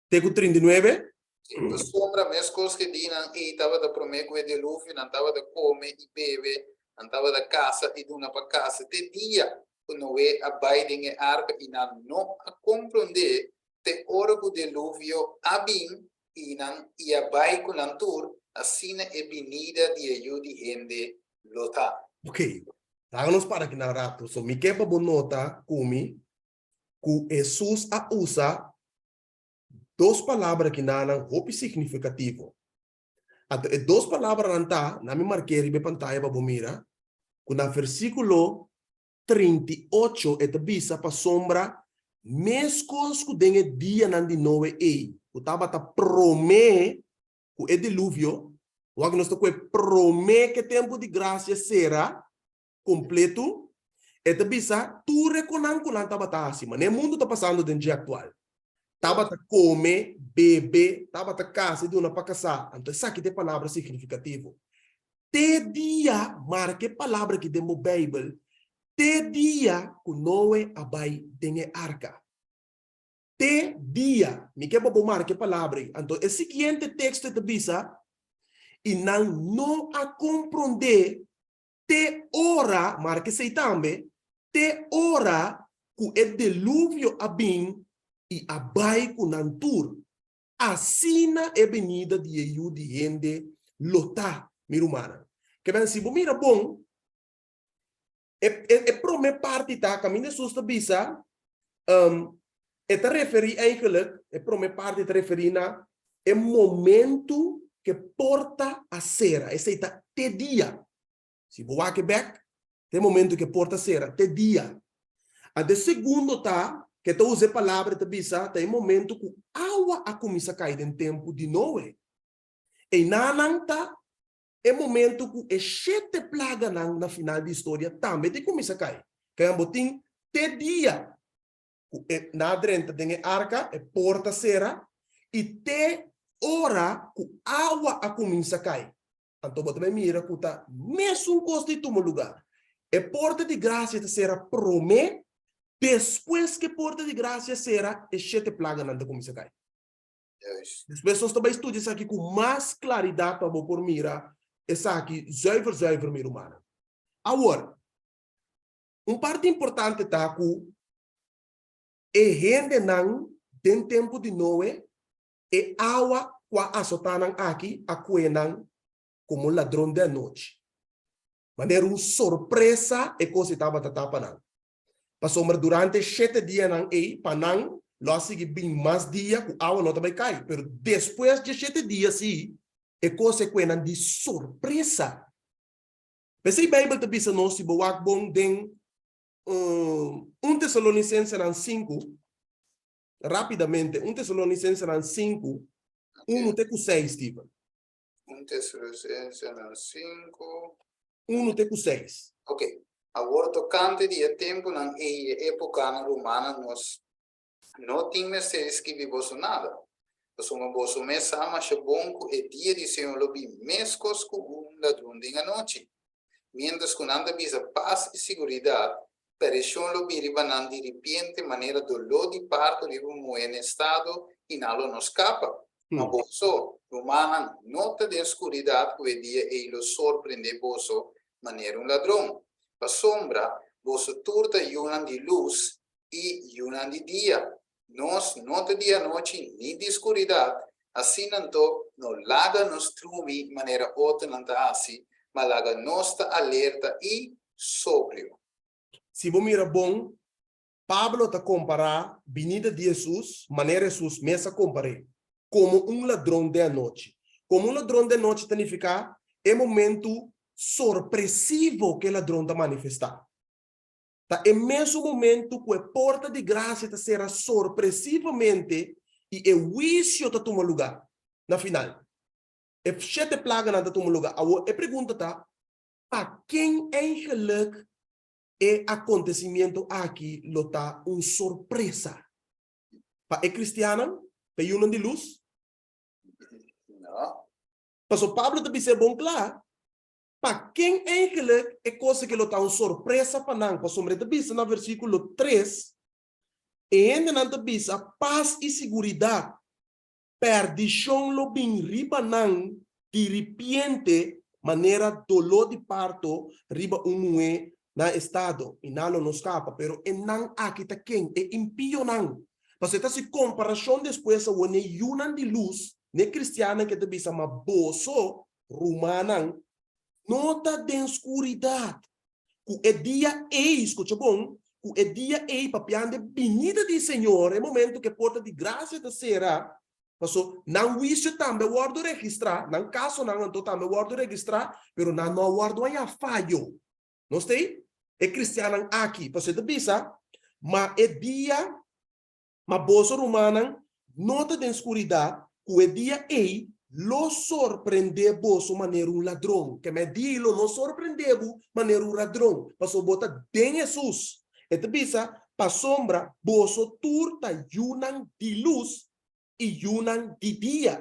te ku 39? Sí, pasobra meskos ku e dianan ei tabata promé ku e diluvio, nan tabata kome i bebe, nan tabata kasa i duna pa kasa, te dia ku Noe a bai den e arka i nan no a komprondé te ora ku diluvio a bin i nan i a bai ku nan tur, asina e binida di e Yu di hende lo ta. Ok, laga nos para aki nan rato. So mi ke pa bo nota ku mi ku Hesus a usa dos palabra kinanan hopi signifikativo. Anto e dos palabranan ta, na mi mark'é riba e pantaya pa bo mira, ku na versíkulo 38 e ta bisa pasobra meskos ku den e dianan di Noe ei, ku tabata promé ku e diluvio, wak nos ta kue promé ku e tempu di grasia sera, kompletu, e ta bisa tur e konan ku nan tabata hasi, manera e mundu ta pasando den dje aktual. Tabata kome, bebe, tabata kasa i duna pa kasá. Anto esaki ta e palabra signifikativo. Te dia, marka e palabra aki den bo Beibel, te dia ku Noe a bai den e arka. Te dia, mi ke pa bo marka e palabra ei. Anto e siguiente teksto e ta bisa, I nan no a komprondé Te ora, marka esei tambe, te ora ku e deluvio a bin i a bai ku nan tur. Asina e binida di e Yu di hende lo ta, mi rumannan. Ke men, si bo mira bon, e, e, e promé parti ta kaminda Hesus ta bisa, um, e ta referí eigenlijk, e promé parti ta referí na e momentu ku e porta a sera, esei ta te dia. Si bo wak e bèk, ta e momentu ku e porta sera, te dia. Anto e segundo ta, ku e ta usa e palabra, e ta bisa, ta e momentu ku awa a kuminsá kai den tempu di Noe. Einanan ta e momentu ku e shete plaganan na final di historia tambe ta kuminsá kai. Kaya bo tin te dia ku e nan a drenta den e arka, e porta sera, i te ora ku awa a kuminsá kai. Anto bo ta bai mira ku ta mesun kos di tuma lugá. E porta di grasia ta sera promé, despues ku e porta di grasia sera, e shete plaganan ta kuminsá kai. Despues nos ta bai studia esaki ku mas klaridat pa bo por mira esaki zuiver zuiver, mi rumannan. Awor, Un parti importante ta ku e hendenan den tempu di Noe, e awa ku a asotá nan aki a kue nan komo ladron di anochi. Manera un sorpresa e kos ei tabata ta pa nan. Pasobra durante e shete dianan ei, pa nan lo a sigui bin mas dia ku awa no ta bai kai. Pero despues dje shete dia sí, e kos ei kue nan di sorpresa. P'esei Beibel ta bisa nos, si bo wak bon den 1 Tesalonisensenan 5, rapidamente, 1 Tesalonisensenan 5, 1 te ku 6, Steven. 1 Tesalonicensenan 5. 1 te ku 6. Ok. Awor tokante di e tempunan ei i e épokanan, rumannan, nos no tin mester di skibi boso nada. Pasobra boso mes sa masha bon ku e dia di Señor lo bin meskos ku un ladron den anochi. Miéntras ku nan ta bisa pas i siguridat, perishon lo bin riba nan diripiente manera doló di parto riba un muhé na estado i nan lo no skapa. Ma boso, rumannan, no ta den skuridat ku e dia ei lo sorprendé boso manera un ladron. Pasobra boso tur ta yunan di lus i yunan di dia. Nos no ta di anochi ni di skuridat, asina anto no laga nos drumi manera otronan ta hasi, ma laga nos ta alerta i sobrio. Si bo mira bon, Pablo ta kompará binida di Hesus manera Hesus mes a kompar'é, komo un ladron den anochi. Komo un ladron den anochi ta nifiká e momentu sorpresivo ku e ladron ta manifestá. Ta e mesun momentu ku e porta di grasia ta sera sorpresivamente i e huisio ta tuma lugá. Na final, e shete plaganan ta tuma lugá. Awor, e pregunta ta, pa ken eigenlik e akontesimiento aki lo ta un sorpresa? Pa e kristiannan? Pa e yunan di lus? No. Pasobra Pablo ta bis'é bon kla, Pa ken eigenlijk e kos aki lo ta un sorpresa pa nan? Pasobra e ta bisa na versíkulo 3, E hendenan ta bisa, Pas i siguridat! Pèrdishon lo bin riba nan diripiente manera doló di parto riba un muhé na estado, i nan lo no skapa. Pero e nan aki ta ken? E impionan. Pasobra e ta hasi komparashon despues awor n'e yunan di lus, n'e kristiannan ku e ta bisa, Ma boso, Rumannan, no ta den skuridat, ku e dia ei, skucha bon, ku e dia ei papiando e binida di Señor, e momento ku e porta di grasia ta sera, paso nan huisio tambe a wòrdu registrá, nan kasonan anto tambe a wòrdu registrá, pero nan no a wòrdu haña fayo. Nos ta ei? E kristiannan aki, paso e ta bisa, Ma e dia Ma boso, rumannan, no ta den skuridat, ku e dia ei lo sorprendé boso manera un ladron. Kema e dia ei lo no sorprendé bo manera un ladron, pasobra bo ta den Hesus. E ta bisa, Pasobra boso tur ta yunan di lus i yunan di dia.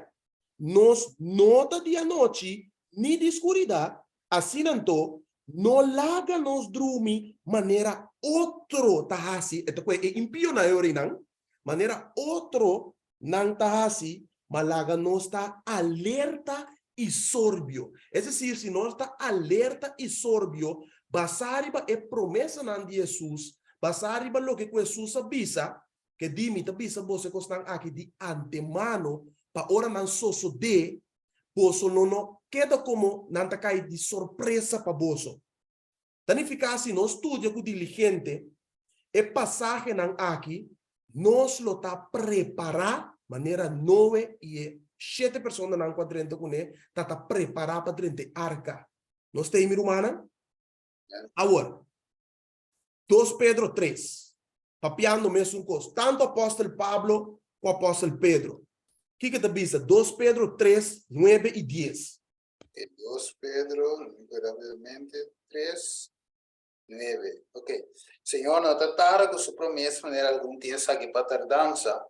Nos no ta di anochi ni di skuridat, asina anto, no laga nos drumi manera otro ta hasi, e ta koe e impionan e orinan, manera otro nan ta hasi, ma laga nos ta alerta i sorbio. Es desir, si nos ta alerta i sorbio, basá riba e promesanan di Hesus, basá riba loke ku Hesus a bisa, Ke di mi ta bisa boso e kosnan aki di antemano, pa ora nan sosodé, boso lo no keda komo nan ta kai di sorpresa pa boso. Ta nifiká si nos studia ku diligente e pasahenan aki, nos lo ta prepará manera Noe i e shete personanan ku a drenta kuné ta ta prepará pa drenta e arka. Nos ta ei, mi rumannan? Awor, 2 Pedro 3, papiando mesun kos, tantu apòstel Pablo ku apòstel Pedro. Kiko e ta bisa? 2 Pedro 3, 9 i 10. E 2 Pedro, rápidamente, 3, 9. Ok. Señor no ta tarda ku su promesa manera algun tin esaki pa tardansa,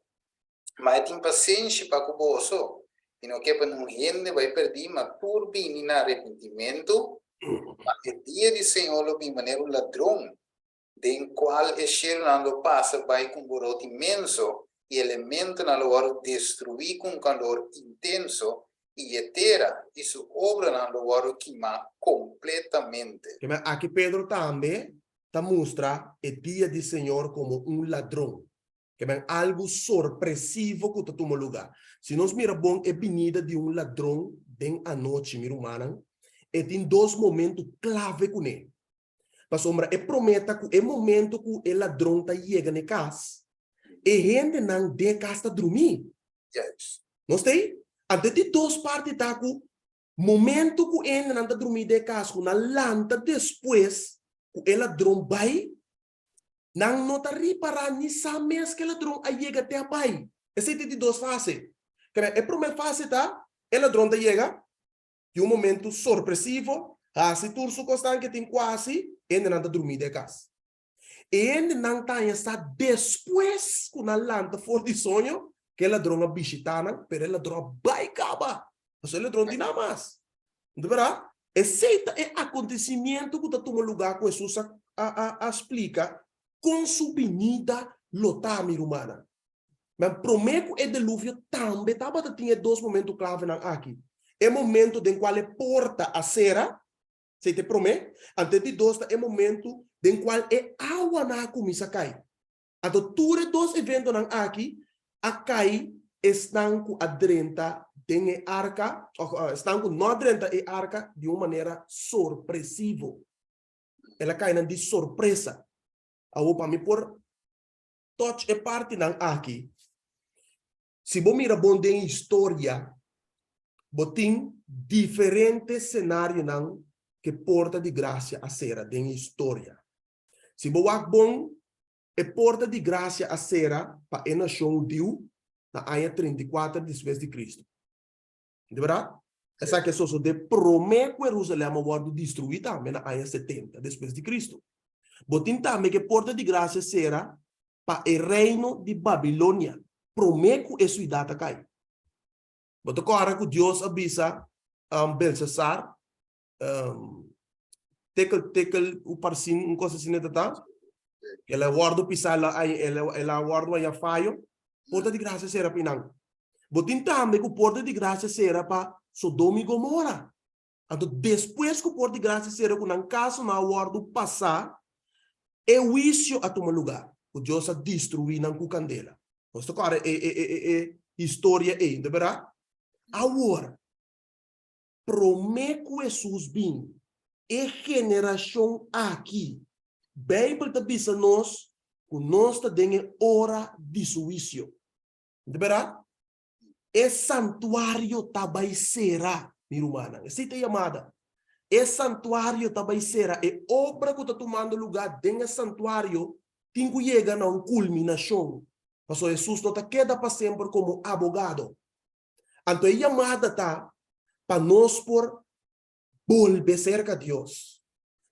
ma e tin pasenshi pa ku boso, i no ke pa nun hende bai perdí, ma tur bini na arepentimentu. Ma e dia di Señor lo bin manera un ladron, den kual e shelunan lo pasa bai ku un borot inmenso, i elementonan lo wòrdu destruí ku un kalor intenso, i e tera i su obranan lo wòrdu kimá kompletamente. Aki Pedro tambe ta mustra e dia di Señor komo un ladron. Ke men algu sorpresivo ku ta tuma lugá. Si nos mira bon e binida di un ladron den anochi, mi rumannan, e tin dos momentu klave kuné. Pasobra e promé ta ku e momentu ku e ladron ta yega na e kas, e hendenan den e kas ta drumí. Nos ta ei? Anto e di dos parti ta ku momentu ku e hendenan ta drumí den e kas, ku nan lanta despues ku e ladron bai, Nan no ta ripará ni sa mes ku e ladron a yega te a bai. Esei ta e di dos fase. Kende, e promé fase ta, e ladron ta yega. Di un momento sorpresivo, hasi tur su kosnan ke tin ku hasi, hendenan ta drumí den kas. E hendenan ta haña sa despues ku nan lanta for di soño ku e ladron a bishitá nan, pero e ladron a bai kaba. Pasobra e ladron tin nada mas. Nta berdad? Esei ta e akontesimiento ku ta tuma lugá ku Hesus a a a splika kon su binida lo ta, mi rumannan. Men promé ku e deluvio tambe tabata tin e dos momento klavenan aki. E momento den kual e porta a sera, esei ta e promé, anto e di dos ta e momento den kual e awanan a kuminsá kai. Anto tur e dos eventonan aki a kai esnan ku a drenta den e arka, òf esnan ku no a drenta e arka di un manera sorpresivo. El a kai nan di sorpresa. Awor pa mi por touch e partinan aki, si bo mira bon den historia, bo tin diferente senarionan ke porta di grasia a sera den historia. Si bo wak bon, e porta di grasia a sera pa e nashon hudiu na aña 34 despues di Kristu. Di bèrdat? Esaki a sosodé promé ku Herusalèm a wòrdu destruí tambe na aña 70 despues di Kristu. Bo tin tambe ku e porta di grasia sera pa e reino di Babilonia promé ku e siudat a kai. Bo ta kòrda ku Dios a bisa Belsasar, Tekel, tekel, uparsin, un kos asina ta ta. El a wòrdu pisá, el a, el a wòrdu haña fayo. Porta di grasia sera pa nan. Bo tin tambe ku porta di grasia sera pa Sodoma i Gomora. Anto despues ku porta di grasia sera ku nan kasonan a wòrdu pasá, e huisio a tuma lugá, ku Dios a destruí nan ku kandela. Nos ta kòrda e, e, e, e historia ei, no ta bèrdat? Awor, Promé ku Hesus bin, e generashon aki, Beibel ta bisa nos ku nos ta den e ora di su huisio. Di bèrdat? E santuario ta bai sera, mi rumannan. Esei ta e yamada. E santuario ta bai sera. E obra ku ta tumando lugá den e santuario tin ku yega na un kulminashon, pasobra Hesus no ta keda pa semper komo abogado. Anto e yamada ta pa nos por bolbe serka Dios,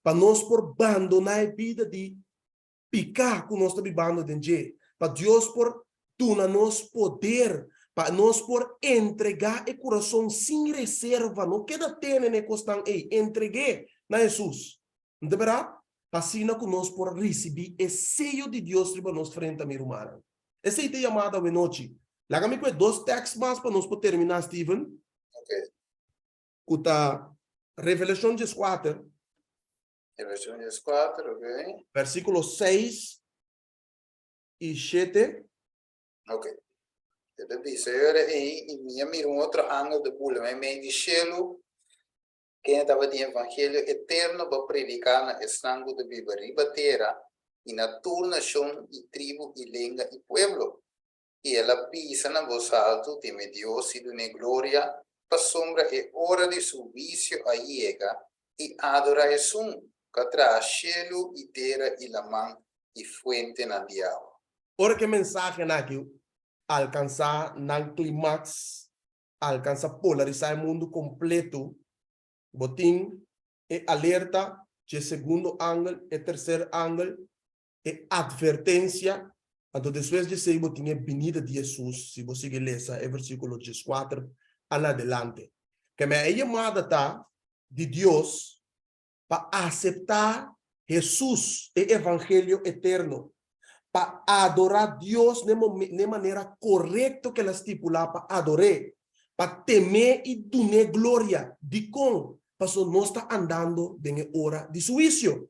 pa nos por bandoná e bida di piká ku nos ta bibando den dje, pa Dios por duna nos poder pa nos por entregá e kurason sin reserva, no keda tene na e kosnan ei, entreg'é na Hesus. No ta bèrdat? Pa asina ku nos por risibí e seyo di Dios riba nos frenta, mi rumannan. Esei ta e yamada awenochi. Laga mi kue dos tèks mas pa nos por terminá, Steven. Ku ta Revelashon 14. Revelashon 14, ok. Versíkulo 6 i 7. Ok. E ta bisa, E ora ei, i mi a mira un otro angel ta bula meimei di shelu, Kende tabatin evangelio eterno pa prediká na esnan ku ta biba riba tera i na tur nashon i tribu i lenga i pueblo. I el a bisa na bos haltu, Teme Dios i dun'é gloria, pasobra e ora di su huisio a yega, i adorá esun ku a traha shelu i tera i laman i fuentenan di awa. Ora ku e mensahenan aki alkansá nan klimaks alcansa polarisa e mundo completo, bo tin e alerta dje segundo angel, e tercer angel, e advertencia, anto despues dje esey bo tin e binida di Jesus, si bo sigui lesa e versiculo 14 an adelante. Keme e yamada ta di Dios pa acepta Jesus, e evangelio eterno, pa adora Dios n'e manera corecto cu el a stipula pa ador'é, pa tem'é i dun'é gloria. Dicon? Pasobra nos ta andando den e ora di su huicio.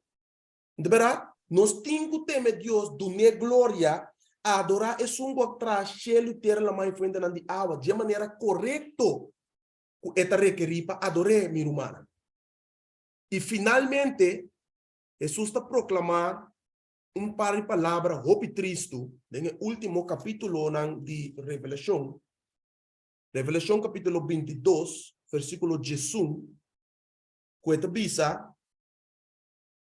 Di berdad, nos tin cu teme Dios, dun'é gloria, adora esun cu a traha shelu i tera, laman i fuentenan di awa, dje manera corecto cu e ta rekerí pa ador'é, mi rumannan. I finalmente, Hesus ta proklamá un par di palabra hopi tristu den e último kapítulonan di Revelashon. Revelashon kapítulo 22, versíkulo 11, ku e ta bisa,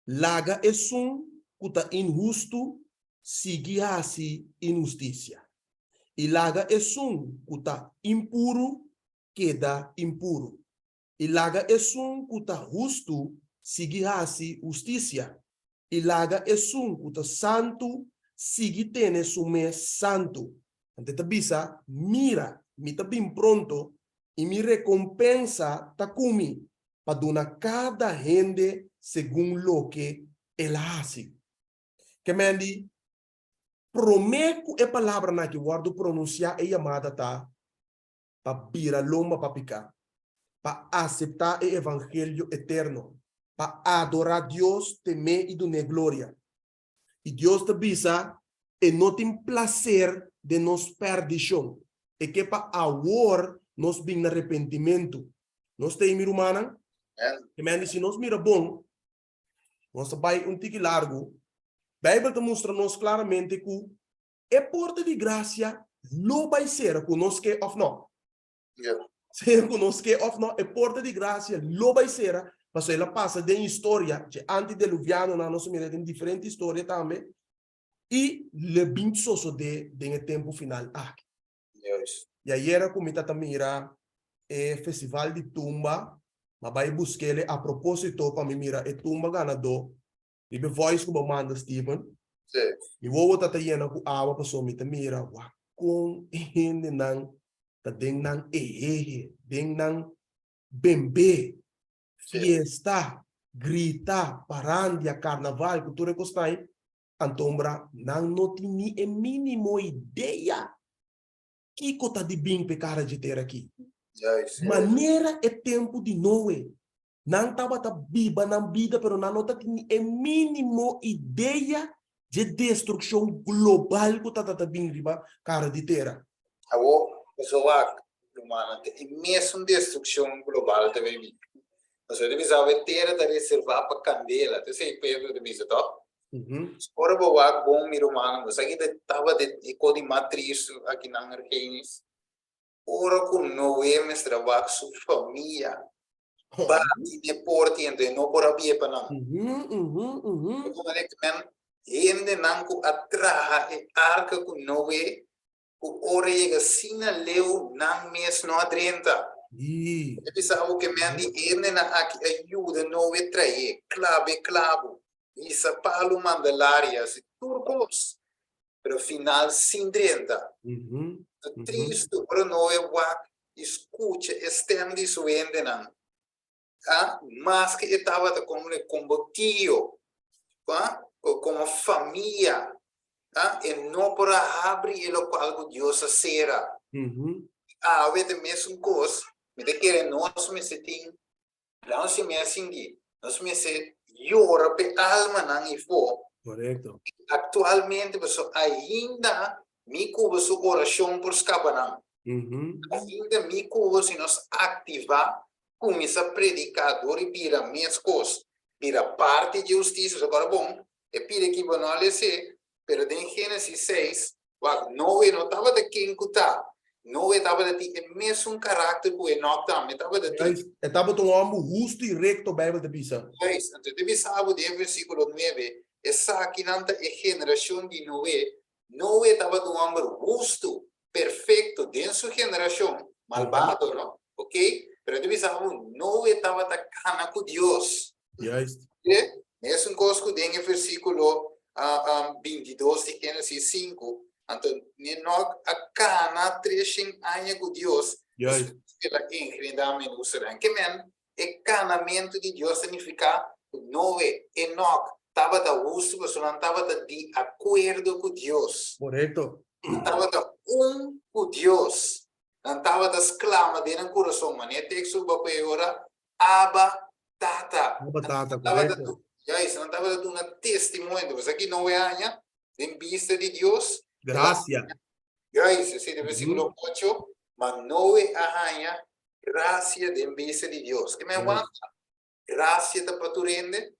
Laga esun ku ta inhustu sigui hasi inhustisia, i laga esun ku ta impuru keda impuru. I laga esun ku ta hustu sigui hasi hustisia, i laga esun ku ta santu sigui tene su mes santu. Anto e ta bisa, Mira, mi ta bin pronto, i mi rekompensa ta ku mi, pa duna kada hende segun loke el a hasi. Ke men di, promé ku e palabranan aki wòrdu pronunsiá e yamada ta pa bira lomba pa piká, pa aseptá e evangelio eterno, pa adorá Dios, tem'é i dun'é gloria. I Dios ta bisa, E no tin plaser den nos pèrdishon. E ke pa awor nos bin na repentimentu. Nos ta ei, mi rumannan? E men di, si nos mira bon, nos ta bai un tiki largu, Beibel ta mustra nos klaramente ku e porta di grasia lo bai sera ku nos ke òf nò. Sea ku nos ke òf nò, e porta di grasia lo bai sera, pasobra el a pasa den historia dje antideluvianonan, nos a mira den diferente historia tambe, i lo bin sosodé den e tempu final aki. I ayera ku mi ta ta mira e festival di tumba, m'a bai busk'el a propósito pa mi mira e tumba ganadó. Riba e voice ku bo manda, Steven, mi wowo ta ta yena ku awa pasobra mi ta mira wak kon e hendenan ta den nan ehehe, den nan bembe, fiesta, grita, parandia, karnaval ku tur e kosnan ei, antombra nan no tin ni e mínimo idea kiko ta di bin p'e kara dje tera aki. Manera e tempu di Noe, Nan tabata biba nan bida pero nan no ta tin ni e mínimo idea dje destrukshon global ku tabata bin riba kara di tera. Awor, boso wak, rumannan, ta e mesun destrukshon global ta bin bin. Pasobra e ta bisa awe tera ta reservá pa kandela. Ta esei Pedro ta bisa, tòg? Ora bo wak bon, mi rumannan, bo sa ki ta tabata e kos di mas tristu akinan, Argenis? Ora ku Noe mester a wak su famia bati den porta i enton e no por a bia pa nan. Hendenan ku a traha e arka ku Noe, ku ora yega asina leu nan mes no a drenta. E bisa bo ke men di hendenan aki a yuda Noe trae klab'e klabu, hisa palu manda laria, hasi tur kos. pero final sin drenta. Ta tristu ora Noe wak i skucha e stem di su hendenan. Ah, maske e tabata komo e komo tio, ah, komo famia, ah, e no por a habri e lokual ku Dios a sera. Awe ta mesun kos, mi ta kere nos mester tin Laga nos siña sinti, nos mester yora p'e almanan ifó. Korekto. Aktualmente pasobra ainda mi ku bo su orashon por skapa nan. Ainda mi ku bo si nos aktivá, kuminsá prediká dor i bira meskos, bira parti dje hustisia. Pasobra ora bon, e pida ki bo no a les'é, pero den Génesis seis, Wak, Noe no tabata ken ku ta. Noe tabata tin e mesun karakter ku Enok tambe tabata tin. Juist, e tabata un hòmber hustu i rekto, Beibel ta bisa. Juist, anto e ta bisa bo den versíkulo nuebe, Esakinan ta e generashon di Noe. Noe tabata un hòmber hustu, perfekto den su generashon, malbado, no? Oké, pero e ta bisa bo, Noe tabata kana ku Dios. Juist. E mesun kos ku den e versíkulo 22 di Génesis 5, anto Enok a kana treshen aña ku Dios, Juist. despues el a engrendá Menusalèm. Ke men, e kanamentu di Dios ta nifiká ku Noe, Enok, tabata hustu pasobra nan tabata di akuerdo ku Dios. Korekto. Nan tabata un ku Dios. Nan tabata sklama den nan kurason, manera e teksto ku bo a poi ora, Abba, Tata. Abba, Tata, korekto. Juist, nan tabata duna testimonio. Bo sa ki Noe haña den bista di Dios? Grasia. Juist, esei ta versíkulo ocho. Ma Noe a haña grasia den bista di Dios. Ke men wanta? Grasia ta pa tur hende?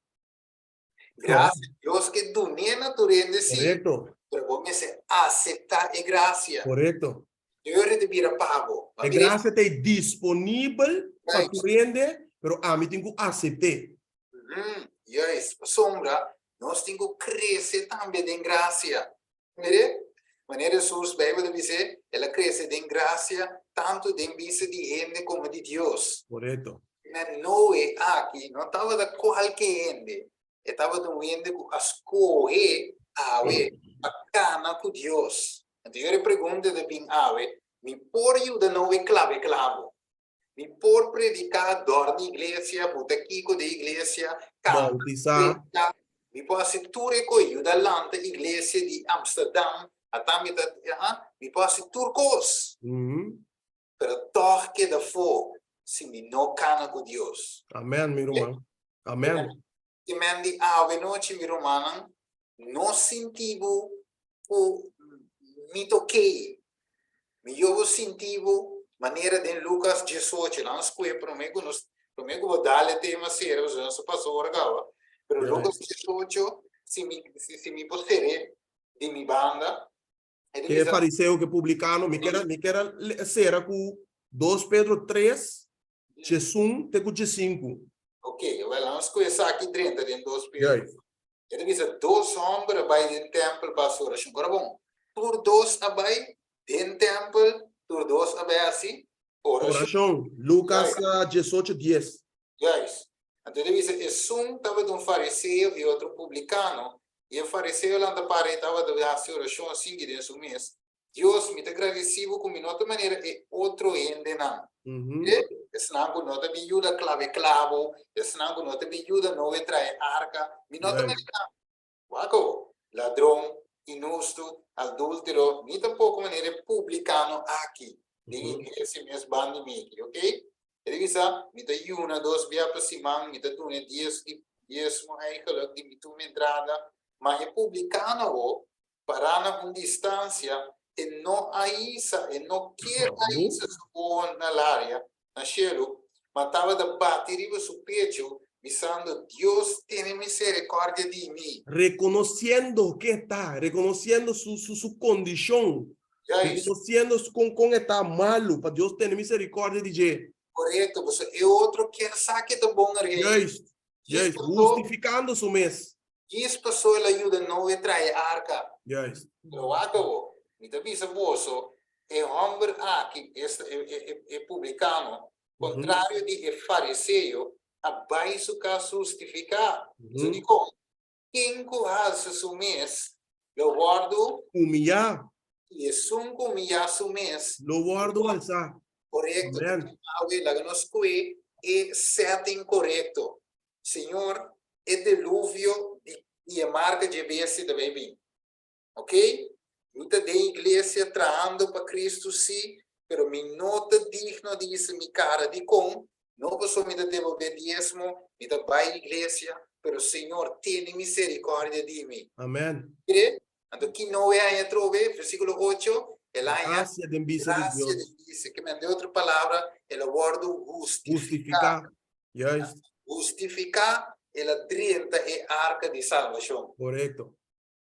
Grasia, Dios ke dun'é na tur hende sí. Korekto. Pero bo mester aseptá e grasia. Korekto. Deur e ta bira pa bo. E grasia ta ei disponibel pa tur hende, pero ami tin ku asept'é. Juist. Pasobra nos tin ku krese tambe den grasia. Mire, manera Hesus, Beibel ta bis'é, el a krese den grasia tantu den bista di hende komo di Dios. Korekto. Na Noe aki no tabata kualke hende, e tabata un hende ku a skohe awe pa kana ku Dios. Anto yo e pregunta ta bin awe, mi por yuda Noe klaba e klabo? Mi por prediká dor di iglesia, buta kiko den iglesia, kanta, Bautisá. prediká? Mi por hasi tur e kos, yuda lanta iglesia di Amsterdam, ata mi ta, mi por hasi tur kos. Pero tòg keda afó si mi no kana ku Dios. Amen, mi ruman. Amen. Te men di awe nochi, mi rumannan, no sinti bo ku mi ta okey. Mi yo bo sinti bo manera den Lukas 18, nan skue promé ku nos, promé ku bo dal e tema sera, pasobra nos a pasa ora kaba. Pero Lukas 18, si mi, si mi por ser'é di mi banda, Ke fariseo, ke publikano, mi ker a, mi ker a sera ku 2 Pedro 3, djesun te ku djesinku. Ok, wel nos ku esaki drenta den 2 Pedro. Juist. E ta bisa dos hòmber a bai den tèmpel pa hasi orashon. Ora bon, tur dos a bai den tèmpel, tur dos a bai hasi orashon. Orashon, Lukas 18, 10. Juist. Anto e ta bisa esun tabata un fariseo i otro un publikano, I e fariseo lanta para i tabata hasi orashon asinki den su mes, Dios, mi ta gradisí bo ku mi no ta manera e otro hendenan, esnan ku no ta bin yuda klaba e klabu, esnan ku no ta bin yuda Noe traha e arka, mi no ta manera nan. Wak awor, ladron, inhustu, adúltero, ni tampoko manera e publikano aki den iglesia mes banda di mi aki, okey? E ta bisa, Mi ta yuna dos bia pa siman, mi ta duna e dies di diesmo eigenlijk di mi tur mi entrada. Ma e publikano ho, pará na un distansia, e no a hisa, e no kier a hisa su oho na laria, na shelu, ma tabata bati riba su pechu, bisando, Dios tene misericordia di mi. Reconociendo ke ta, reconociendo su su su condicion, Reconociendo con con e ta malu, pa Dios tene misericordia di dje. Correcto, pasobra e otro kier sa ke ta bon rei. Juist, juist, hustificando su mes. Djis paso el a yuda Noe traha e arca. Juist. Pero wak awor, mi ta bisa boso, e homber aki, esta e e e publicano, contrario di e fariseo, a bai su cas hustifica. Pasobra dikon? Ken ku halsa su mes lo wòrdu. Humiyá. I esun ku humiyá su mes. Lo wòrdu halsá. Korekto. Amen. Awe laga nos kue e setting korekto. Señor, e deluvio di i e marka dje bestia ta bai bin. Ok? Mi ta den iglesia trahando pa Cristo sí, pero mi no ta digno di hisa mi cara. Dicon? No pasobra mi ta debolbe diesmo, mi ta bai iglesia, pero Señor tene misericordia di mi. Amen. Mire, anto ki Noe a haña atrobe? Versículo ocho, el a haña Gracia den bisa di gracia Dios. den bisa. Ke men, den otro palabra, el a wordo hustificá. Hustificá. Juist. Hustificá, el a drenta e arca di salbacion. Correcto.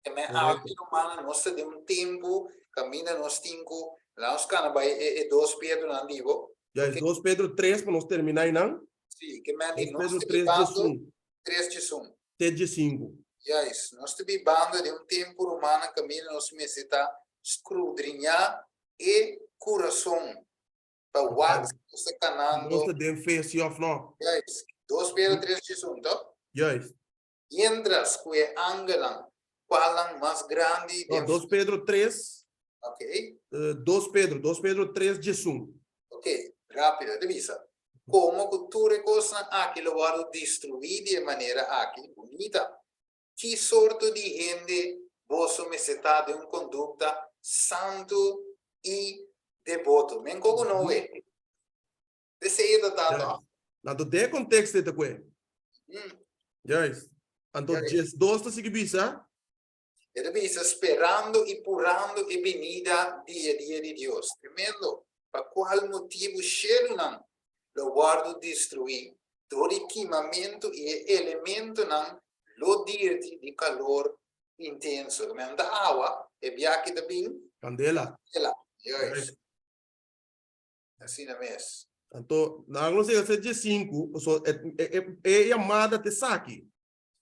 E men awe rumannan nos ta den un tempu kaminda nos tin ku laga nos kana bai e e dos Pedronan di bo. Ya es dos Pedro tres pa nos terminá einan. Sí, ke men di Dos nos Pedro ta tres bibando diesun tres diesun. te diesinku. Juist, nos ta bibando den un tempu rumannan kaminda nos mester ta skrudriñá e kurason pa wak si nos ta kanando. Nos ta den fe si òf no. Juist, dos Pedro tres diesun, to? Juist. Mientras ku e angelnan, kualnan mas grandi No, den. 2 Pedro 3. Ok. 2 Pedro, 2 Pedro 3, 11. Ok, rápido, e ta bisa, Komo ku tur e kosnan aki lo wòrdu destruí di e manera aki, bunita, ki sorto di hende boso mester ta den un kondukta santu i deboto? Men koko no e. Esei e ta tanto. Anto den e konteksto e ta kue. Juist. Anto 12 ta sigui bisa. E ta bisa sperando i purando e binida di e dia di Dios. Tremendo! Pa kual motibu shelunan lo wòrdu destruí dor di kimamentu i e elementonan lo dirti di kalor intenso. Men ta awa, e biaha ta bin. Kandela. Kandela. Juist. Asina mes. Anto, nan lo sega ser 15, paso e, e, e, e yamada te saki.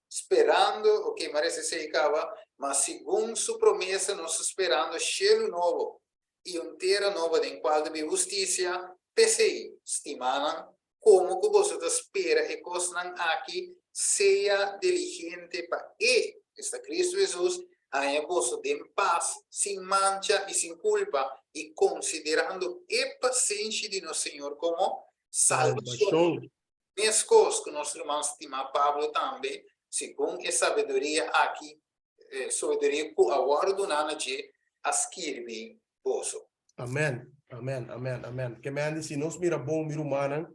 Sperando, ok, mara esei kaba, ma segun su promesa nos ta sperando shelu nobo i un tera nobo den kual ta bin hustisia, p'esei, stimanan, Komo ku boso ta spera e kosnan aki, sea diligente pa E, esta Kristu Hesus, haña boso den pas, sin mancha i sin kulpa, i konsiderando e pasenshi di nos Señor komo salbashon. Meskos ku nos ruman stimá Pablo tambe, segun e sabiduria aki, sabiduria ku a wòrdu duná na dje, a skirbi boso. Amen, amen, amen, amen. Ke men di si nos mira bon, mi rumannan,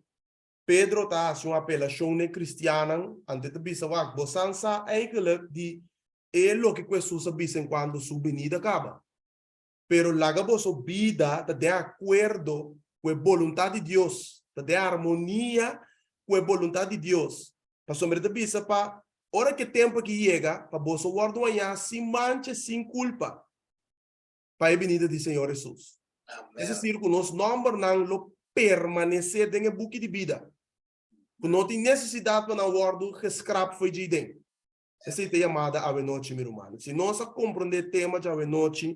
Pedro ta hasi un apelashon n'e kristiannan, anto e ta bisa, Wak, bosan sa eigenlijk di e loke ku Hesus a bisa enkuanto su binida kaba. Pero laga boso bida ta den akuerdo ku e boluntat di Dios, ta den armonia ku e boluntat di Dios. Pasobra e ta bisa pa ora ku e tempu aki yega, pa boso wòrdu hañá sin mancha, sin kulpa. pa e binida di Señor Hesus. Es decir, ku nos nòmbernan lo permanesé den e buki di bida, ku no tin nesesidat pa nan wòrdu geskrap fo'i djei den. Esei ta e yamada awenochi, mi rumannan. Si nos a komprondé e tema djawe-nochi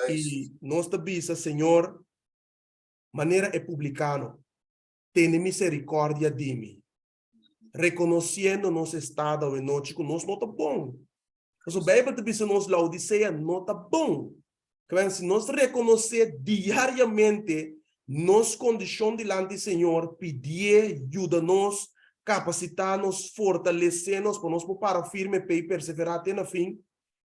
i nos ta bisa, Señor, manera e publikano, tene miserikòrdia di mi, rekonosiendo nos estado awenochi ku nos no ta bon. Pasobra Beibel ta bisa nos Laodisea no ta bon. Kwen si nos rekonosé diariamente nos kondishon dilanti Señor, pidié yuda nos, kapasitá nos, fortalesé nos pa nos por para firme p'e i perseverá te na fin,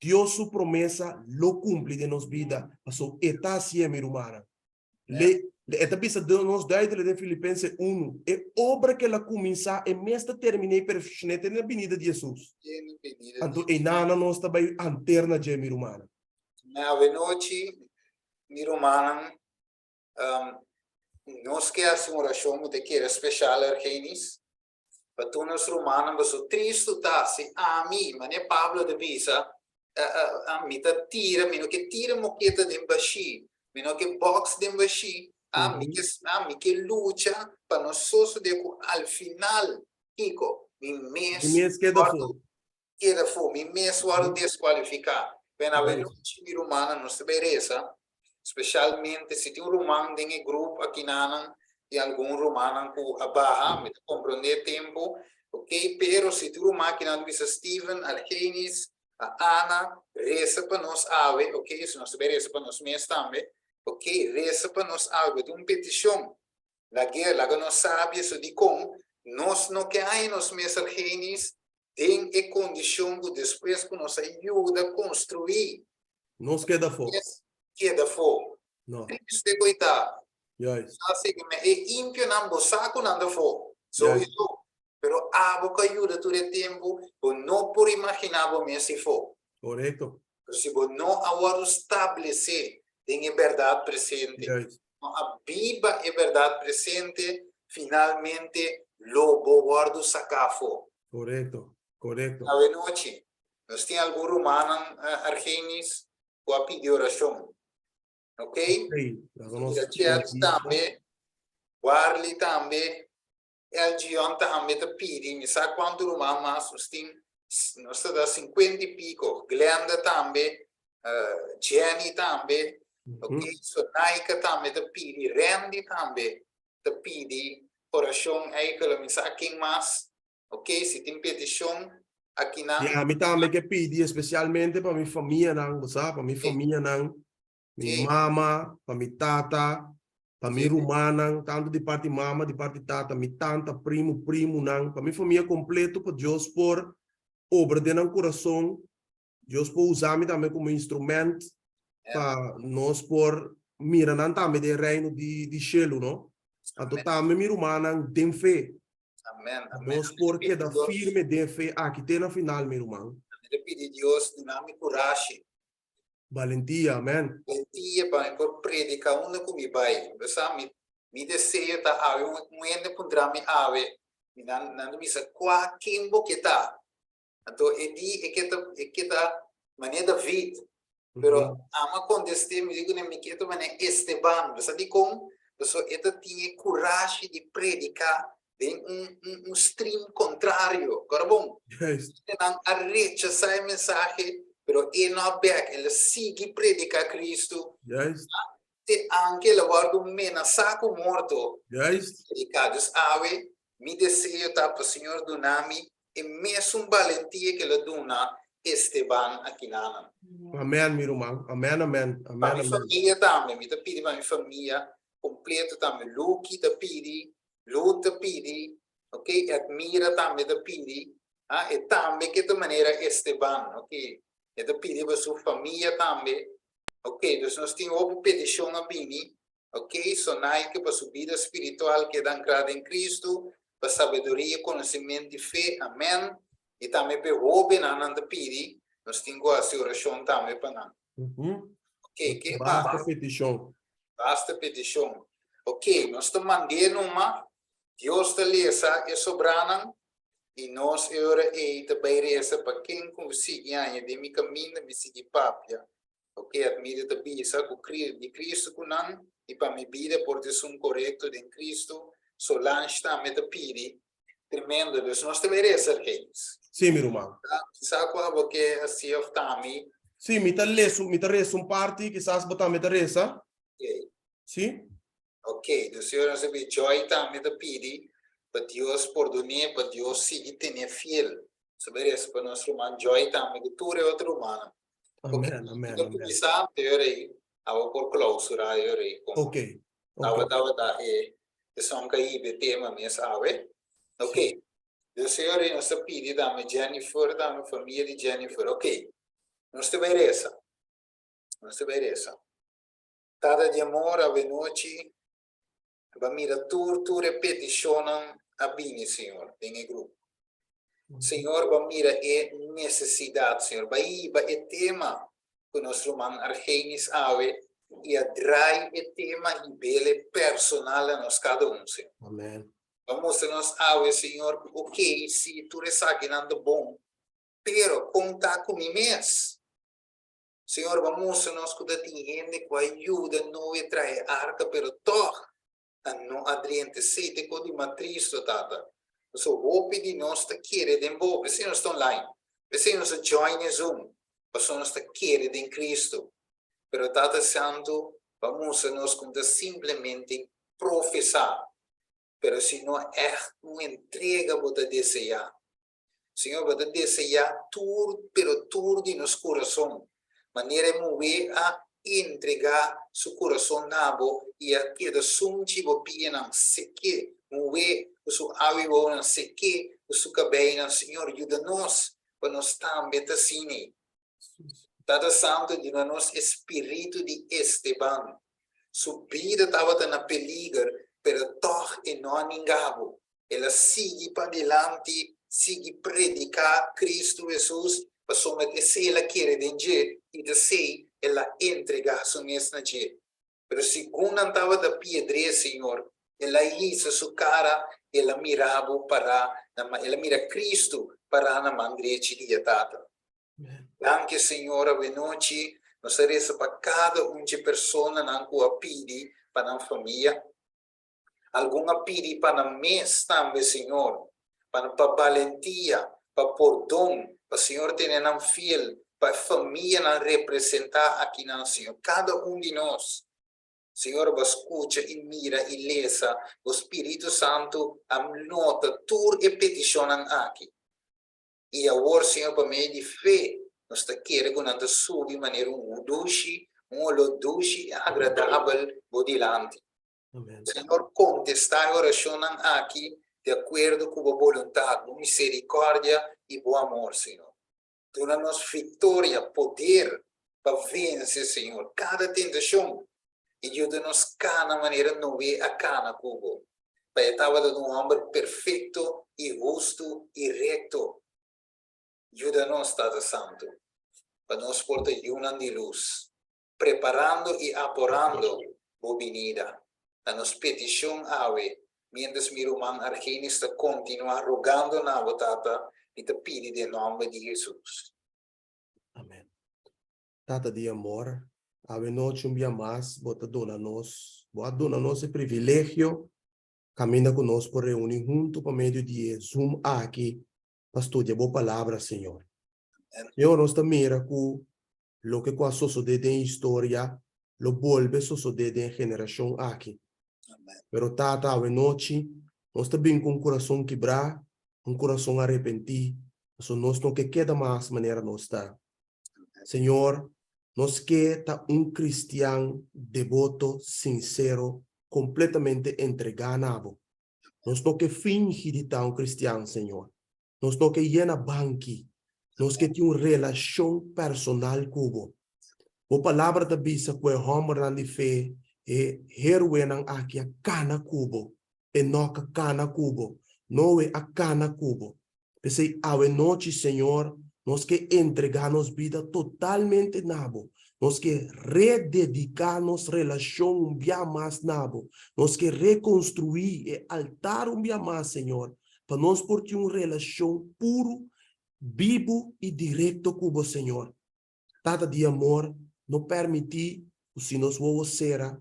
Dios su promesa lo kumpli den nos bida, pasobra e ta hasié, mi rumannan. Le, e ta bisa nos duidelijk den Filipense unu, e obra ku el a kuminsá, e mes ta terminá i perfekshoné te na binida di Hesus. Anto einana nos ta bai anter na dje, mi rumannan. Na awenochi, mi rumannan, nos ke hasi un orashon ku ta kere speshal, Argenis, Pa tur nos rumannan boso tristu ta si ami, manera Pablo ta bisa, mi ta tira, mi no ke tira moketa den bashí, mi no ke bòks den bashí, mi ke, mi ke lucha pa no sosodé ku al final, kiko? Mi mes Mi mes keda afó. Keda afó, mi mes wòrdu deskualifiká. Ben awenochi mi rumannan nos ta bai resa, Specialmente si tin un ruman den e grup akinanan, tin algun rumannan ku a baha, mi ta komprondé e tempu, ok, pero si tin un ruman akinan ta bisa Steven, Argenis, Ana, resa pa nos awe, ok, si nos ta bai resa pa nos mes tambe, ok, resa pa nos awe, bo tin un petishon, lag'é, laga nos sabi eso dikon nos no ke haña nos mes Argenis den e kondishon ku despues ku nos a yuda konstruí Nos keda afó. Mes keda afó. No. Triste ku e ta. Juist. Sa sigui me e impionan bo sa ku nan ta afó. Sowieso. Pero abo ku a yuda tur e tempu, bo no por imaginá bo mes afó. Korekto. Pero si bo no a wòrdu stablesé den e bèrdat presente, Juist. no a biba e bèrdat presente, finalmente lo bo wòrdu saká afó. Korekto. Korekto. Awenochi, Nos tin algun rumannan Argenis ku a pidi orashon. Ok? Mira Chet tambe, Warly tambe, Elgion tambe ta pidi. Mi sa kuantu ruman mas nos tin. Nos ta da sinkuenta i piko. Glenda tambe, Jenny tambe, ok? Sonaika tambe ta pidi, Randy tambe ta pidi orashon. Eikel, mi sa ken mas. Ok, si tin petishon akinan. Ya, mi tambe ke pidi especialmente pa mi famianan, bo sa, pa mi famianan, mi mama, pa mi tata, pa mi rumannan, tanto di parti mama, di parti tata, mi tanta, primu, primunan, pa mi famia completo, pa Dios por obra den nan curason, Dios por usa mi tambe como instrument pa nos por mira nan tambe den reino di shelu, no? Anto tambe mi rumannan den fe. Amen, amen. Nos por keda firme den fe aki te na final, mi ruman. Mi ta pidi Dios duna mi kurashi. Balentia, amen. Balentia pa mi por predika unda ku mi bai. Bo sa, mi, mi deseo ta awe un hende puntra mi awe, mi nan, nan ta bisa, Kua ken bo ke ta? Anto e di e ke ta, e ke ta manera David. Pero amo a kontest'é, mi di kuné, mi ke ta manera Esteban. Bo sa dikon? Pasobra e ta tin e kurashi di prediká den un, un, un stream kontrario. Kòrda bon? Hendenan a rechasá e mensahe, pero e no a bèk. El a sigui prediká Kristu. Te anke el a wòrdu menasá ku morto. Prediká. Dus awe. Mi deseo ta pa Señor duna mi e mesun balentia ku el a duna Esteban akinanan. Amen, mi ruman. Amen, amen. Pa Amen, mi amen. famia tambe, mi ta pidi pa mi famia kompleto tambe. Luki ta pidi, Lut ta pidi, ok, Edmira tambe ta pidi, ah, e tambe ke ta manera Esteban, ok, e ta pidi pa su famia tambe, ok, dus nos tin hopi petishon a bini. Ok, Sonaike pa su bida spiritual keda ankrá den Kristu, pa sabiduria, konosementu i fe. Amèn. I tambe pa e hóbennan nan ta pidi, nos tin ku hasi orashon tambe pa nan. Ok, ke mas? Basta petishon. Basta petishon. Ok, nos ta mand'é numa, Dios ta lesa e sobranan, i nos e ora ei ta bai resa pa ken ku sigui haña den mi kaminda, mi sigui papia. Ok, admite ta bisa ku di Cristo ku nan i pa mi bida por ta esun korekto den Cristo, Solange tambe ta pidi. Tremendo, dus nos ta bay resa Argenis. Sí, mi ruman. Sa ku abo ke hasi of tami? Sí, mi ta lesa, mi ta resa un parti, kisas bo tambe ta resa. Ok. Sí? Ok, dus e ora nos ta pidi Joy tambe ta pidi pa Dios pordon'é, pa Dios sigui ten'é fiel. Nos ta bay resa pa nos ruman Joy tambe ku tur e otro rumannan. Amen, amen, Yo amen. kuminsá te ora ei, abo por klausurá e ora ei kon. Ok, ok. Tawa tabata e esun ka hiba e tema mes awe. Ok, dus e ora ei nos ta pidi tambe Jennifer tambe, famia di Jennifer. Ok, nos ta bai resa, nos ta bai resa. Tata di amor, awe nochi Bo a mira tur tur e petishonnan a bini, Señor, den e grupo. Señor, bo a mira e nesesidat, Señor. Bo a hiba e tema ku nos ruman Argenis awe i a drai e tema hib'el personal na nos kada un, Señor. Amen. Bo a mustra nos awe, Señor, ku okey, si tur esakinan ta bon, pero kon ta ku mi mes? Señor, bo a mustra nos ku ta tin hende ku a yuda Noe traha e arka, pero tòg nan no a drenta. Esei ta e kos di mas tristu, Tata. Pasobra hopi di nos ta kere den bo. P'esei nos ta online. P'esei nos a join e Zoom. Pasobra nos ta kere den Kristu. Pero Tata Santu, bo a mustra nos ku no ta simplemente profesá, pero sino ègt un entrega bo ta deseá. Señor, bo ta deseá tur, pero tur di nos kurason, manera e muhé a entregá su kurason na bo i a keda sunchi bo pianan, sek'é, muhé ku su awa i wounan, sek'é ku su kabeinan. Señor, yuda nos pa nos tambe ta asina. Tata Santu duna nos e spiritu di Esteban. Su bida tabata na peliger, pero tòg e no a ninga bo. El a sigui padilanti, sigui prediká Kristu Hesus, pasobra esei el a kere den dje i ta esei el a entregá su mes na dje. Pero segun nan tabata piedr'é, Señor, el a hisa su kara, el a mira bo pará na man, el a mira Kristu pará na man drechi di e Tata. Danki Señor awenochi nos ta resa pa kada un dje personanan ku a pidi pa nan famia. Algun a pidi pa nan mes tambe Señor, pa pa balentia, pa pordon, pa Señor tene nan fiel, pa e famianan representá akinan Señor. Kada un di nos. Señor bo a skucha i mira i lesa, bo Spiritu Santu a nota tur e petishonnan aki. I awor, Señor, pa medio di fe, nos ta kere ku nan ta subi manera un dushi, un oló dushi i agradabel Bo dilanti. Señor, kontestá e orashonnan aki di akuerdo ku Bo boluntat, Bo miserikòrdia i Bo amor, Señor. Duna nos viktoria, poder pa vense, Señor, kada tentashon i yuda nos kana manera Noé a kana ku Bo, pa e tabata un hòmber perfekto i hustu i rekto. Yuda nos, Tata Santu, pa nos por ta yunan di lus, preparando i aporando Bo binida. Na nos petishon awe, miéntras mi ruman Argenis ta kontinuá rogando na Bo, Tata, mi ta pidi den nòmber di Hesus. Amèn. Tata di amor, awe nochi un bia mas Bo ta duna nos, Bo a duna nos e privilegio kaminda ku nos por reuni huntu pa medio di e Zoom aki pa studia Bo Palabra, Señor. Señor, nos ta mira ku loke ku a sosodé den historia lo bolbe sosodé den e generashon aki. Pero Tata, awe nochi Nos ta bin ku un kurason kibrá, un kurason arepentí, pasobra nos no ke keda mas manera nos ta. Señor, nos ke ta un kristian deboto, sinsero, kompletamente entregá na Bo. Nos no ke fingi di ta un kristian, Señor. Nos no ke yena banki. Nos ke tin un relashon personal ku Bo. Bo Palabra ta bisa ku e hòmbernan di fe, e héroenan aki a kana ku Bo. Enòk a kana ku Bo. Noe a kana ku Bo. P'esei awe nochi, Señor, nos ke entregá nos bida totalmente na Bo. Nos ke redediká nos relashon un bia mas na Bo. Nos ke rekonstruí e altar un bia mas, Señor, pa nos por tin un relashon puru, bibu i direkto ku Bo, Señor. Tata di amor, no permití ku si nos wowo sera,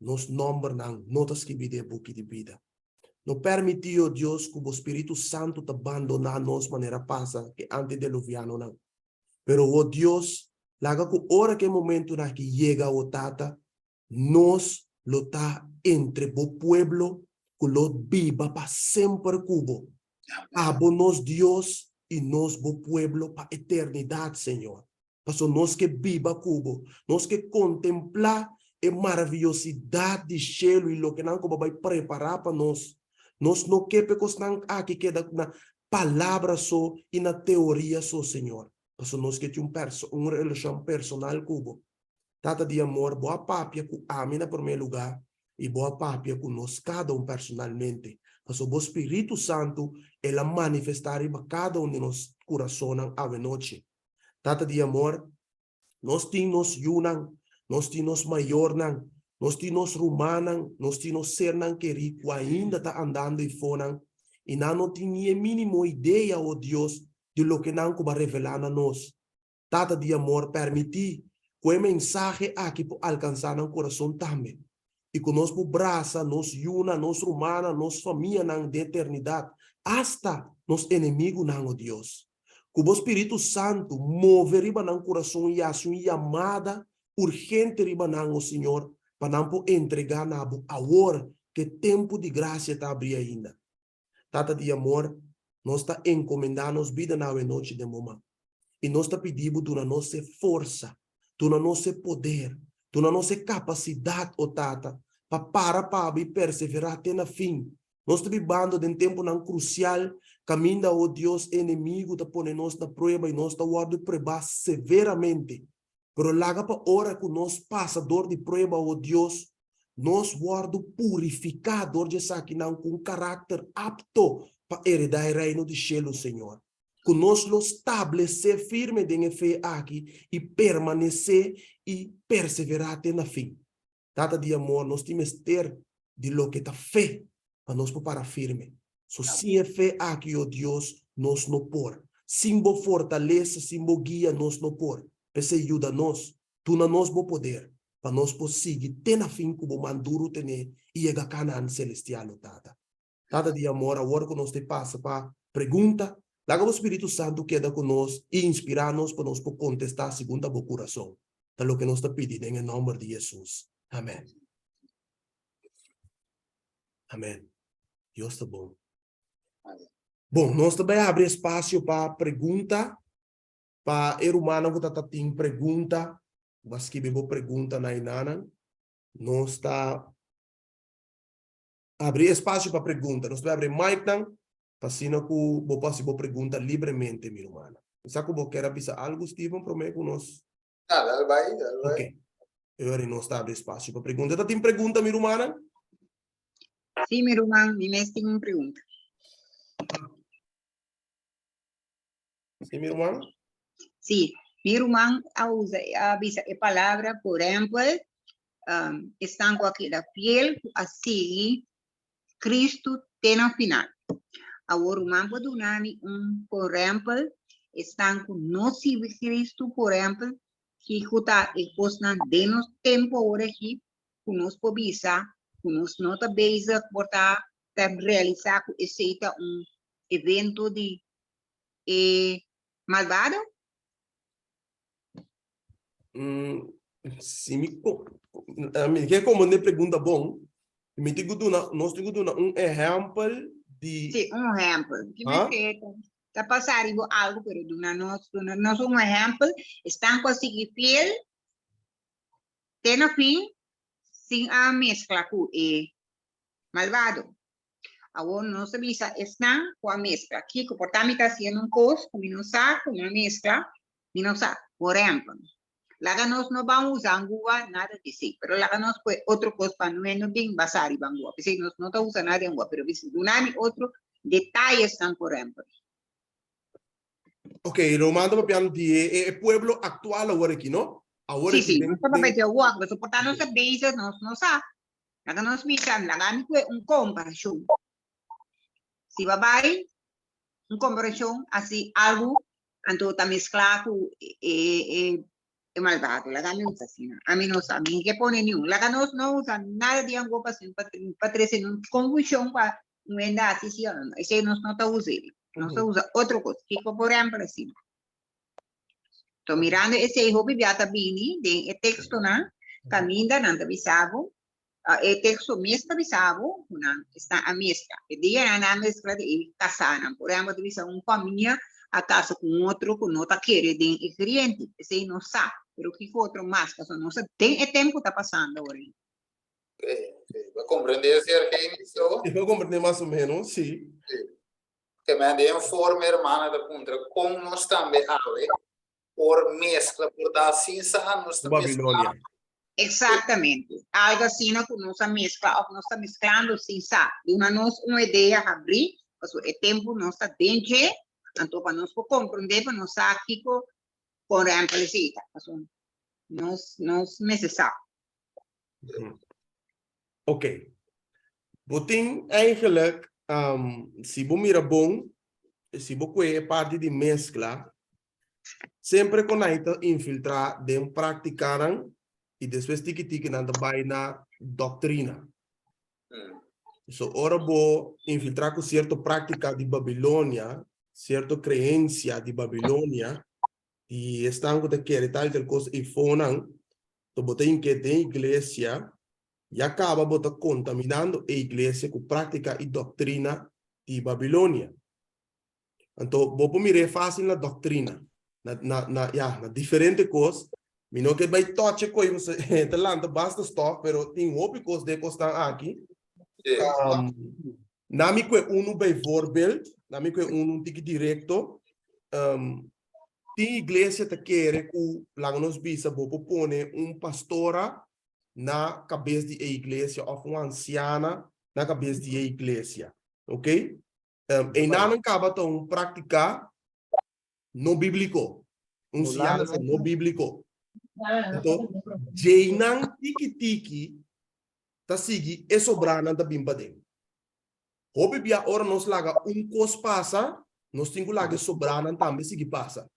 nos nòmbernan no ta skibí den e buki di bida. No permití, o Dios, ku bo Spiritu Santu ta bandoná nos manera pasa ku e antideluvianonan. Pero, o Dios, laga ku ora ku e momentunan aki yega, o Tata, nos lo ta entre bo pueblo ku lo biba pa semper ku bo. Abo nos Dios i nos bo pueblo pa eternidat, Señor. Pasobra nos ke biba ku bo. Nos ke kontemplá e maraviyosidat di shelu i lokenan ku bo bai prepará pa nos. Nos no ke pa e kosnan aki keda na palabra so i na teoria so, Señor. Pasobra nos ke tin un un relashon personal ku bo. Tata di amor, bo a papia ku ami na promé lugá i bo a papia ku nos kada un personalmente. Pasobra bo Spiritu Santu el a manifestá riba kada un di nos kurasonnan awenochi. Tata di amor, nos tin nos yunan, nos tin nos mayornan, nos tin nos rumannan, nos tin nos sernan kerí ku ainda ta andando eifonan i nan no tin ni e mínimo idea, o Dios, di loke nan ku bo a revelá na nos. Tata di amor, permití ku e mensahe aki por alkansá nan kurason tambe i ku nos por brasa nos yunan, nos rumannan, nos famianan den eternidat, asta nos enemigunan, o Dios. Ku bo Spiritu Santu move riba nan kurason i hasi un yamada urgente riba nan, o Señor, pa nan por entregá na bo awor ku e tempu di grasia ta abrí ainda. Tata di amor, nos ta encomendá nos bida na awenochi den bo man. I nos ta pidi bo duna nos e forsa, duna nos e poder, duna nos e capacidad, o Tata, pa para pa bo i perseverá te na fin. Nos ta bibando den tempunan crucial caminda, o Dios, e enemigo ta pone nos na prueba i nos ta wordo pruebá severamente. Pero laga pa ora ku nos pasa dor di prueba, o Dios, nos wòrdu purifiká dor di esakinan ku un karakter apto pa heredá e Reino di shelu, Señor. Ku nos lo stablesé firme den e fe aki i permanesé i perseverá te na fin. Tata di amor, nos tin mester di loke ta fe pa nos por para firme. So sin e fe aki, o Dios, nos no por. Sin bo fortalesa, sin bo guia, nos no por. P'esei yuda nos, duna nos bo poder, pa nos por sigui te na fin ku bo man duru tené i yega Kanaan selestial, o Tata. Tata di amor, awor ku nos ta pasa pa pregunta, laga bo Spiritu Santu keda ku nos i inspirá nos pa nos por kontestá segun ta bo kurason. Ta loke nos ta pidi den e nòmber di Hesus. Amèn. Amèn. Dios ta bon. Bon, nos ta bai habri espasio pa pregunta. Pa e rumannan ku ta ta tin pregunta, bo a skibi bo pregunta na enanan. Nos ta Abri espasio pa pregunta. Nos ta bai abri micnan pa asina ku bo por hasi bo pregunta libremente, mi rumannan. Mi sa ku bo kier a bisa algu, Steven, promé ku nos. Ah, dal bai, dal bai. Ok. E ora nos ta abri espasio pa pregunta. Ta tin pregunta, mi rumannan? Sí, mi ruman, mi mes tin un pregunta. Sí, mi ruman? Sí, mi ruman a usa, a bisa e palabra, por ehempel, um, esnan ku a keda fiel, ku a sigui Cristo te na final. Awor ruman por duna mi un por ehempel, esnan ku no sigui Cristo, por ehempel, kiko ta e kosnan den nos tempo awor aki, ku nos por bisa ku nos no ta bezig por ta ta realisá ku esei ta un evento di e malbado? Mm, si mi, mi ke komprende pregunta bon. Mi tin ku duna, nos tin ku duna un ehèmpel di. Sí, un ehèmpel. Ki mi ke ta pasa riba algu, pero duna nos, duna nos un ehèmpel. Esnan ku a sigui fiel te na fin sin a meskla ku e malbado. Awor nos ta bisa esnan ku a meskla. Kiko? Por ta mi ta hasiendo un kos ku mi no sa ku mi a meskla, mi no sa. Por ehèmpel, Laga nos no ban usa angua, nada di esei, pero laga nos pue otro kos pa no no bin basá riba angua. P'esei nos no ta usa nada di angua, pero bisa duna mi otro detayesnan, por ehempel. Ok, Román ta papiando di e, e pueblo actual awor aki, no? Awor Sí, sí, nos ta papia di awor, pasobra por ta nos ta bezig, nos no sa. Laga nos bisa, laga mi pue un komparashon. Si bo a bai un komparashon, hasi algu Anto ta mezcla cu e, e, e malvado. Laga mi usa asina. Ami no sa, mi ke pone ni un. Laga nos no usa nada di ango pa, pa, pa trece un confusion pa un hende haci si o no. Esey nos no ta usa. Nos ta usa otro cos. Kiko por ehempel asina. To mirando esey hopi bia ta bini den e textonan, caminda nan ta bisa bo, E teksto mes ta bisa bo ku nan esta a meskla. E dia nan a meskla di e kasánan. Por ehèmpel, ta bisa un famia a kasa ku un otro ku no ta kere den e kriente. Esei no sa. Pero kiko otro mas? Pasobra no sa den e tempu ta pasando awor. Ok, ok. Bo a komprendé, señor Genis, so? Mi a komprendé mas o ménos, sí. Sí. Ke men den forma hermana ta puntra kon nos tambe awe por mezcla, por ta sin sa nos ta Babilonia. Exactamente. Algo asina cu nos a mezcla of nos ta mezclando sin sa. Duna nos un idea habri, pasobra e tempo nos ta den dje, anto pa nos por comprende, pa nos sa kico con rempel esey ta. Pasobra nos, nos mester sa. Ok. Bo tin eigenlijk, si bo mira bon, si bo kue e parti di mezcla, Semper ku nan ta infiltrá den práktikanan i despues tiki tiki nan ta bai na doktrina. So ora bo infiltrá ku sierto práktika di Babilonia, sierto kreensia di Babilonia, di esnan ku ta kere tal i tal kos eifonan, to bo ta hink'é den iglesia, ya kaba bo ta kontaminando e iglesia ku práktika i doktrina di Babilonia. Anto bo por mir'é fácil na doctrina, na, na, na, ya, na diferente kos. Mi no ke bai touch e koi, pasobra e ta lanta basta stof, pero tin hopi kos den e kosnan aki. Um, na mi kue unu bijvoorbeeld, na mi kue unu un tiki directo, um, tin iglesia ta kere ku, laga nos bisa, bo por pone un pastora na kabes di e iglesia of un anciana na kabes di e iglesia. Ok? Einan kaba ta un práktika no bíbliko, un siansa no bíbliko. Anto, djeinan tiki tiki ta sigui e sobranan ta bin paden. Hopi bia ora nos laga un kos pasa, nos tin ku laga e sobranan tambe sigui pasa.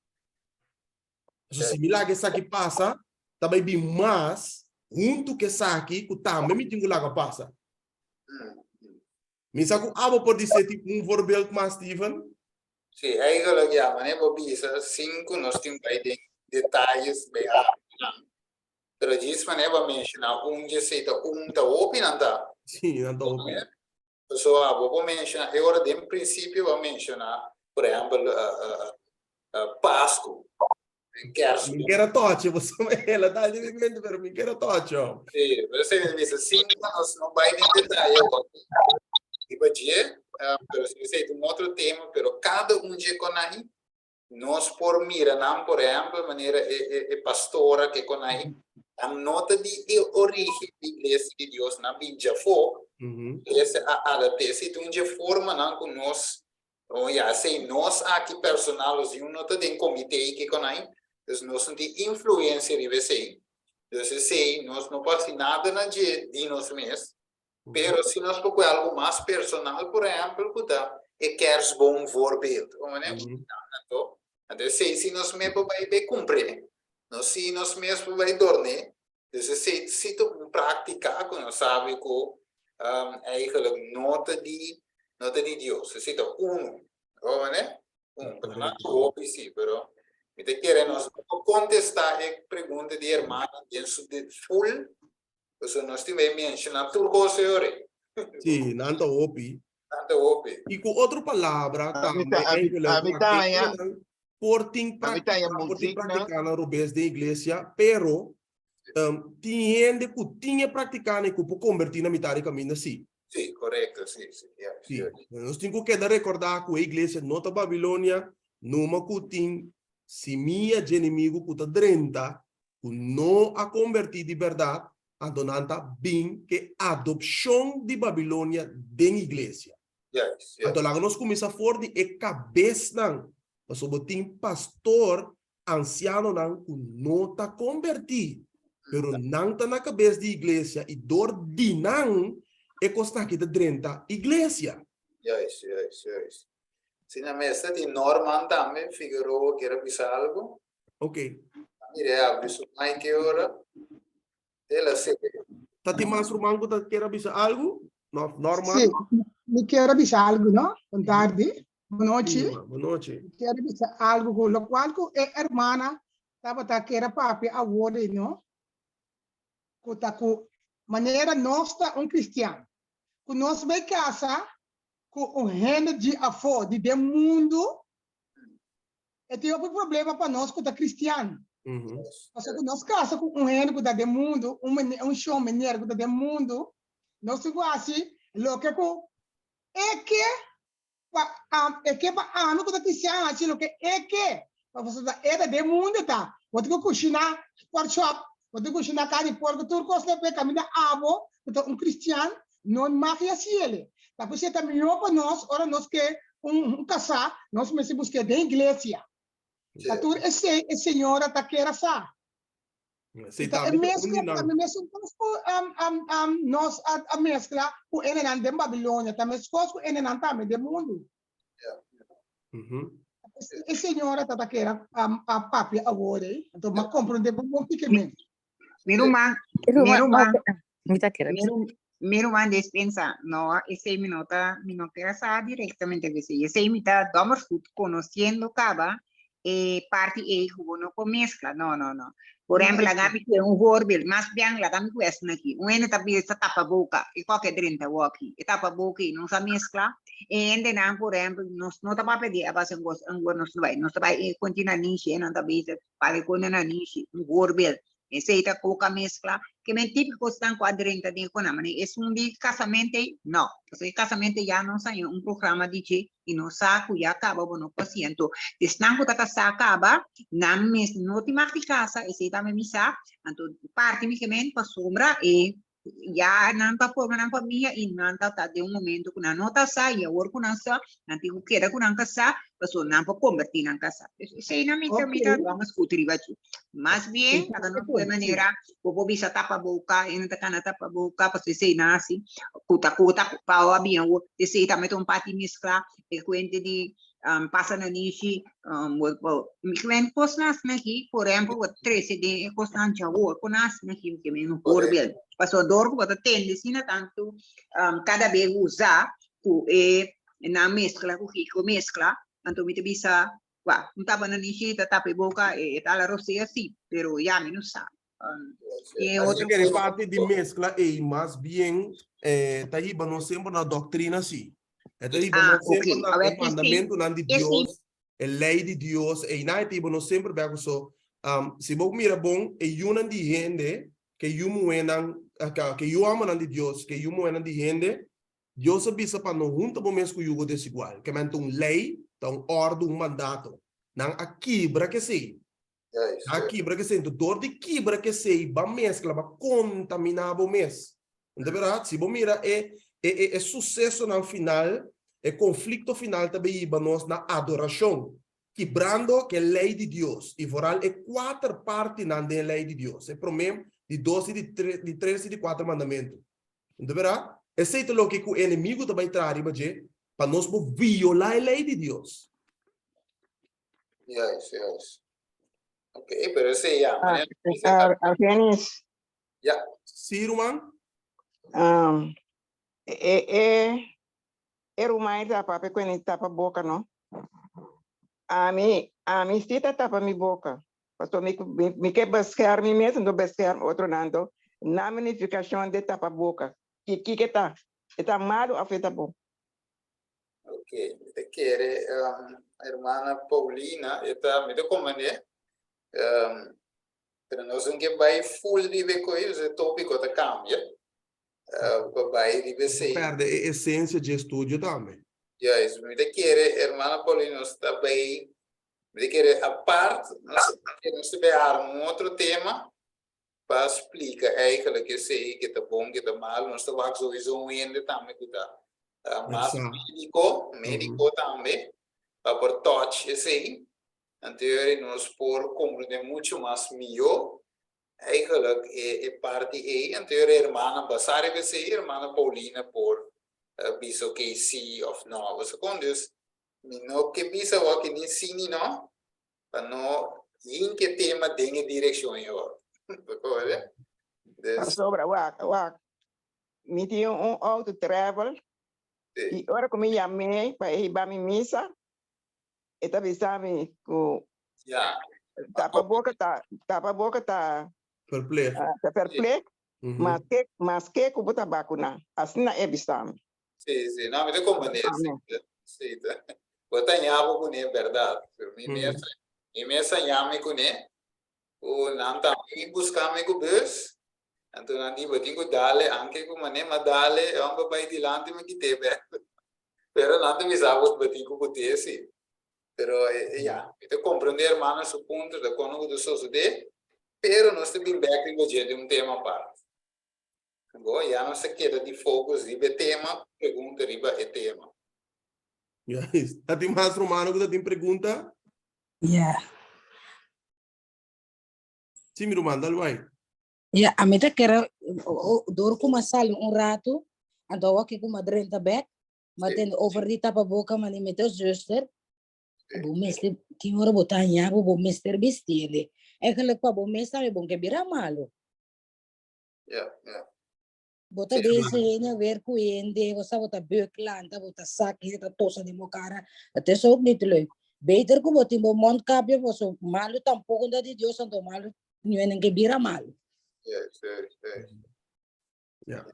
Pasobra si mi laga esaki pasa, ta bai bin mas huntu ku esaki ku tambe mi tin ku laga pasa. Mi sa ku abo por di seti un voorbeeld mas, Steven? Sí, eigenlijk ja, manera bo bisa, sin ku nos tin bai den detayes bai habla, pero djis manera bo a menshoná un dje esei ta un ta hopi nan ta. Sí, nan ta hopi. So abo por menshoná, e ora den prinsipio bo a menshoná, por ehèmpel, Pasku. Kerst. Mi quiero toche, você me la da de mi mente, pero mi quiero toche. Sí, pero se me dice, sin nos no vai en detalle, Tipo dje, pero si esei un otro tema, pero cada un dje con ahí, nos por mira nan, por ejemplo, manera e, e, e pastora que con ahí, nan nota di e origen di iglesia di Dios, nan bin djafó, iglesia a adapté, si un dje forma nan ku nos Oh ya, esei nos aki personal, los di un no ta den comité y kiko nai, dus nos no tin influencia riba esei. Dus esei nos no por haci nada na dje di nos mes, pero si nos por coge algo mas personal, por ehempel, cu ta e kerstboom voorbeeld, o manera? Anto, anto esei si nos mes por bay bay cumpr'e, nos si nos mes por bay dorn'e, dus esei si ta un practica cu nos sabi cu eigenlijk no ta di no ta di Dios. Esei ta unu. Bo mane? Un. Pero nan ta hopi si, pero mi ta kere nos no por contesta e pregunta di hermana den su full, pasobra nos tin bay menciona tur cos e ora. Sí, nan ta hopi. Nan ta hopi. I ku otro palabra Ami tambe ta, ami, eigenlijk ami ta haña, hendenan por tin ami ta haña praktiká, por tin muzieknan. praktikánan robes den iglesia, pero tin hende ku tin e praktikánan i ku por kombertí na mitad di kaminda sí. Sí, korekto, sí, sí, ja, Sí. ja. Nos tin ku keda rekordá ku e iglesia no ta Babilonia, numa ku tin simia dje enemigu ku ta drenta, ku no a kombertí di bèrdat, anto nan ta bin ke adopshon di Babilonia den iglesia. Juist, juist. Anto laga nos kuminsá for di e kabesnan, pasobra bo tin pastor, ansianonan ku no ta kombertí, pero nan ta na kabes di iglesia i dor di nan e kosnan aki ta drenta iglesia. Juist, juist, juist. Si na mester tin Norman tambe, Figueroa kier a bisa algo. Ok. Mire, e abri su mic e ora. El a seke. Ta tin mas ruman ku ta kier a bisa algu? No, Norman? Sí, mi kier a bisa algu, no? Bon tardi, bon nochi. Sí, bon nochi. Mi kier a bisa algu ku lokual ku e hermana tabata kier a papia awor ei, no? Ku ta ku manera nos ta un kristian, ku nos bai kasa ku un hende di afó, di den mundu, E tin hopi problema pa nos ku ta kristian. Pasobra ku nos kasa ku un hende ku ta den mundu, un mene, un shon meneer ku ta den mundu, nos tin ku hasi loke ku e ke pa e ke pa ami ku ta kristian hasi loke e ke. Pasobra e ta den mundu e ta. Bo tin ku kushiná pork chop, bo tin ku kushiná karni porko, tur kos ta p'e kaminda abo ku ta un kristian no mag hasi ele. Ta p'esei ta mihó pa nos ora nos ke un kasá, nos mester busk'é den iglesia. Ta tur esei e señora ta kera sa. Sí, I ta e tambe ta un meskla di nan. tambe mesun kos ku nos a meskla ku hendenan den Babilonia, ta meskos ku hendenan tambe den mundu. E señora ta ta kera a papia awor ei, anto m'a komprondé bon bon kiko e men. Mi ruman, Mi mi ruman, ruman, ok, mi ta kere mi bisa. ru- mi ruman despensa. No, esei mi no ta, mi no kere sa directamente esei. Esei mi ta dommer goed conociendo caba e parti ei ku bo no por mezcla. No, no, no. Por No, ejemplo, esei. laga mi kue un voorbeeld. Mas bien, laga mi kue esaki aki. Un hende ta bisa tapa boca. E koke drenta woki. E tapa boca i no sa mezcla. E hendenan, por ejemplo, nos no ta papia di a base un gos, un nos no bai. Nos ta bai e continua nishi, e nan ta bisa Pale ku na nanishi, un voorbeeld. Esei ta koka meskla. Ke men típiko stan ku a drenta den ku nan. Mane esun di kasamente ei, no. Pasobra e kasamente ya nos haña un programa di dje i nos sa ku ya kaba bo no por hasi. Anto esnan ku ta kasá kaba, nan mes no tin mag di kasa, esei tambe mi sa. Anto parti mi ke men pasobra e ya nan ta forma nan famia y nan ta ta den un momento cu nan no ta sa y awor cu nan sa, nan tin cu keda cu nan casa, pasobra nan por converti nan casa. Esey nan mi ta mi ta wou scuti riba dje. Mas bien, laga nos pone manera, bo por bisa tapa boca, hende ta cana tapa boca, pasobra esey nan haci, cu ta cu ta pao a bien awor, esey tambe ta un parti mezcla, e cuente di pasa nanishi, mi kimen kosnan asina aki, por ehempel, bo ta trese den e kosnan djawor, ku nan asina aki, mi kimen un voorbeeld. Pasobra dor ku bo ta tende asina tantu kada bes usa ku e nan meskla ku kiko meskla, anto mi ta bisa, wak, un tapa nanishi ta tapa e boka, e ta ala rosea si, pero ya mi no sa. E Así otro que e parte di mezcla ei mas bien ta hiba nos semper na doctrina sí. E ta hiba Ah, nos semper ok. na A e ver, esei, mandamentonan di esei. Dios, e ley di Dios, einan e ta hiba nos semper bek so. Si bo mira bon, e yunan di hende, ke yu muhénan, ke yu hòmbernan di Dios, ke yu muhénan di hende, Dios a bisa pa no hunta bo mes ku yugo desigual. Ke men ta un ley, ta un òrdu, un mandato. Nan a kibra kesei. A kibra kesei. Enton dor di kibra kesei ba meskla, ba kontaminá bo mes. Enta bèrdat? Si bo mira e e e e susesonan final, e konflikto final ta bin hiba nos na adorashon, kibrando ku e lei di Dios, i foral e kuater partinan den e lei di Dios, e promé, di dos i di tres di tres i di kuater mandamentu. Enta bèrdat? Esei ta loke ku e enemigu ta bai traha riba dje pa nos por violá e lei di Dios. Juist, juist. Oké, pero esei ya, Ah, meneer. ah, Argenis, Ja. Sí, ruman? um, e, e, e ruman ei ta papia ku e tapa boka, no? Ami, ami sí ta tapa mi boka. Pasobra mi, mi, mi ke bescherm mi mes, no bescherm otronan. Anto, na mi nifikashon di tapa boka. Ki, kiko ta? E ta malu of e ta bon? Ok, mi ta kere um, hermana Paulina, e ta, mi ta komprendé, um, pero nos no ke bai full riba e koe, e tópiko ta kambia, uh, pa bai riba esei. Perde e esensia dje estudio tambe. Juist, mi ta kere, hermana Paulina, nos ta bai, mi ta kere apart, nos, nos ta bai arma un otro tema, pa splika eigenlijk esei ke ta bon ke ta malu nos ta wak souiso un hende tambe ku ta mas mediko mediko tambe pa por touch esei anto yori nos por komprende muchu mas miyo eigenlijk e parti ei anto yori hermana basa riba esei hermana Paulina por bisa oke si of no pasobra dus mi no ke bisa awor ni si ni no Pa no hinke tema den e direccion ei awor. Bo Dus. Pasobra wak, wak, mi tin un auto travel i ora ku mi yam'é pa e hiba mi misa, e ta bisa mi ku tapa boka ta, tapa boka ta Verplicht. ta verplicht, maske, maske ku bo ta bakuná. Asina e bisa mi. Sí, sí. No, mi ta comprende. Sí, ta. Bo ta ñabo kuné, berdad. Pero mi mes, mi mes a ñami kuné. Ku nan tambe buska mi ku bus. Anto nan di, bo tin ku dale, anke ku mané, ma dale, e homber bai dilanti mi kité bek. Pero nan ta bisa bo, bo tin ku kut'é, sí. Pero, ya, mi ta comprende hermano su punto, ta kono ku ta sosodé, pero nos ta bin bek riba dje den un tema apart. Bo ya no sa keda di focus riba e tema, pregunta riba e tema. Juist. Ta tin mas romano ku ta tin pregunta? Ja. Si, mi ruman, dal bai. Ja, a mi ta kere door ku m'a sali un ratu, anto awor aki ku m'a drenta bek, m'a tende over di tapaboka, m'a di mi ta zuster, bo mester tin ora bo ta haña bo, bo mester bisti'e. Eigenlijk pa bo mes tambe bo no ke bira malu. Ja, ja. Bo ta bezig heen en weer ku hende, bo sa bo ta buk lanta, bo ta sak, hende ta tosa den bo kara. Dat is ook niet leuk. Beter ku bo tin bo mondkapje, paso malu tampoko no ta di Dios, anto malu ñuenen ke bira malu. Juist, juist, juist. Ja.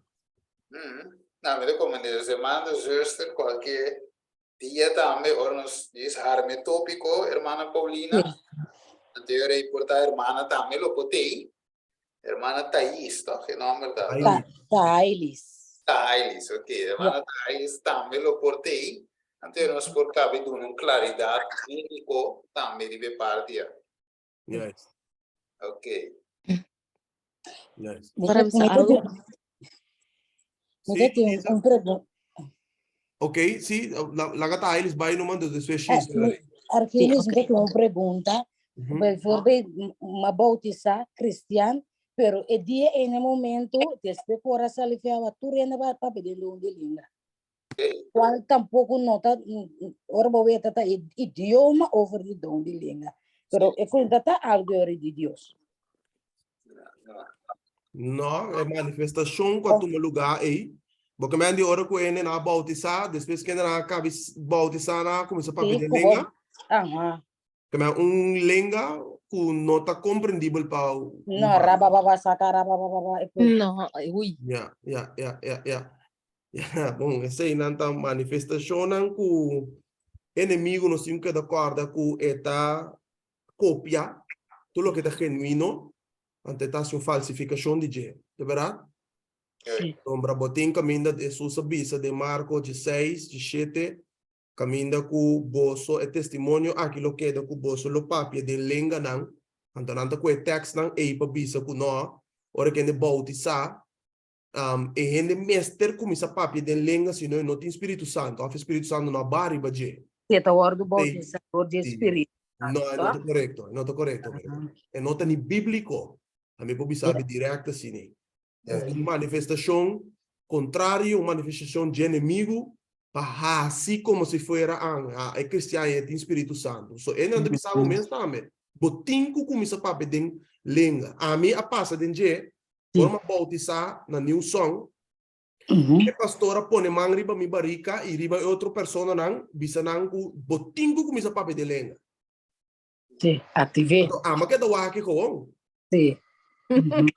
Nou, mi ta komende dus hermano en zuster, kualke dia tambe ora nos djis harma e topiko, hermana Paulina, anto e ora ei por ta hermana tambe lo por tei. Hermana Thais, toch? E nomber ta? Thailis. Thailis. Thailis, ok. Hermana Thailis tambe lo por tei. Anto nos por cabe duna un claridad bíblico tambe riba e parti ya. Juist. Ok. Juist. Para bisa algo? Mi ta tin un pregunta. Ok, sí, laga Thailis bai numa, dus despues Shisa. Argenis, mi ta tin un pregunta. Bijvoorbeeld, m'a bautisa cristian, pero e dia ei na momento, despues ku ora sali fiaba, tur hende a papia den don di linga. Cual tampoco no ta, ora bo weta ta idioma over di don di linga. Pero e cuenta ta algo ori di Dios. No, e manifestacion cu a tuma lugar ei, bo men di ora cu hende na bautisa, despues cu hende na cabi bautisa na cuminsa papia den lenga. Aha. Ke men un lenga ku no ta komprendibel pa No, rabababa saka rabababa. No, ui. Ja, ja, ja, ja, ja. Ja, bon, eseinan ta manifestashonnan ku enemigu nos tin ku keda kòrda ku e ta kopia tur loke ta genuino, anto e ta hasi un falsifikashon di dje, ta bèrdat? Sí. Pasobra bo tin kaminda Hesus a bisa den Marko dieseis, diesshete, Kaminda ku boso e testimonio aki lo keda ku boso lo papia den lenganan, anto nan ta ku e tèkstnan ei pa bisa ku nò, ora ku hende boutisá, e hende mester kuminsá papia den lenga, sino e no tin Spiritu Santu, òf e Spiritu Santu no a baha riba dje. Si e ta wòrdu boutisá dor di e Spiritu Santu. No, e no ta korekto, e no ta korekto. E no ta ni bíbliko. Ami por bisa mi dirèkt asina. Un manifestashon kontrario, un manifestashon dje enemigu pa hasi komo si fuera an e kristian e tin Spiritu Santu. So e nan ta bisa bo mes tambe, bo tin ku kuminsá papia den lenga. Ami a pasa den dje, ora mi a boutisá na New Song, e pastor a pone man riba mi barika i riba e otro personanan, bisa nan ku bo tin ku kuminsá papia den lenga. Sí, aktivé. Anto ami a keda wak gewoon. Sí.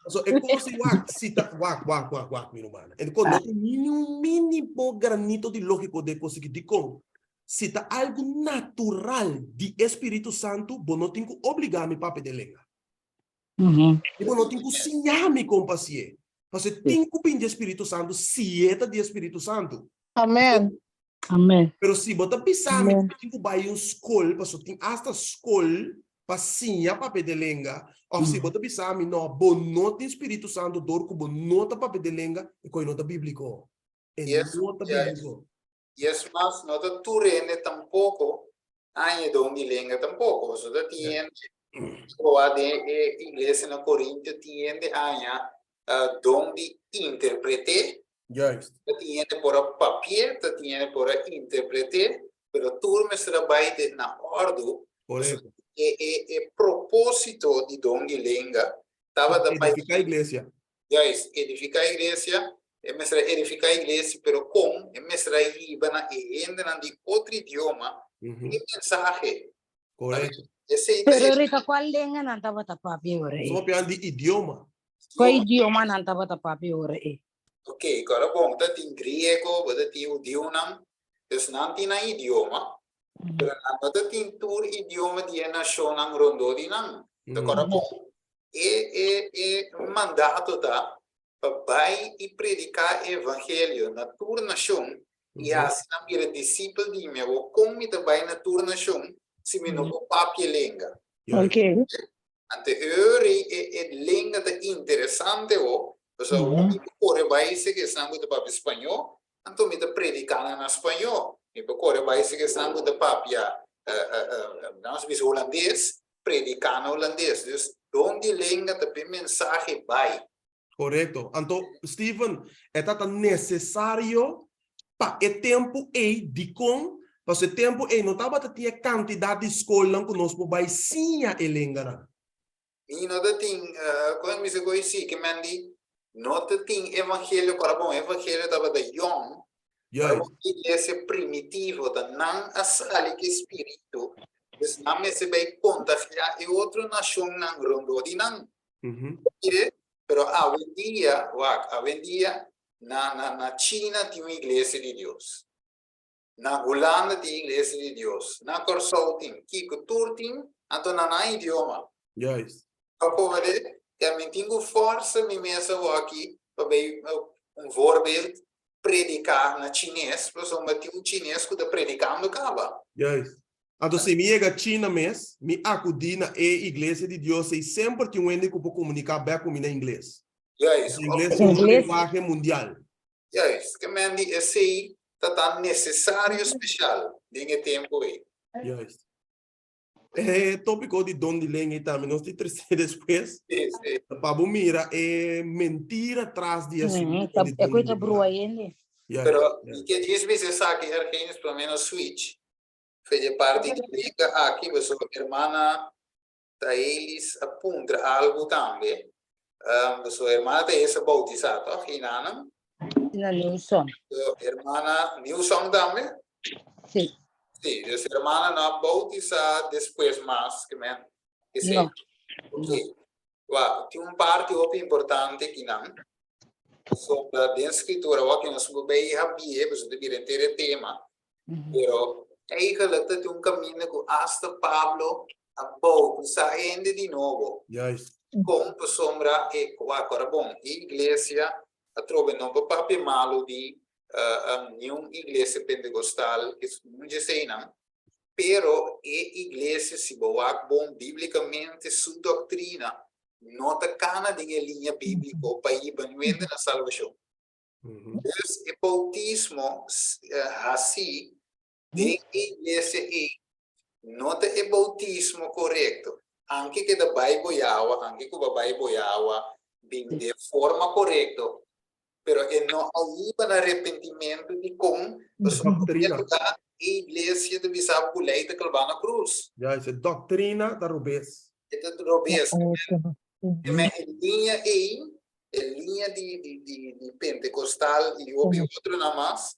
So, e kos di wak, si ta, wak, wak, wak, wak, mi ruman. En kon no tin ni un mínimo granito di lógico den kos aki. Dikon? Si ta algu natural di e Spiritu Santu, bo no tin ku obligá mi papia den lenga. I bo no tin ku siña mi kon pa hasié. Pasobra tin ku bin di e Spiritu Santu si e ta di e Spiritu Santu. Amen. Amen. Pero si bo ta bisa mi Amen. ku tin ku bai un skol, pasobra tin asta skol pa siña papia den lenga, òf si bo ta bisa mi no, bo no tin Spiritu Santu dor ku bo no ta papia den lenga, e koi no ta bíbliko. E Yes, no ta yes. bíbliko. I es mas, no ta tur hende tampoko haña don di lenga tampoko. Pasobra ta tin hende, ku den e iglesia na Korintio tin hende haña don di interpreté. Juist. Ta tin hende por a papi'é, ta tin hende por a interpreté, pero tur mester a bai den na òrdu. Korekto. E e e propósito di don di lenga tabata pa Edifiká iglesia. Juist, edifiká iglesia, e mester a edifiká iglesia, pero kon? E mester a hiba na e hendenan di otro idioma e mensahe. Korekto. Esei ta Pero e Rita, kual lenga nan tabata papia ora Nos ei? papia di idioma. Kua idioma nan tabata papia ora ei? Ok, kora bon, ta tin griego, bo ta tin hudiunan, dus nan tin nan idioma, pero nan no ta tin tur idioma di e nashonnan rondó di nan. Ta kora bon, e e e mandato ta pa bai i prediká e evangelio na tur nashon i hasi nan bira disipel di mi. Awor, kon mi ta bai na tur nashon si mi no por papia e lenga? Ok. Ante eur e e lenga ta interesante ho, pasobra awor mi por kore bai seki esnan ku ta papia spañó, anto mi ta prediká nan na spañó. Mi por kore bai seki esnan ku ta papia, nos bisa hulandes, prediká na hulandes. Dus don di lenga ta p'e mensahe bai. Korekto. Anto, Steven, e ta ta nesesario pa e tempu ei. Dikon? Pasobra e tempu ei no tabata tin e kantidat di skolnan ku nos por bai siña e lenganan. Mi no ta tin, kon mi bisa ku si, ke men di no ta tin evangelio ku ora bon, evangelio tabata yòn, ora bon iglesia primitivo ta nan a sali ku e spiritu, dus nan mester bai kontagiá e otro nashonnan rondó di nan. Mire, pero awendia, wak, awendia na na na China tin un iglesia di Dios. Na Hulanda tin iglesia di Dios. Na Kòrsou tin. Kiko tur tin, anto na nan idioma. Juist. Pa kobere, ya mi tin ku fòrsa mi mes awoki pa bai un voorbeeld prediká na chines, pasobra tin un chines ku ta predikando kaba. Juist. Anto si mi yega China mes, mi akudí na e iglesia di Dios ei semper tin un hende ku por komuniká bèk ku mi na ingles. Juist. Ingles ta un lenguahe mundial. Juist. Ke men di esei ta tan nesesario spesial den e tempu ei. Juist. E tópiko di don di lenga ei tambe nos tin tresé despues. Sí, sí. Pa bo mira e mentira tras di asuntu Ta di e don koe di ta lenga. brua hende. Juist, Pero juist. mi ke djis bisa esaki Ergenis promé nos switch. Fe dje parti di liga aki pasobra hermana Taelis a puntra algu tambe. Pasobra hermana Taelis a bautisá tòg hinanan? Na Newsom. So, hermana Newsom tambe? Sí. Sí, dus hermana no a bautisá despues mas ke men. Esei. No. Ok. Wak, tin un parti hopi importante kinan. Pasobra den skritura wak nos por bay habie, pasobra ta bira henter e tema. Pero eigenlijk ta tin un kaminda ku asta Pablo a boutisá hende di nobo. Juist. Kon pasobra e wak ora bon, e iglesia atrobe no por papia malu di niun iglesia pentekostal, niun dje eseinan, pero e iglesia si bo wak bon biblikamente su doktrina no ta kana den e liña bíbliko pa hiba niun hende na salbashon. Dus e boutismo hasí den e iglesia ei no ta e boutismo korekto. Anke ke ta bai boyawa, anke ku bo a bai boyawa bin den forma korekto, pero e no a hiba na arepentimentu dikon pasobra Doktrina. e iglesia ta bisa bo ku lei ta klabá na krus. Juist, e doktrina ta robes. E ta robes. E liña ei, e liña di di di di pentekostal i hopi otronan mas,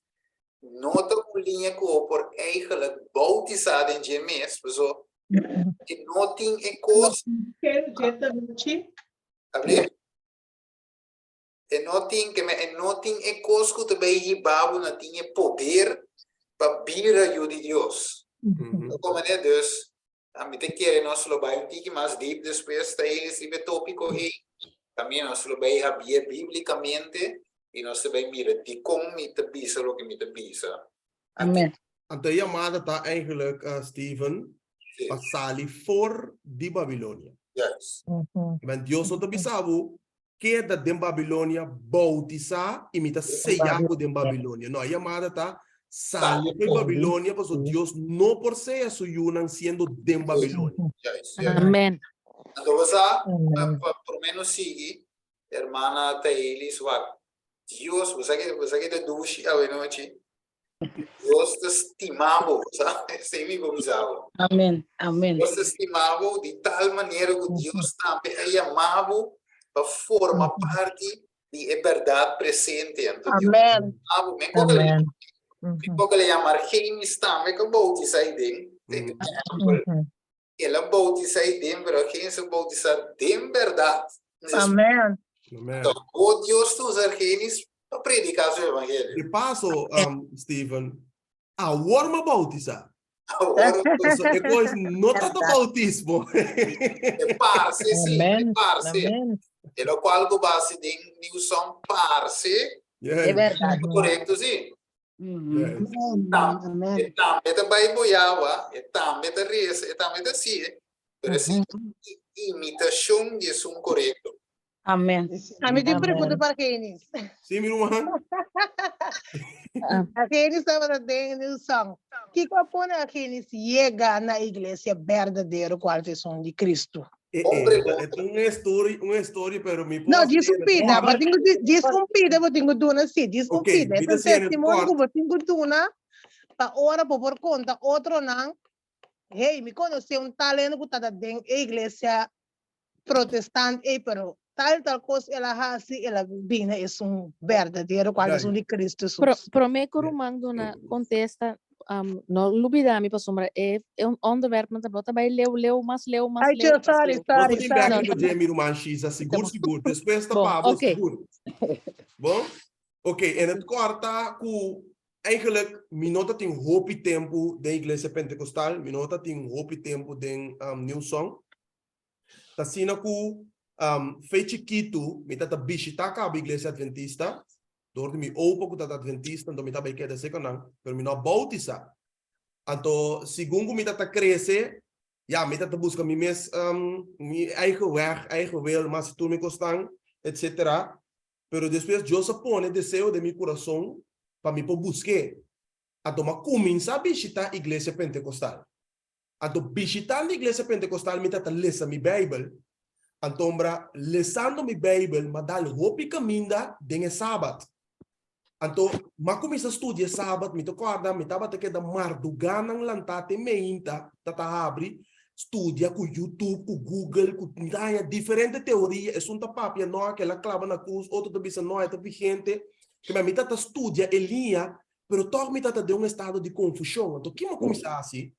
no ta un liña ku bo por eigenlijk boutisá den dje mes, pasobra e no tin e kos. Sabí? E no tin ke men e no tin e kos ku ta bai hiba bo na tin e poder pa bira yu di Dios. Ta komprendé? Dus, ami ta kere nos lo bai un tiki mas deep despues ta elis riba e topiko ei. También nos lo bai habié biblikamente i nos ta bai mira dikon mi ta bisa loke mi ta bisa. Amen. Anto e yamada ta eigenlijk, Steven, pa sali for di Babilonia. Juist. Men Dios no ta bisa bo, Keda den Babilonia, bautisá i mi ta seyá bo den Babilonia. No, e yamada ta, Sali fo'i Babilonia, pasobra Dios no por seya su yunan siendo den Babilonia. Juist, juist. Amen. Anto bo sa, pa promé nos sigui, hermana Taelis, wak, Dios, bo sa ke, bo sa ke ta dushi awenochi? Dios ta stima bo, sa? Esei mi por bisa bo. Amen, amen. Dios ta stima bo di tal manera ku Dios tambe a yama bo pa forma parti di e bèrdat presente. Anto Dios Amen. stima bo. Men koke le men koke le yama Argenis tambe ku bautisa ei den. Den ehèmpel. El a bautisa ei den, pero Argenis a bautisa den bèrdat. Amen. Amen. Anto, bo Dios ta usa Argenis pa prediká su evangelio. De paso, Steven, awor m'a bautisá. Awor. So, e kos no ta ta bautismo. E parse, sí, e Amen. parse. Amen. E lokual ku base den New Song parse, Yes. E bèrdat. korekto, sí. Yes. Amen. Amen. E tambe ta bai boyawa, e tambe ta resa, e tambe ta hasié, pero esei ta imitashon di esun korekto. Amen. A mi tin Amen. pregunta para Genis. Sí, mi ruman. Argenis tabata den New Song. Kiko a pone Argenis yega na iglesia berdadero cual ta esun di Cristo? Eh, Bon eh, pregunta. e ta un story, un story, pero mi No, por djis un pida, bo tin ku djis un pida bo tin ku duna sí, djis un Ok, pida. mi E ta ta siña en het testimonio ku kort. bo tin ku duna pa ora bo por konta otronan, hey, mi konosé un tal hende ku tabata den e iglesia protestant ei, pero tal tal kos el a hasi, el a bini esun berdadero, kual esun di Cristo Pro, Jesus. promé ku ruman duna kontesta, um, no lubida mi pasobra e, e un onderwerp nan ta bai leu, leu, mas leu, mas Ay, leu, tio, mas sorry, leu. Nos sorry, ta bin bek sorry. riba dje, mi ruman Shiza, sigur, sigur. Despues ta Bon, pa bo, oké. sigur. Bon? Oké, en het kort ta ku eigenlijk mi no ta tin hopi tempu den iglesia pentecostal, mi no ta tin hopi tempu den um, New Song. Ta asina ku fe chikitu mi ta ta bishitá kaba iglesia adventista, dor di mi opa ku ta ta adventista, anto mi ta bai keda serka nan, pero mi no a boutisá. Anto segun ku mi ta ta krese, ya, mi ta ta buska mi mes mi eigen weg, eigen wil, mas si tur mi kosnan, etsetera. Pero despues Dios a pone deseo den mi kurason pa mi por busk'é. Anto mi a kuminsá bishitá iglesia pentekostal. Anto bishitando iglesia pentekostal mi ta ta lesa mi Beibel. Antombra lesando mi Beibel m'a dal hopi kaminda den e Sabat. Anto m'a kuminsá studia e Sabat, mi ta kòrda mi tabata keda mardugánan lantá te meinta ta ta habri studia ku YouTube, ku Google, ku mi ta haña diferente teoria, esun ta papia no a kela klaba na krus, otro ta bisa no e ta vigente. Kibè mi ta ta studia e liña Pero tòg mi ta ta den un estado di konfushon. Anto ki mi a kuminsá hasi?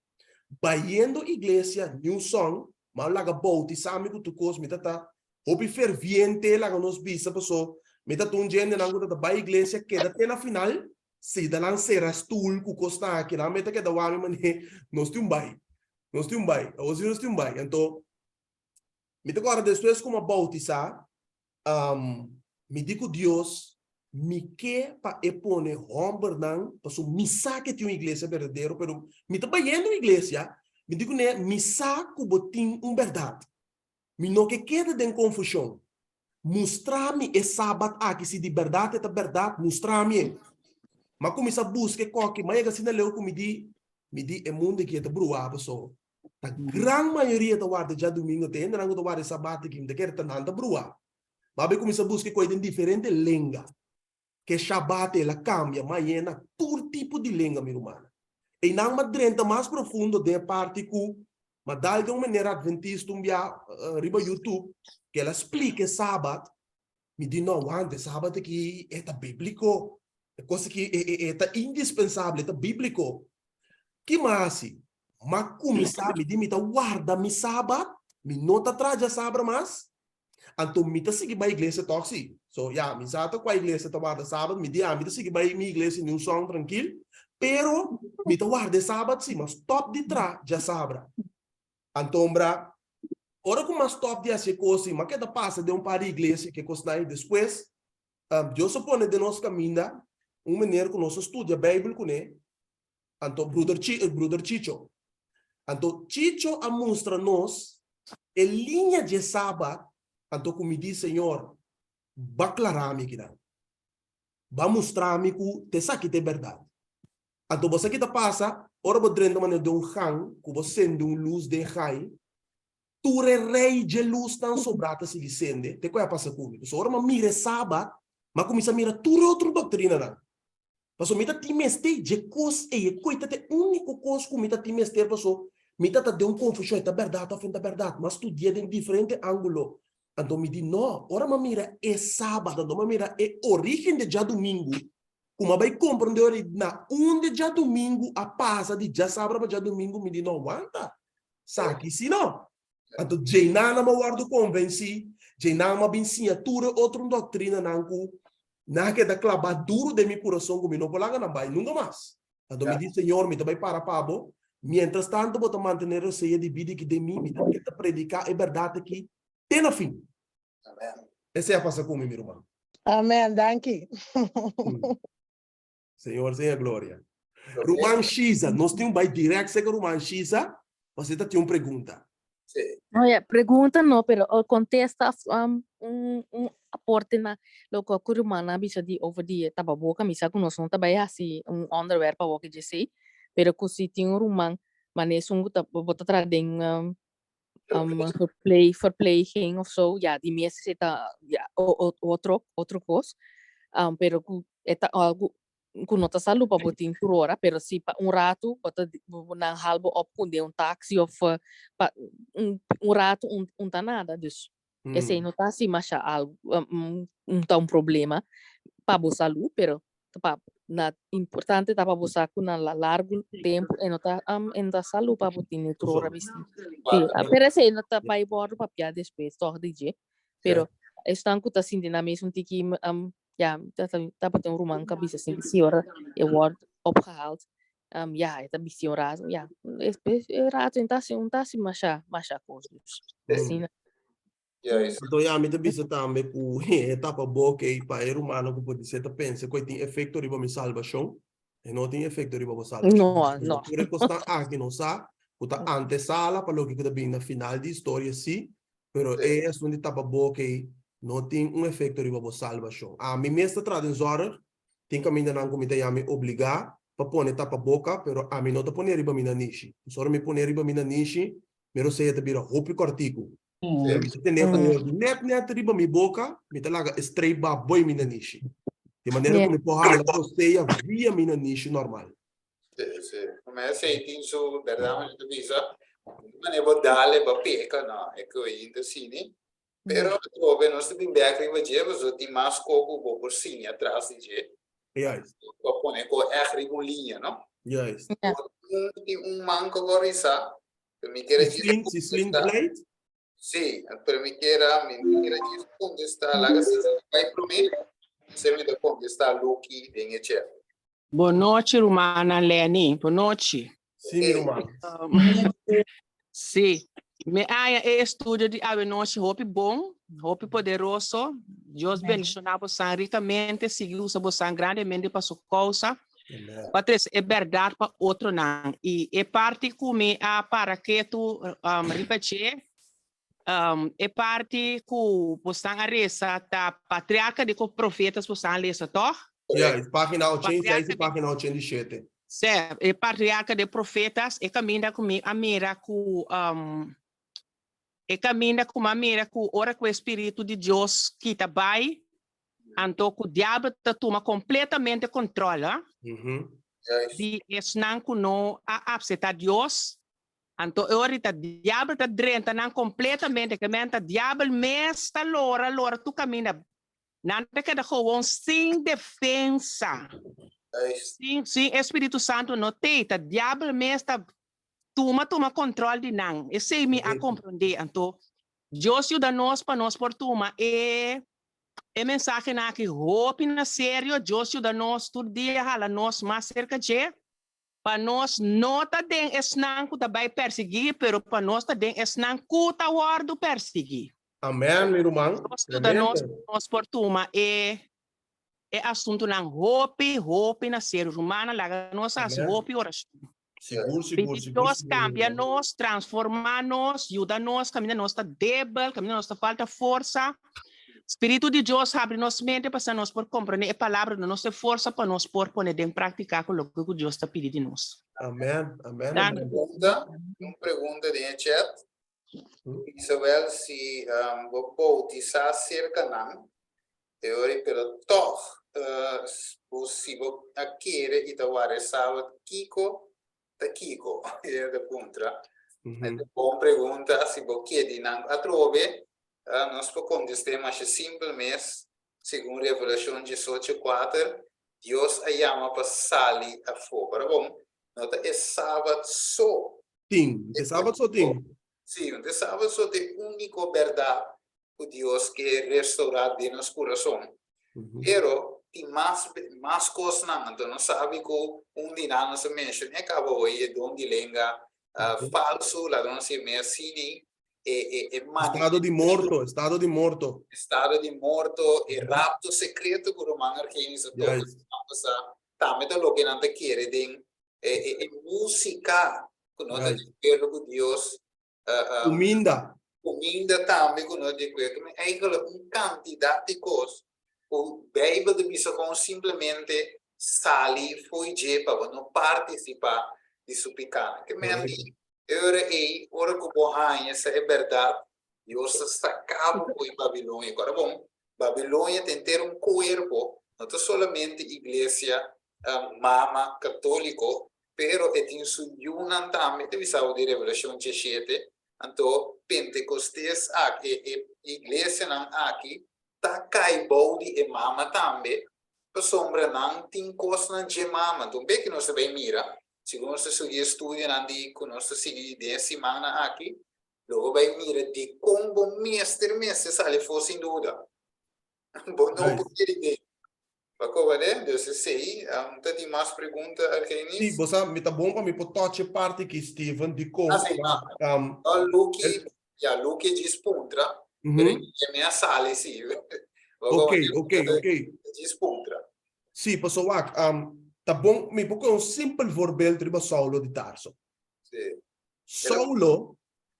Bayendo iglesia New Song, mi a laga boutisá mi ku tur kos. Mi ta ta hopi ferviente, laga nos bisa, paso mi ta ta un djendenan ku ta ta bai iglesia keda te na final, si ta nan sera stul ku kosnan aki, nan mi ta keda wak mi manera nos tin un bai, nos tin un bai, awor si nos tin un bai. Anto mi ta kòrda despues ku mi a boutisá, Mi di ku Dios, mi ke pa e pone hòmbernan, pasobra mi sa ke tin un iglesia berdadero, pero mi ta bayendo un iglesia, mi di kuné, mi sa ku bo tin un bèrdat. Mi no ke keda den konfushon. Mustra mi e sabat aki, si di bèrdat e ta bèrdat, mustra mi e. Mi a kuminsá buska e kòki, mi a yega asina leu ku mi di, mi di e mundu aki e ta bruá pasobra Ta gran mayoria ta warda djadumingo, te hendenan ku ta warda e sabat aki, mi ta kere ta nan ta brua. Ma abe kuminsá buska e koi den diferente lenga. Ke shabat el a kambia, ma yena tur tipo di lenga, mi rumannan. Einan m'a drenta mas profundo den e parti ku m'a dal den un manera adventista un bia riba YouTube, ku el a splika e sabat, mi di no, wante, e sabat aki e ta bíbliko, e kos aki e ta indispensabel, e ta bíbliko. Ki m'a hasi? M'a kuminsá, mi di mi ta warda mi sabat, mi no ta traha djasabra mas. Anto mi ta sigui bai iglesia tòg si. So ya, mi sa ta kua iglesia ta warda sabat, mi di a mi ta sigui bai mi iglesia New Song trankil, pero mi ta warda e sabat si, m'a stòp di tra djasabra. Antombra, ora ku m'a stòp di hasi e kos ei, m'a keda pasa den un par di iglesia ku e kosnan ei. Despues, Dios a pone den nos kaminda un meneer ku nos a studia Beibel kuné, Anto bruder Chi, bruder Chicho. Anto Chicho a mustra nos e liña dje Sabat, anto ku mi di, Señor, ba klará mi kinan. Ba mustra mi ku ta esaki ta e bèrdat. Anto bo sa ki ta pasa, ora bo drenta manera den un gan, ku bo sende un lus den gai, tur e rei dje lusnan sobrá ta sigui sende, te ku e a pasa ku mi. Pasobra ora mi a mira e Sabat, mi a kuminsá mira tur e otro doktrinanan. Paso mi ta tin mester dje kos ei, e koi ta e úniko kos ku mi ta tin mester paso mi ta ta den un konfushon, e ta bèrdat òf e no ta bèrdat? Mi a studi'é den diferente ángulo, anto mi di no, ora mi a mira e sabat, anto mi a mira e orígen di djadumingu, ku mi a bai komprendé ora na unda djadumingu a pasa di djasabra pa djadumingu, mi di no, wanta, saki si no. Anto djeinan a wòrdu konvensí, djeinan a bin siña tur e otro doktrinanan ku nan a keda klabá duru den mi kurason ku mi no por laga nan bai nunka mas. Anto mi di, Señor, mi ta bai para pa bo, miéntras tantu bo ta mantené rosea di bida aki den mi, mi ta keda prediká e bèrdat aki te na fin. Esei a pasa ku mi, mi ruman. Amen, danki. Señor sea gloria. Ruman Shiza, nos tin un bai direct seca Ruman Shiza, pasobra ta tin un pregunta. Sí. No, ja, pregunta no, pero oh, contesta um, un, un aporte na loke ku ruman a bisa di over di tapaboka. Mi sa ku nos no ta bai hasi un onderwerp awor ke djesei, pero ku si tin un ruman manera esun ku ta bo ta traha den um, um, verple verpleging of zo, ja, di mes esei ta ja, o, o, otro, otro kos. Um, pero ku e ta algu ku no ta salú pa bo tin tur ora, pero si pa un ratu bo ta bo nan hal bo op ku den un taxi of pa un un ratu un un ta nada. Dus esei no ta hasi masha algu un ta un problema pa bo salú, pero ta pa na importante ta pa bo sa ku na largu tempu e no ta e no ta salú pa bo tin tur ora bisti. Sí, pero esei no ta bai wòrdu papia despues tòg di dje, pero esnan ku ta sinti nan mes un tiki Ja, dat tabata un ruman ka bisa sin si ora e word opgehaald. Um, ja, e ta bisti un rato. Ja, es, es, e rato en tasi, un tasi masha, masha kos dus. Asina. Juist. Anto ya mi ta bisa tambe ku e tapa boka ei pa e rumannan ku por ser ta pensa ku e tin efekto riba mi salbashon. E no tin efekto riba bo salbashon. No, no. Tur e kosnan aki nos sa ku ta antesala pa loke ku ta bini na final di historia si, Pero e asuntu di tapa boka ei no tin un efekto riba bo salbashon. Ami mes ta traha den zòrg, tin kamindanan ku mi ta yami obligá pa pone tapa boka, pero ami no ta pone riba mi nanishi. Pasobra ora mi pone riba mi nanishi, mi rosea ta bira hopi kòrtiku. Pero mi ta tene hopi nèt nèt riba mi boka, mi ta laga e strei ba boi mi nanishi. Di manera ku mi por hala rosea via mi nanishi normal. Sí, sí. Como esei tin su berdad mi ta bisa. Mane bo dale bo peka no, e ku ainda sini. Pero atrobe nos ta bin bek riba dje, pasobra tin mas ko ku bo por siña atras di dje. Juist. Bo pone ko ègt riba un liña, no? Juist. Ja. Tin un man ku bo risa, pero mi kere djis Sislin, Sislin kontestá. Vlijt? Sí, pero mi kere, mi kere djis kontestá. Laga Sislin bai promé, se mi ta kontestá Lucky den e chat. Bon nochi, rumannan Lenny. Bon nochi. Sí, mi ruman. Sí, mi haña e estudio di awenochi hopi bon, hopi poderoso. Dios bendiciona bosan ricamente, sigui usa bosan grandemente pa su causa, pa trece e berdad pa otronan. Y e parti cu mi a para ketu um, riba dje, um, e parti cu bosan a resa ta patriarca di cu profetas bosan a lesa, toch? Ja, pagina 86 y pagina 87. Se, e patriarca de profetas, e caminda cu mi a mira cu, um, e caminda cu mi a mira cu ora cu e Spiritu di Dios kita bai, anto cu diabel ta tuma completamente control, ha? Di esnan cu no a acepta Dios, anto e ora ta diabel ta drenta nan completamente, ke men ta diabel mes ta lora, lora tu caminda. Nan ta keda gewoon sin defensa. Sin, sin e Spiritu Santu no tei, ta diabel mes ta tuma tuma control di nan. Esei mi a comprende. Anto, Dios yuda nos pa nos por tuma e e mensahenan aki hopi na serio. Dios yuda nos tur dia hala nos mas serka dje, pa nos no ta den esnan ku ta bai persiguí, pero pa nos ta den esnan ku ta wòrdu persiguí. Amen, mi ruman. Dios yuda nos Tremendo. pa nos por tuma e e asuntunan hopi, hopi na serio. Rumannan, laga nos hasi Amen. hopi orashon. Sigur, sigur, Pidi sigur, Dios sigur, cambia mi ruman. nos, transforma nos, yuda nos, caminda nos ta debel, caminda nos ta falta forsa. Spiritu di Dios habri nos mente pa sa nos por comprende e palabra, duna nos e forsa pa nos por pone den practica cu loke cu Dios ta pidi di nos. Amen, amen, Danki. amen. Pregunta, un pregunta den e chat. Isabel, si um, bo bautisa cerca nan, teori, pero toch, uh, bo, si bo a kere i ta wara e sabat, kiko ta kiko? E ta puntra. E bon pregunta, si bo ke di nan atrobe, uh, nos por kontest'é masha simpel mes, segun Revelashon 18, 4, Dios a yama pa sali afó. Pero bon, no ta e sabat so. Tin, e sabat so tin. Sí, no ta e sabat so ta e úniko bèrdat ku Dios ke restourá den nos kurason. Pero tin mas mas kosnan, anto nos sabi ku un di nan nos a menshoné kaba hoy, e don di lenga falsu, laga nos yam'é asini, e e e Estado di morto, estado di morto. Estado di morto, e rapto sekreto ku ruman Argenis a toka siman pasá, tambe ta loke nan ta kere den e e e músika ku no ta di akuerdo ku Dios. Kuminda. Kuminda tambe ku no di akuerdo. Mi eigenlijk un kantidat di kos ku Beibel ta bisa kon simplemente sali fo'i dje pa bo no partisipá di su pikánan. Ke men di e ora ei, ora ku bo haña sa e bèrdat, Dios ta saka bo fo'i Babilonia. Kòrda bon, Babilonia ta henter un kuerpo, no ta solamente iglesia mama katóliko, Pero e tin su yunan tambe, ta bisa bo di Revelashon 17, anto Pentekostes aki, e e iglesianan aki ta kai bou di e mama tambe, pasobra nan tin kosnan dje mama. Anto un bes ki nos ta bai mira, segun nos ta sigui e studionan di ku nos ta sigui den e simannan aki, lo bo bai mira dikon bo mester mester sali afó sin duda. Bo no por kere den. Pa koba de, dus esei, ta tin mas pregunta, Argenis? Sí, bo sa, mi ta bon pa mi por touch e parti aki, Steven, dikon. Ah, sí, ah. No, Lucky, ya, Lucky djis puntra, pero e mi a sali sí. Ok, ok, ok. Djis puntra. Sí, pasobra wak, ta bon, mi por kohe un simpel voorbeeld riba Saulo di Tarso. Sí. Saulo,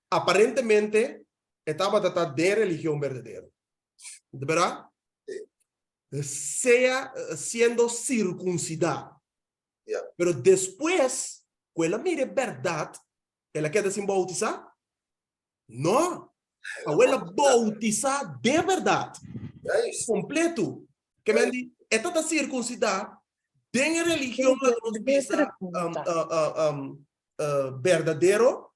aparentemente, e tabata ta den religion berdadero. De berdad? Sí. Sea siendo circuncidá. Ja. Pero despues ku el a mira e bèrdat, el a keda sin boutisá? No. Awor el a boutisá den bèrdat. Juist. Kompletu. Ke men di, e ta ta sirkunsidá den e religion laga nos bisa berdadero,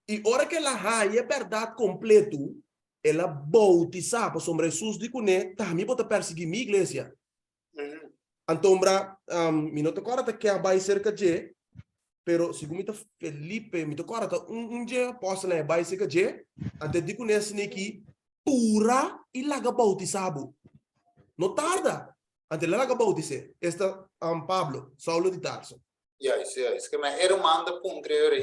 I ora ku el a haña e bèrdat kompletu, el a boutisá, pasobra Hesus di kuné, Ta mi bo ta persiguí mi iglesia. Antombra, mi no ta kòrda ta ke a bai serka dje, pero segun mi ta Felipe, mi ta kòrda ta un un dje apòstelnan a bai serka dje, anto e di kuné asin'aki, Pura i laga boutisá bo. No tarda! Anto el a laga boutis'é, esta Pablo, Saulo di Tarso. Juist, juist. Ke men e ruman ta puntra e ora,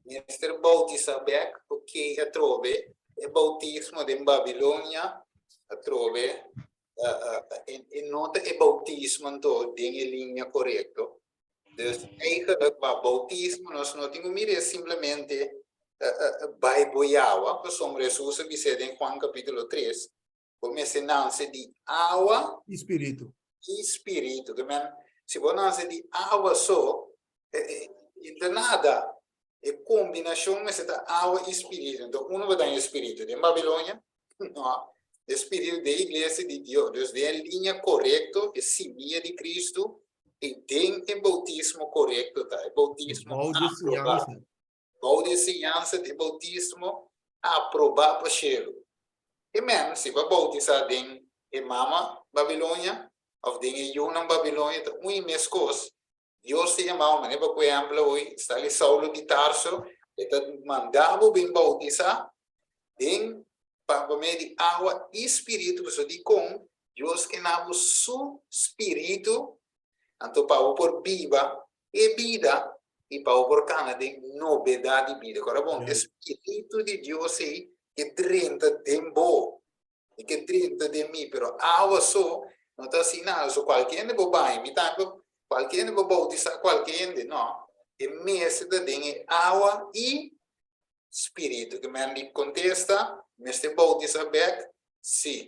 mester bautisa bek o ke atrobe e bautismo den Babilonia atrobe e no ta e bautismo anto den e linea korekto. Dus eigenlijk pa bautismo nos no tin ku mira simplemente bai boyawa, pasobra Hesus a bis'é den Juan kapitulo 3, Bo mester nase di awa. I spiritu. I spiritu. Ke men, si bo nase di awa so, e ta nada. E kombinashon mester ta awa i spiritu. Enton, unu bo ta haña spiritu den Babilonia? No. E spiritu den iglesia di Dios. Dus den e liña korekto, e simia di Kristu, i den e boutismo korekto ta. E boutismo aprobá. Bou di e siñansa di boutismo aprobá pa shelu. E men si bo a boutisá den e mama Babilonia òf den e yunan Babilonia ta un i mes kos. Dios ta yama bo, manera pa ku ehèmpel awor sta li Saulo di Tarso, e ta manda bo bin boutisá. Den pa pa medio di awa i spiritu, pasobra dikon Dios ke na bo su spiritu, anto pa bo por biba e bida i pa bo por kana den nobedat di bida. Kora bon, e spiritu di Dios ei ke drenta den bo, e ke drenta den mi, pero awa so no ta hasi nada. So kualke hende por baña, mi tambe por, kualke hende por boutisá kualke hende, no, e mester ta den e awa i Spiritu. Ke men di kontesta, mester bautisa bek? Si.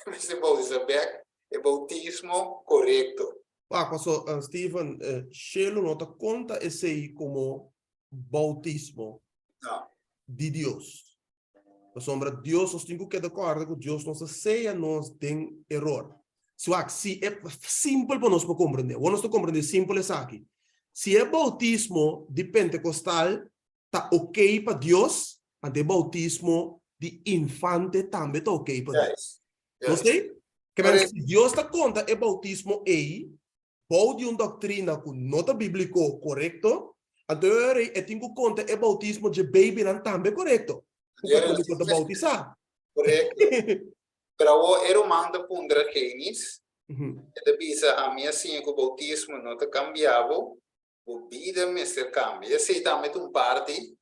Mester bautisa bek, e bautismo korekto. Wak, paso, Steven, shelu no ta konta esei komo bautismo No. di Dios. Pasobra Dios, nos tin ku keda kòrda ku Dios no sa sea nos den eror. Si wak, si e simpel pa nos por komprendé. Awor nos ta komprendé simpel esaki. Si e bautismo di Pentekostal ta okey pa Dios, anto e bautismo di infante tambe ta okey pa Dios. No sei? Ke men si Dios ta konta e bautismo ei bou di un doktrina ku no ta bíbliko korekto, anto e ora ei e tin ku konta e bautismo dje babynan tambe korekto, ku katoliko ta bautisá. Korekto. Pero awor e ruman ta puntra Genis, e ta bisa, Ami a siña ku bautismo no ta kambia bo, bo bida mester kambia. Esei tambe ta un parti,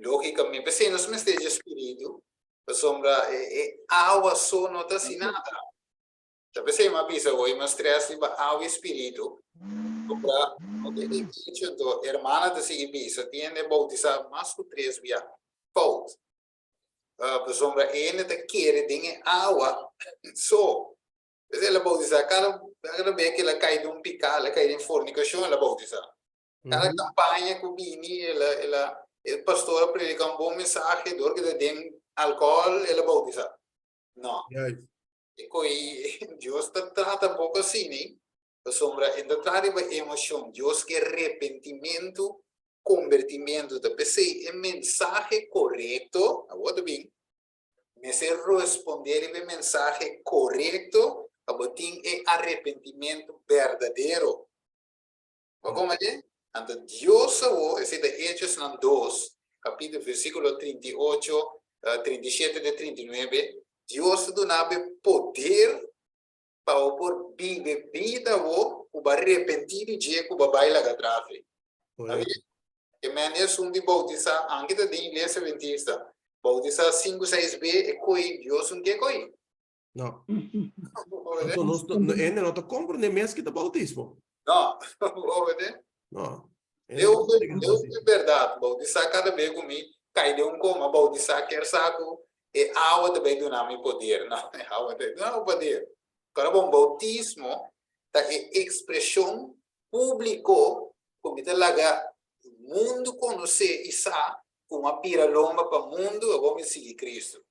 lógikamente. P'esei nos mester dje spiritu, pasobra e awa so no ta hasi nada. Ta p'esei mi a bisa hoy mi a stress riba awa i spiritu, pasobra no ta e hecho. Anto hermana ta sigui bisa, tin hende a boutisá mas ku tres bia, fout. Pasobra e hende ta kere den e awa so. P'esei el a boutisá. Kada kada bes ku el a kai den un piká, el a kai den fornikashon, el a boutisá. Kada kampaña ku bini, el a, el a, e pastor a prediká un bon mensahe, dor ku ta den alkohòl, el a boutisá. No. E koi Dios ta trata poko asina, ei. Pasobra e ta traha riba emoshon. Dios ke repentimentu, kombertimentu. Ta p'esei e mensahe korekto, awor ta bin, Mester respondé riba e mensahe korekto pa bo tin e arepentimentu berdadero. Bo komprendé? Anto Dios awor, esei ta Hechosnan dos, kapítulo, versíkulo 38, 37 te 39, Dios ta duna bo e poder pa bo por biba e bida awor ku bo a repentí di dje ku bo a bai laga atras. Correcto. E men esun di bautisá, anke ta den iglesia adventista, bautisá sinku seis be e koi Dios un ke koi. No. Anto nos no, hende no ta komprendé mes ki ta bautismo. No, bo No. Deus, Deus di berdad, bautisá kada be ku mi kai den un koma, bautisá ker sa ku e awa ta bai duna mi poder. No, e awa ta duna bo poder. Kora bon, bautismo ta e ekspreshon públiko ku mi ta laga mundu konosé i sa ku mi a bira lomba pa mundu, awor mi sigui Kristu.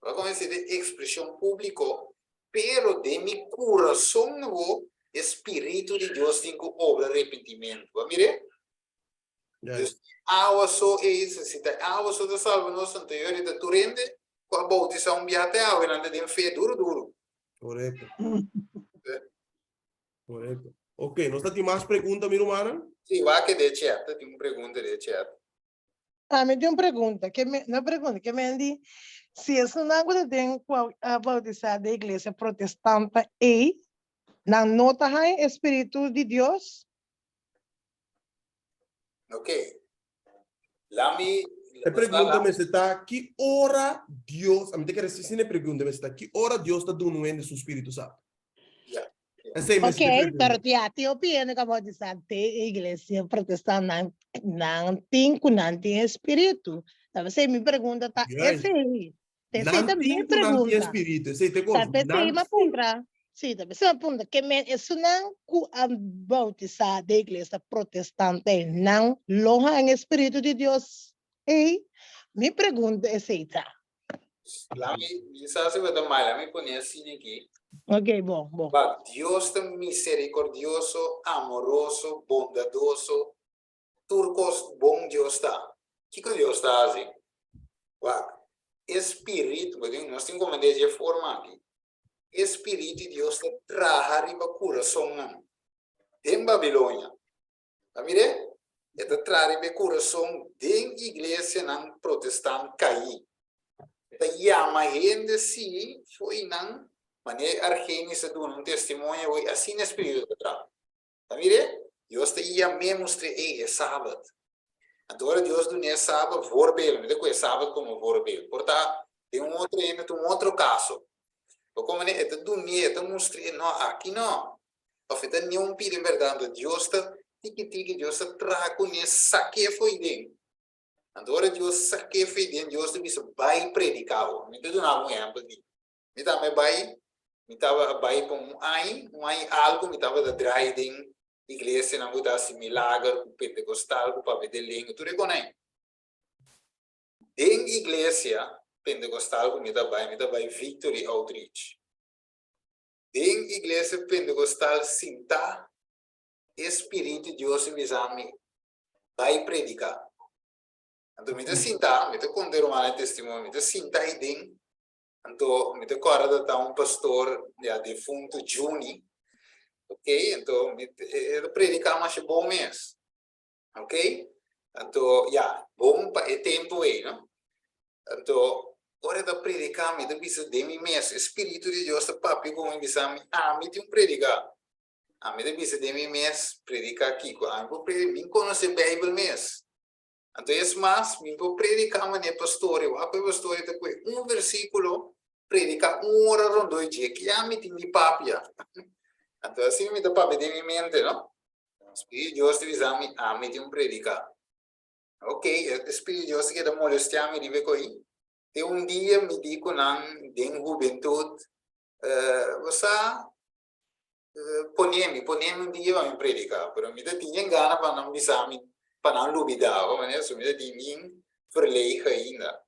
Bo a konosé den ekspreshon públiko, pero den mi kurason awor e Spiritu di Dios tin ku obra repentimentu. Bo a mir'é? Dus awa so ei, si ta awa so ta salba nos, anto yo ta tur hende ku a boutisá un biaha te awe nan ta den fe duru duru. Korekto. Korekto. Ok, nos ta tin mas pregunta, mi rumannan? Sí, wak den chat, ta tin un pregunta den chat. Ami tin un pregunta, ke me, no pregunta, ke men di, si esunnan ku ta den ku a bautisá den iglesia protestanta ei, nan no ta haña e spiritu di Dios? Ok. Lami, E pregunta mester ta, ki ora Dios, ami ta kere si sin e pregunta mester ta, ki ora Dios ta duna un hende su Spiritu Santu? Ja. Esei mester Ok, ta e pregunta. pero tia, tin hopi hende ku a bautisá den e iglesia protestant, nan, nan tin ku nan tin e spiritu. Ta p'esei mi pregunta ta Juist. esei. Esei Nan ta mi tin ku nan tin pregunta. spiritu, esei ta e Ta kos. p'esei Nan mi a puntra. Sí, ta p'esei mi a puntra. Ke men esunnan ku a bautisá den iglesia protestante, nan lo haña e spiritu di Dios ei? Mi pregunta esei ta. Lami, mi sa si bo ta mal, lami pone asina aki. Ok, bon, bon. Wak, Dios ta misericordioso, amoroso, bondadoso, tur kos bon Dios ta. Kiko Dios ta hasi? Wak, e spiritu, bo tin, nos tin komprendé dje forma aki. E spiritu di Dios ta traha riba kurasonnan den Babilonia. Ta mir'é? E ta traha riba e kurason den iglesianan protestant kaí. Ta yama hende si fo'i nan, manera Argenis a duna un testimonio awor, asina e spiritu ta traha. Ta mir'é? Dios ta yam'é mustr'é, Ey, e sabat. Anto ora Dios dun'é e sabat, voorbeeld, mi ta kohe sabat komo voorbeeld, por ta den un otro hende ta un otro kaso. Pero komo e ta dun'é, e ta mustr'é, no, aki no. Of e ta ni un pida en bèrdat, anto Dios ta tiki tiki, Dios ta traha kuné, sak'é fo'i den. Anto ora Dios sak'é fo'i den, Dios ta bisa, Bai prediká bo. Mi ta duna bo un ehèmpel di. Mi tambe bai, mi tabata bai pa un aña, un aña i algu mi tabata drai den iglesianan ku ta hasi milager, ku pentekostal, ku papia den lenga, tur e konai. Den iglesia pentekostal ku mi ta bai, mi ta bai Victory Outreach. Den iglesia pentekostal sintá, e Spiritu Dios a bisa mi, Bai prediká. Anto mi ta sintá, mi ta konta e rumannan e testimonio, mi ta sintá aiden, anto mi ta kòrda ta un pastor ya defuntu Juni, ok, anto mi e ta prediká masha bon mes, ok, anto ya, bon pa e tempu ei, no? Anto ora e ta prediká mi ta bisa den mi mes, e Spiritu di Dios ta papia ku mi bisa mi, ami tin un prediká. Ami ta bisa den mi mes, Prediká kiko? Ami por prediká, mi konosé Beibel mes. Anto es mas, mi por prediká manera pastor e wak ku e pastor e ta kohe un versíkulo, prediká un ora rondó dje, ke ami tin di papia? Anto asina mi ta papia den mi mente, no? Spiritu di Dios ta bisa mi, ami tin un prediká. Ok, e Spiritu di Dios ta keda molestiá mi riba e ko'i. Te un dia mi di ku nan den hubentut, Bo sa, Pone mi, pone mi un dia pa mi predica, pero mi ta tin bien gana pa nan bisa mi, pa nan lubida, bo manera so mi ta tin bien verlegen ainda.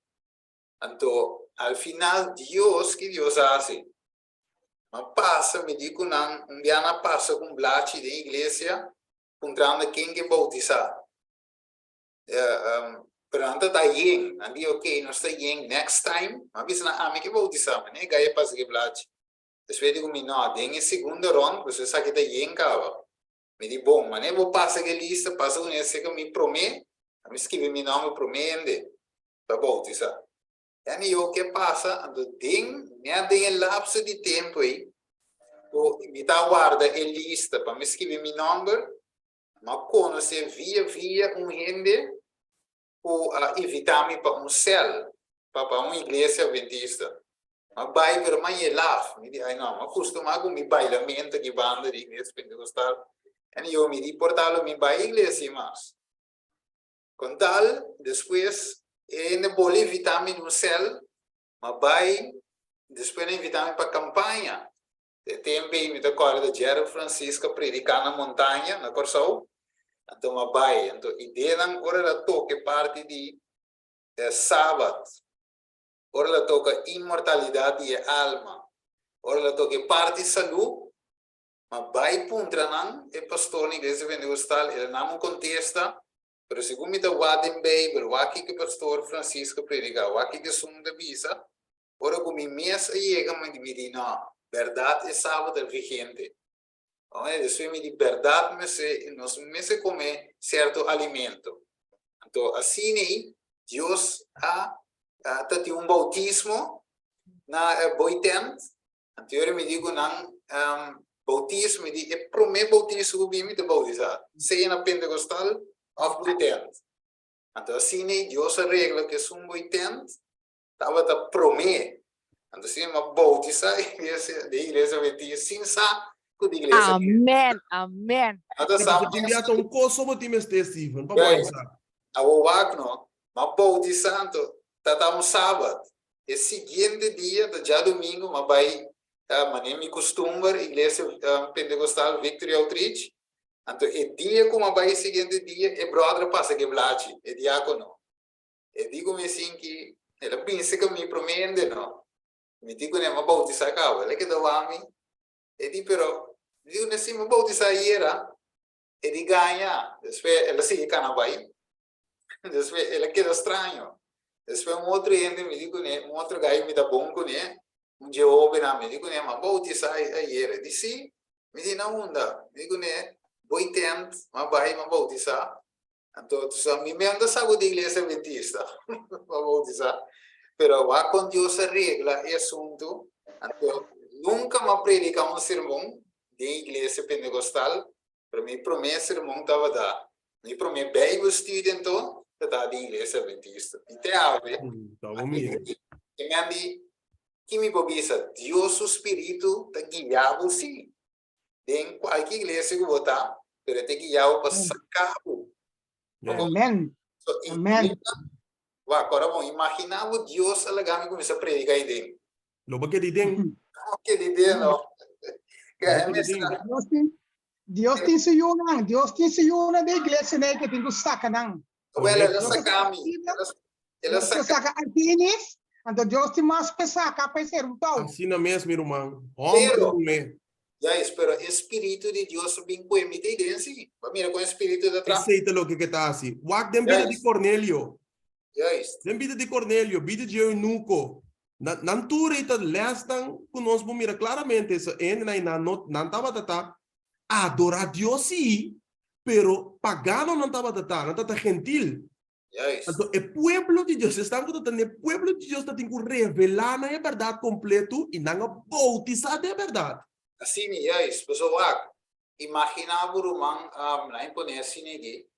Anto, al final Dios, ki Dios a haci? Ma pasa, mi di cu nan, un bia nan a pasa cu un blachi den iglesia, puntrando ken ke bautisa. Pero nan ta ta yen, nan di ok, nos ta yen, next time, mi a bisa nan, ami ke bautisa, mi no e gaya pasa ke blachi. Despues di ku mi no, den e segundo rond, pasobra esaki ta yen kaba. Mi di, Bon, manera bo pasa ku e lista, pasa ku esei ku mi promé, mi skibi mi nòmber promé hende pa boutisá. En yo ke pasa, anto den, nèt den e lapso di tempu ei, ku mi ta warda e lista pa mi skibi mi nòmber, mi a konosé via via un hende ku a invitá mi pa un sèl, pa pa un iglesia adventista. M'a bai pero m'a yelaf. Mi di, ai no, m'a kustumá ku mi bailamentu aki banda di iglesia pentekostal. En yo mi di por tal lo mi bai iglesia mas. Kon tal, despues e hende bole invitá mi na un sèl, m'a bai, despues nan invitá mi pa kampaña. E tempu ei mi ta kòrda Jerry Francisco a prediká na montaña na Kòrsou, anto m'a bai. Anto ideanan ora el a toka e parti di e Sabat, ora el a toka inmortalidat di e alma, ora el a toka e parti salú, m'a bai puntra nan, e pastor na Iglesia Pentecostal, el a nan un kontesta, pero segun mi ta wak den Beibel, wak kiko e pastor Francisco a prediká, wak kiko esun ta bisa, Ora ku mi mes a yega mi di no, bèrdat e sabat ta vigente. Despues mi di bèrdat mester nos mester kome sierto alimento. Anto asina ei Dios a ta tin un boutismo na e boy tent. Anto yora mi di ku nan boutismo mi di e prome boutismo ku bin mi ta boutisá sea na pentekostal òf boy tent. Anto asina ei Dios a regla ku esun boy tent Tabata promé. Anto si mi a boutisá iglesia, de iglesia adventista sin sa ku di iglesia. Amen, amen. Ata sa Pasobra tin bia ta un kos so bo tin mester, Steven, pa boutisá. Awor wak no, m'a boutisá anto ta ta un sabat. E siguiente dia ta djadumingu m'a bai manera mi kustumber iglesia Pentecostal Victory Outreach. Anto e dia ku m'a bai e siguiente dia e bròder a pasa ku e blachi, e diákono. E di ku mi sin ki el a binse ku mi promé hende no. Mi di kuné m'a boutisá kaba. El a keda wak mi. E di pero mi di kuné si m'a boutisá ayera. E di gaña. Despues el a sigui kana bai. Despues el a keda straño. Despues un otro hende mi di kuné, un otro gai mi ta bon kuné, un dje hóbennan mi di kuné m'a boutisá ayera. E di si. Mi di na unda? Mi di kuné boi tent m'a bai m'a boutisá. Anto, so mi mem ta sa ku di iglesia adventista pa boutisá. Pero wak kon Dios a regla e asuntu. Anto nunka mi a prediká un sermon den iglesia pentekostal, pero mi promé sermon tabata, mi promé Bijbelstudie anto tabata den iglesia adventista. I te awe, e men di, ki mi por bisa? Dios su spiritu ta guia bo sí, den kualke iglesia ku bo ta, pero e ta guia bo pa saka bo. Amen. So, Amen. Wak, ora bon, imagina bo Dios a laga mi kuminsá prediká ei den. Lo bo keda den. Lo keda den, no. Dios tin, Dios tin su yunan, Dios tin su yunan den iglesia nei ke tin ku saka nan. Wel, el a saka mi. El a saka. Saka Argenis, anto Dios tin mas pe saka pa e ser un tou. Asina mes, mi ruman. Homber Pero, muhé. Juist, pero e spiritu di Dios a bin ku mi te den si. Bo a mira kon e spiritu ta traha? Esei ta loke ke ta hasi. Wak den bida di Cornelio. Juist. Den bida di Cornelio, bida di eunuco. Nan, nan tur ei ta lèsnan ku nos por mira klaramente. So, e hendenan ei nan no, nan tabata ta adorá Dios sí, pero paganonan tabata ta, nan tabata gentil. Juist. Anto e pueblo di Dios, esnan ku ta tende e pueblo di Dios ta tin ku revelá nan e bèrdat kompletu i nan a boutisá den e bèrdat. Asina, juist. Pasobra wak, imaginá bo ruman, nan pone asina aki,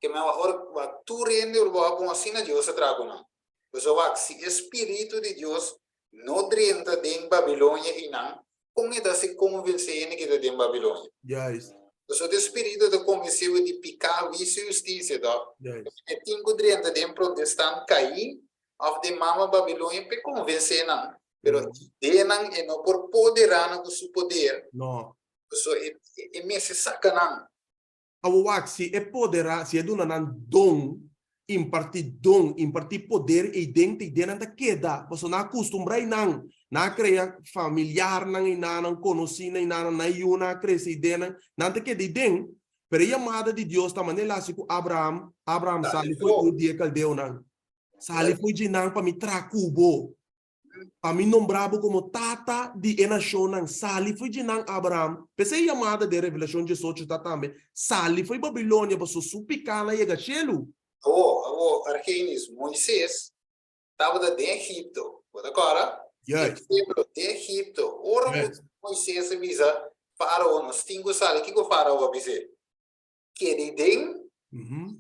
ke men wak ora wak tur hende ora bo a bon asina Dios a traha ku nan. Pasobra wak, si e spiritu di Dios no drenta den Babilonia einan, Kon e ta hasi konvensé hende ki ta den Babilonia? Juist. Pasobra e spiritu ta konvensé bo di piká, wisio i hustisia, tòg? Juist. E tin ku drenta den protestant kaí òf den mama Babilonia pa e konvensé nan. Pero ideanan e no por poderá nan ku su poder. No. Pasobra e mester saka nan. Awor wak, si e poderá, si e duna nan don, impartí don, impartí poder eiden, ta ideanan ta keda, pasobra nan a kustumbrá einan, nan a krea familiarnan einan, nan konosínan einan, nan yunan a krese eidennan, nan ta keda eiden. Pero e yamada di Dios ta manera el a hasi ku Abraham, Abraham, sali fo'i Ur di e kaldeonan, sali fo'i djinan pa mi traha ku bo. Pa mi nombrá bo komo tata di e nashonnan. Sali fo'i dje nan, Abraham. P'esei e yamada den Revelashon diesocho ta tambe, Sali fo'i Babilonia, pasobra su pikánan a yega shelu. Awor, awor, Argenis, Moises tabata den Egipto. Bo ta kòrda? Juist. E pueblo den Egipto. Ora ku Moises a bisa Fárao, Nos tin ku sali, kiko Fárao a bis'é? Keda den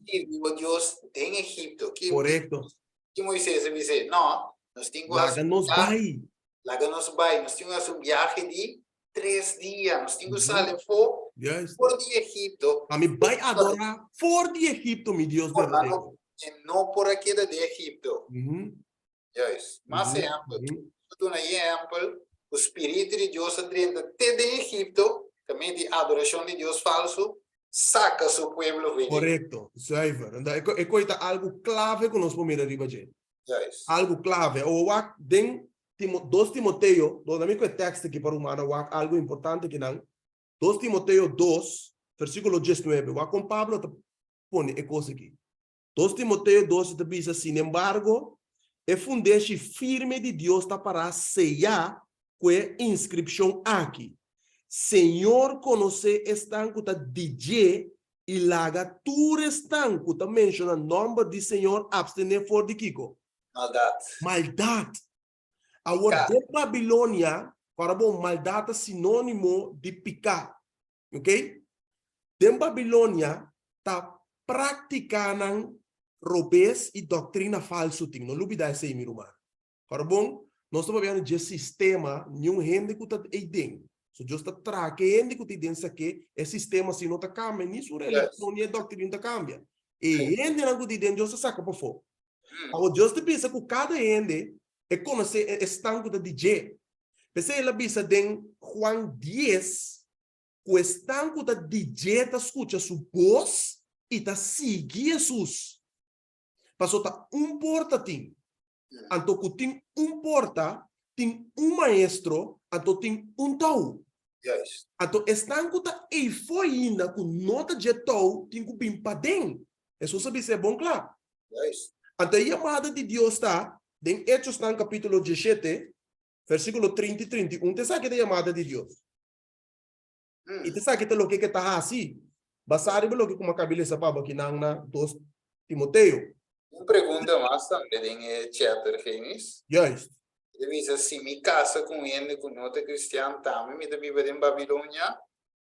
sirbi bo Dios den Egipto. Ki, Korekto. ki Moisés a bis'é? No, nos tin ku hasi Laga un nos biahe. bai. Laga nos bai. Nos tin ku hasi un biahe di tres dia. Nos tin ku sali afó Juist. for di Egipto. Pa mi bai adorá for di Egipto, mi Dios Por nan berdadero. no, e no por a keda den Egipto. Juist. Mas ehèmpel. Bo duna e ehèmpel ku spiritu di Dios a drenta te den Egipto, kaminda di adorashon di dios falsu, saka su pueblo for di. Korekto, zuiver. Anto e koi ta algu klave ku nos por mira riba dje. Juist. Algu klave. Awor wak den Dos Timoteo, dor mi ku e tekst aki pa rumannan wak algu importante kinan. Dos Timoteo dos, versíkulo diesnuebe. Wak kon Pablo ta pone e kos aki. Dos Timoteo dos ta bisa, Sinembargo, e fundeshi firme di Dios ta pará seyá ku e inskripshon aki, Señor konosé esnan ku ta di dje i laga tur esnan ku ta menshoná nòmber di Señor apstené for di kiko? Maldat. Maldat. Awor, den Babilonia, kòrda bon, maldat ta sinónimo di piká. Ok? Den Babilonia ta práktikanan robes i doktrina falsu tin. No lubidá esei, mi ruman. Ora bon, nos ta papiando dje sistema, niun hende ku ta eiden. So Dios ta traha ke hende ku ta eiden sak'é, e sistema si no ta kambia, ni su religion ni e doktrina ta kambia. E hendenan ku ta eiden Dios ta saka pafó. Awor Dios ta bisa ku kada hende e konosé e esnan ku ta di dje. P'esei el a bisa den Juan dies ku esnan ku ta di dje ta skucha su bos i ta sigui Hesus. Pasobra ta un porta tin. Anto ku tin un porta, tin un maestro, anto tin un tou. Anto esnan ku ta eifó ainda ku no ta dje tou tin ku bin paden. Hesus a bisa e bon kla. Anto e yamada di Dios ta den Echosnan kapítulo diesshete, versíkulo trinta i trinta i un, ta esaki ta yamada di Dios. I ta esaki ta loke ke ta hasi, basá riba loke ku mi a kabi lesa pa bo akinan na dos Timoteo. Un pregunta mas tambe den e chat, Ergenis. Juist. E ta bisa, si mi kasa ku un hende ku no ta kristian, tambe mi ta biba den Babilonia?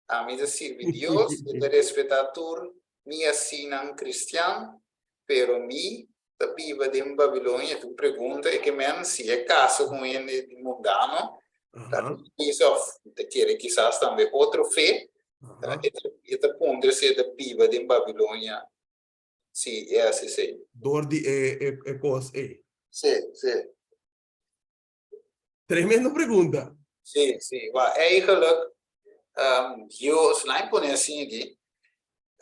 Ami ta sirbi Dios i ta respetá tur mi asinan kristian, pero mi ta biba den Babilonia. Ta un pregunta e ke men si e kasa ku un hende di mundano, ta bisa òf ta kere kisas tambe otro fe, e ta puntra si e ta biba den Babilonia. Si e hasi esei. Dor di e kos ei. Sí, sí. Tremendo pregunta. Sí, sí. Wa eigenlijk um, Dios, laat me pone así aquí,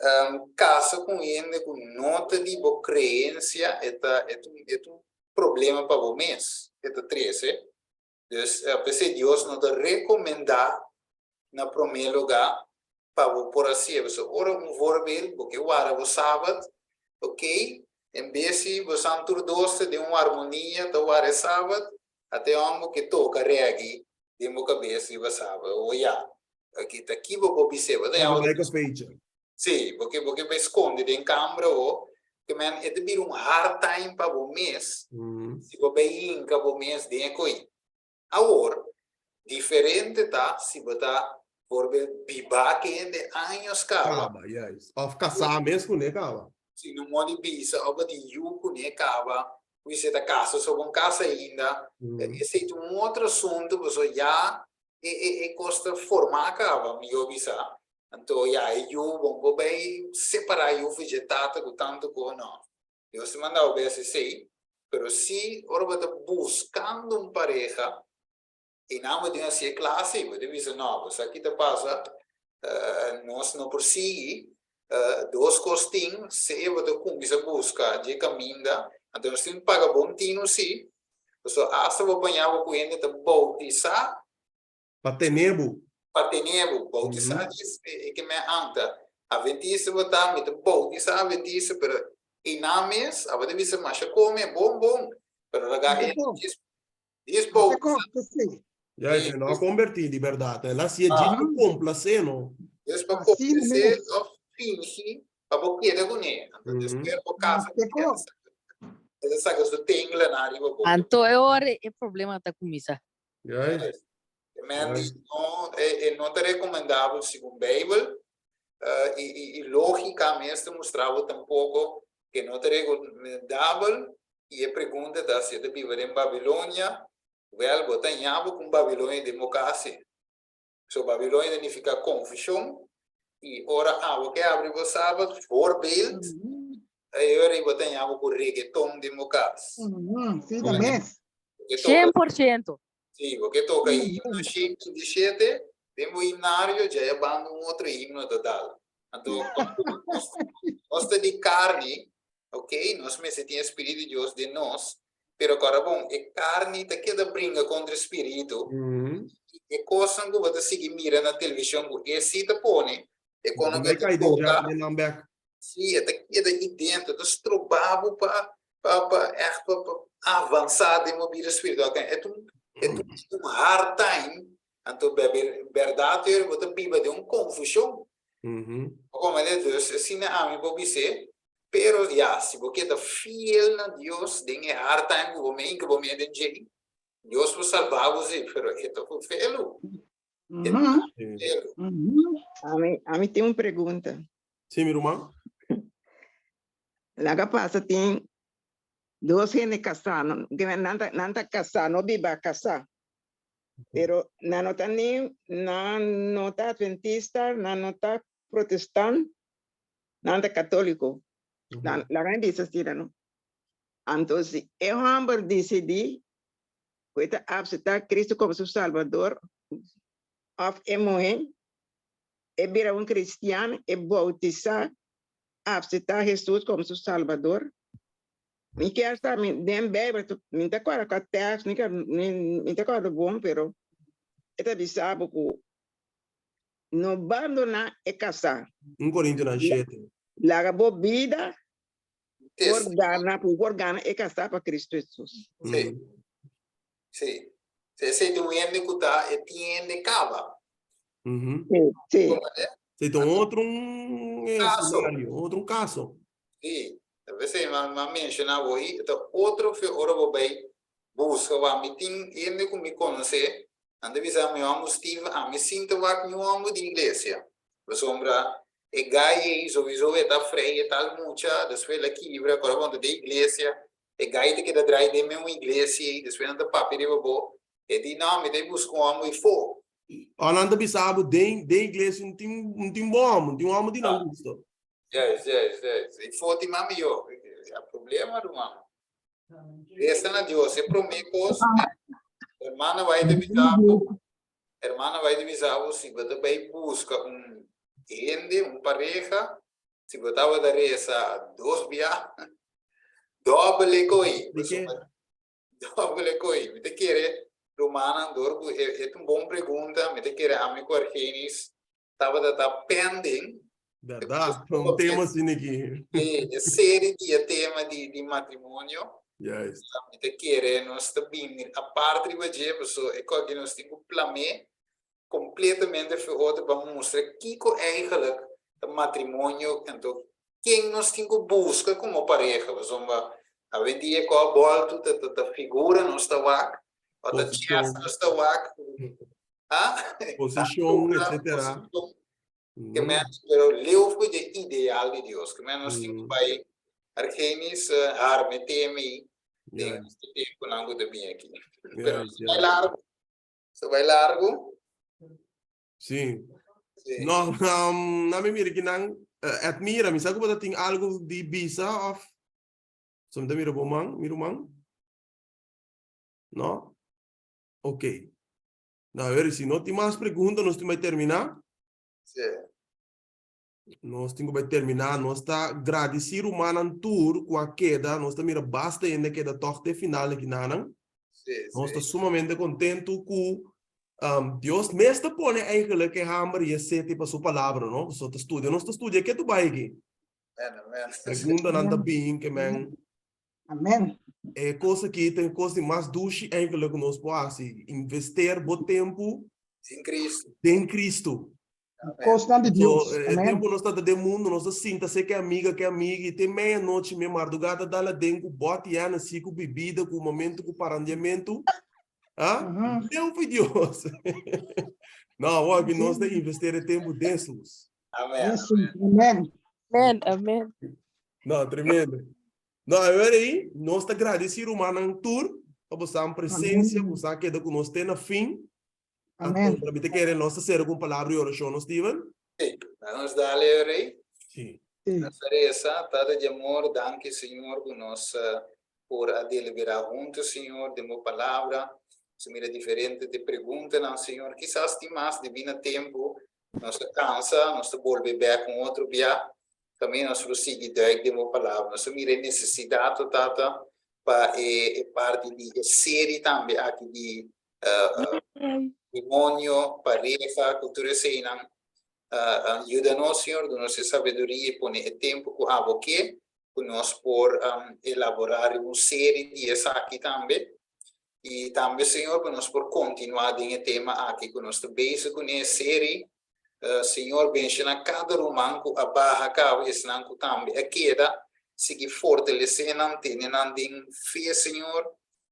um, casa ku hende ku no ta di bo creencia, e ta, e ta un, e ta un problema pa bo mes, e ta trece. Dus, eh, p'esei Dios no ta recomenda na prome lugar pa bo por hacié. Pasobra ora un voorbeeld, bo ke wara bo Sabbat, ok, en bes si bo san tur dos ta den un armonia ta wara e Sabbat, ata e homber ke toca reggae den bo cabes riba Sabbat, o ya, aki ta ki bo por bis'é, bo ta Bo yama bai ku fecha. Sí, bo ke bo ke bai sconde den cambra o, ke men e ta bira un hard time pa bo mes, si bo bai hinca bo mes den e coi. Awor, diferente ta si bo ta voorbeeld biba ke hende años caba. Caba, juist. Of casá mes kuné caba. Si no modi bisa of bo tin yu kuné caba, wise ta casa so bon casa ainda, esei ta un otro asunto pasobra ya e e e cos ta formá caba, mihó bisa. Anto ya e yu bon por bai separá yu for dje tata ku tantu ku no. Dios ta manda bo bes esei, pero si ora bo ta buskando un pareha i nan bo tin hasi e klase, bo ta bisa no, bo sa ki ta pasa, nos no por sigui, dos kos tin, sea bo ta kuminsá buska dje kaminda, anto nos tin paga bon tinu si, pasobra asta bo paña bo ku hende ta boutisá. Pa tene bo. Pa tene bo. Boutisá is e ke men anta. Adventista bo ta, mi ta boutisá adventista, pero einan mes abo ta bisa masha kome, bon bon, pero laga e djis djis boutisá. Ya, e no a kombertí di bèrdat. El a hasié djis pa komplasé no. Djis pa komplasé òf fingi pa bo keda kuné. Anto despues bo kasa ku e, e ta saka su tenglanan riba bo. Anto e ora e problema ta kuminsá. Juist. Men di no, e, e no ta recomendabel segun Bijbel. Uh, y, y, y lógica mes ta mostrabo tampoco que no ta recomendabel. Y e pregunta ta si ta biba den Babilonia, wel, bo ta ñabo con Babilonia den bo casi. So Babilonia ta nifica confusion. Y ora abo ke abri bo Sabbat, voorbeeld, e ora bo ta ñabo con reggaeton den bo cas. Sí, ta mes. 100%. Sí, porque toca himno 127, den bo himnario ya e banda un otro himno total. Anto, nos ta di carni, ok, nos mester tin Espíritu di Dios den nos, pero kora bon, e carni ta keda bringa contra e spiritu. E cosnan cu bo ta sigui mira na television cu e si ta pone, e kono Bo cu ta kai den toca, den nan bek. Sí, e ta keda i dentro, ta stroba bo pa pa pa echt pa pa avansa den bo bida spiritual. E ta un e ta un hard time, anto berdad yo bo ta biba den un confusion. Bo comprende? Dus asina ami por bis'é, pero ya, si bo keda fiel na Dios den e hard time ku bo mei, ku bo mei den dje, Dios por salba bo si, pero e ta ku felu. E ta ku felu. Ami, ami tin un pregunta. Sí, mi ruman. Laga pasa tin dos hende kasá, no, nan ta, nan ta kasá, no biba kasá. Pero nan no ta ni, nan no ta adventista, nan no ta protestant, nan ta katóliko. Nan, laga mi bisa asina, no. Anto si e hòmber disidí ku e ta apseptá Kristu komo su Salbador, òf e muhé, e bira un kristian, e boutisá, apseptá Hesus komo su Salbador. Mi kier sa, mi den Beibel, mi ta kòrda kua tèks, mi mi ta kòrda bon, pero e ta bisa bo ku no bandoná e kasá. Un Korintionan shete. Laga bo bida por gana, por gana e kasá pa Kristu Hesus. Sí. Sí. Sí, esei ta un hende ku ta e tin hende kaba. Sí, sí. Sí, ta un otro un Kaso. escenario, otro un kaso. Sí. P'esei mi a menshoná bo ei, e ta otro fe ora bo bai buska wak. Mi tin hende ku mi konosé, nan ta bisa mi hòmber Steven, ami sinta wak niun hòmber di iglesia. Pasobra e gai ei souiso e ta frei e tal mucha, despues el a kibra, kòrda bo ta den iglesia, e gai ta keda drai den meun iglesia ei, despues nan ta papia riba bo, e di no, mi ta buska un hòmber ei fo. Ò nan ta bisa bo den den iglesia no tin no tin bon hòmber, no tin un hòmber di nan gusto. Juist, juist, juist. E fo tin mas mihó. E problema ruman. Resa na Dios. E promé kos, hermana bai ta bisa bo, hermana bai ta bisa bo si bo ta bai buska un hende, un pareha, si bo tabata resa dos bia, dòbel e koi. Di ke? Dòbel e koi. Mi ta kere, rumannan, dor ku e ta un bon pregunta, mi ta kere ami ku Argenis tabata ta pending. Berdad, un tema asina aki. E serie di e tema di di matrimonio. Juist. Mi ta kere nos ta bini apart riba dje, paso e kos aki nos tin ku plam'é completamente for otro pa mustra kiko eigenlijk ta matrimonio, anto ken nos tin ku buska komo pareha, pasobra awendia ku a bòltu ta ta figura nos ta wak, òf ta chèf nos ta wak. Ah? Posicion, etcétera. Ke men, pero leu for di ideal di Dios. Ke men nos tin ku bai Argenis harme teme den e temponan ku ta bin aki. Pero nos bai largu. Nos bai largu. Sí. No, um, na mi mira ki nan admira, mi sa ku bo ta tin algu di bisa of so mi ta mira bo man, mi ruman. No? Ok. Nou, a ver, si no tin mas pregunta, nos tin bai terminá. Sí. Nos tin ku bai terminá. Nos ta gradisí rumannan tur ku a keda. Nos ta mira basta hende a keda tòg te final aki nanan. Sí, Nos ta sí. sumamente kontentu ku um, Dios mes ta pone eigenlijk e hamber i e sete pa su palabra, no? So ta studia, nos ta studia ke tu bai aki. Amen, amen. Preguntanan ta bin ke men Amen. E kos aki ta e kos di mas dushi eigenlijk ku nos por hasi, investeer bo tempu Den Cristo. den Cristo. Amen. Kosnan di So, Dios. e Amen. tempu nos ta den mundu, nos ta sinta se ke amiga, ke amiga, i te medianochi, me mardugá ta dal aden ku bòt Hennessy, ku bibida, ku momentu, ku parandiamentu. Ah? Mhm. Leu fi Dios. No, awor ki nos ta investeer e tempu den Jesus. Amen. Jesus. Amen. Amen, amen. No, tremendo. No, a ver aí, nos ta agradeci rumannan tur pa bosan presencia, Amén. bosan keda ku nos te na fin. Amén. Anto, mi ta kere nos ta sera ku un palabra di orashon, no, Steven? Sí, nos dale, Rey. Sí. Sí. Nos resa, Tata di amor, danki, Señor, ku nos por a deliberá huntu, Señor, den bo palabra. Nos mira diferente de preguntanan, Señor. Kisas tin mas debí na tempu. Nos ta kansa, nos ta bolbe bèk un otro bia. Tambe nos lo sigui duik den bo palabra. Nos ta mira e nesesidat, o Tata, pa e e parti di e seri tambe aki di matrimonio, pareha, ku tur eseinan. Yuda nos, Señor, duna nos e sabiduria i pone e tempu ku abo ke, ku nos por elaborá riba un seri di esaki tambe. I tambe, Señor, ku nos por kontinuá den e tema aki ku nos ta bezig kuné, e seri. Señor, benshoná kada ruman ku a baha kaba i esnan ku tambe a keda. Sigui fortalesé nan, tene nan den fe, Señor.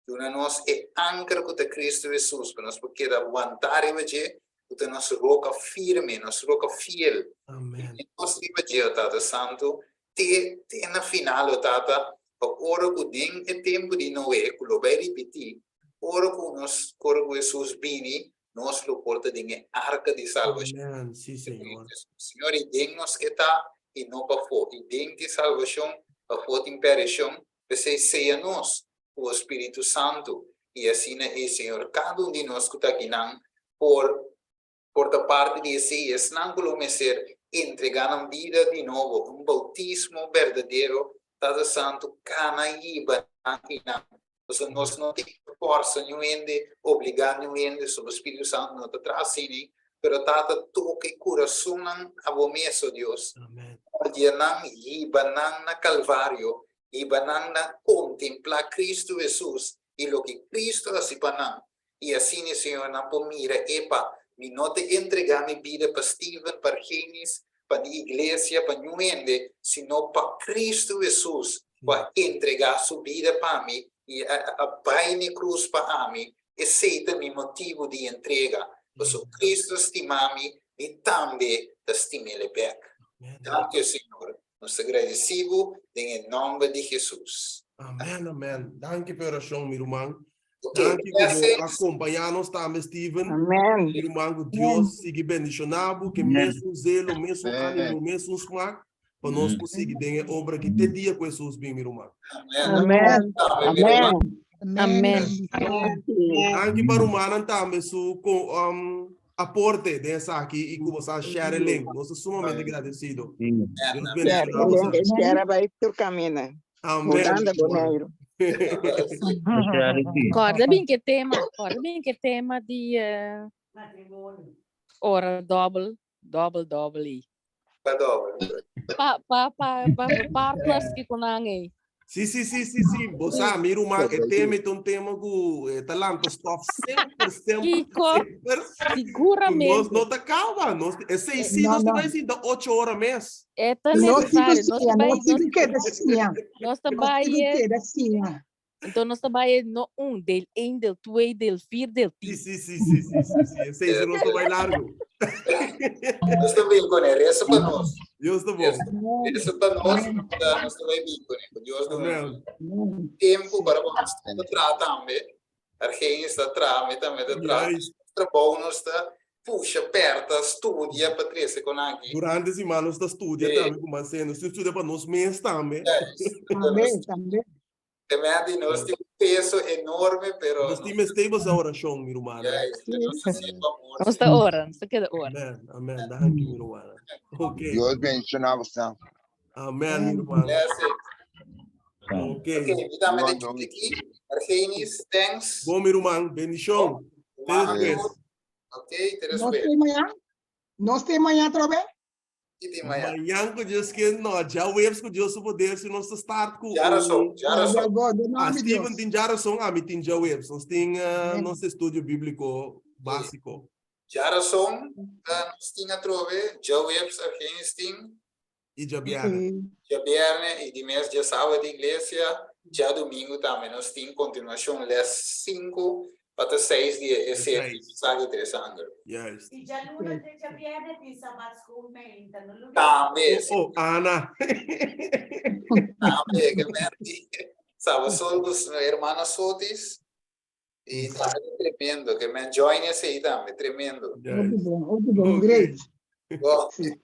Duna nos e anker ku ta Kristu Hesus, ku nos por keda wantá riba dje, ku ta nos roka firme, nos roka fiel. Amen. Tene nos riba dje, o Tata Santu, te te na final, o Tata, pa ora ku den e tempu di Noe, ku lo bai ripití, ora ku nos, ora ku Hesus bini, nos lo por ta den e arka di salbashon. Amen. Sí, Señor. Señor, i den nos ke ta i no pafó. I den tin salbashon, pafó tin perishon. P'esei sea nos ku bo Spiritu Santu, i asina ei, Señor, kada un di nos ku ta akinan por por ta parti di esei, esnan ku lo mester entregá nan bida di nobo, un boutismo berdadero, Tata Santu, kana hiba nan einan. Pasobra nos no tin forsa niun hende, obligá niun hende, soba Spiritu Santu no ta traha asina, pero Tata toka e kurasonnan a bo mes, o Dios. Amen. Guardia nan, hiba nan na Kalvario, hiba nan na kontemplá Kristu Hesus i loke Kristu a hasi pa nan. I asina, Señor, nan por mira, Epa, mi no ta entregá mi bida pa Steven, pa Argenis, pa ni iglesia, pa niun hende, sino pa Kristu Hesus. ku a entregá su bida pa mi i a a bai na e krus pa ami, esei ta mi motibu di entrega, pasobra Cristo stima mi, mi tambe ta stim'el bèk. Danki, Señor. Nos ta gradisí bo den e nòmber di Hesus. Amen, amen. Danki pa e orashon, mi ruman. Ok, Danki ku bo blessings. akompañá nos tambe, Steven. Amen. Mi ruman, ku Dios sigui bendishoná bo, ku e mesun zelo, mesun ánimo, mesun smak, pa nos por sigui den e obra aki te dia ku Hesus bin, mi ruman. Amen. Amen. Tambe, mi ruman. Amen. Amen. Danki pa rumannan tambe su ko, um, aporte den esaki i ku bo sa share e link. Nos ta sumamente gradesido. Dios Share bendishoná e boso. link, e share bai tur kaminda. Amen. Hulanda, Boneiru. Corda bin ke tema, corda bin ke tema di eh, ora dobbel, dobbel, dobbel i. Pa dobbel. Pa, pa, pa, pa partners ki ku nan ei. Sí, sí, sí, sí, sí. Bo sa, mi ruman, e tema ta un tema ku eh, ta lanta stof semper, semper, Kiko, semper. Ku nos siguramente. no ta kaba. Nos, esei sí, No, nos ta no. bai sinta ocho ora mes. E ta Nos tin ku necesario. Nos siña, ta bai, nos tin nos, ku keda siña. nos ta Nos bai, tin ku eh, keda siña. Enton nos ta bai no un, deel 1, deel 2, deel 4, deel Sí, 10. sí, sí, sí, sí, sí, sí. Esei sí nos ta bai largo. Nos ta bin kuné, resa pa nos. Dios ta bon. Resa pa nos, nos ta bai bin kuné. Ku Dios duna nos Amen. tempu para ku nos ta traha tambe. Argenis ta traha, mi tambe ta traha. Juist. Trabou nos ta pusha, perta, studia pa trese kon aki. Durante siman nos ta studia Sí. tambe ku mas nos ta studia pa nos mes tambe. Juist. Tambe, tambe. Tremendo, y nos tin un peso enorme, pero Nos tin mester boso oracion, mi rumannan. Yes, nos ta haciendo amor, Nos ta Señor. ora, nos ta keda ora. Amen, amen. Danki, mi rumannan. Ok. Dios bendiciona boso. Amen, mi ruman. Blessings. Ok. Ok, mi tambe Bon te nochi. aquí. Argenis, thanks. Bon, mi ruman. Bendicion. Te Ruman, despues. Ok, te Nos despues. te mañana. Nos te mañana otra vez. Ki tin mañana? Mañan ku Dios ke no, djaweps ku Dios su poder si nos ta start ku Djarason, un djarason. Bo, den Ah, nomber di Steven Dios. tin djarason, ami tin djaweps. Nos tin eh, Amen. nos estudio bíbliko básiko. Djarason, eh, nos tin atrobe, djaweps Argenis tin, I djabièrnè. Ok. djabièrnè i dimes djasabado di iglesia, djadumingu tambe nos tin kontinuashon les 5 pa ta 6 di e E serie seis. Mensahe Interesante. Juist. I djaluna te djabièrnè tin Sabat School meinta, no lubida. Tambe, Oh, si. oh, Ana. Tambe, ke merdi. Sabat School ku su hermana Sotis. I tambe ta tremendo, ke men join esei tambe, tremendo. Hopi Juist. bon, hopi bon, Ok. great. Bon. Sí.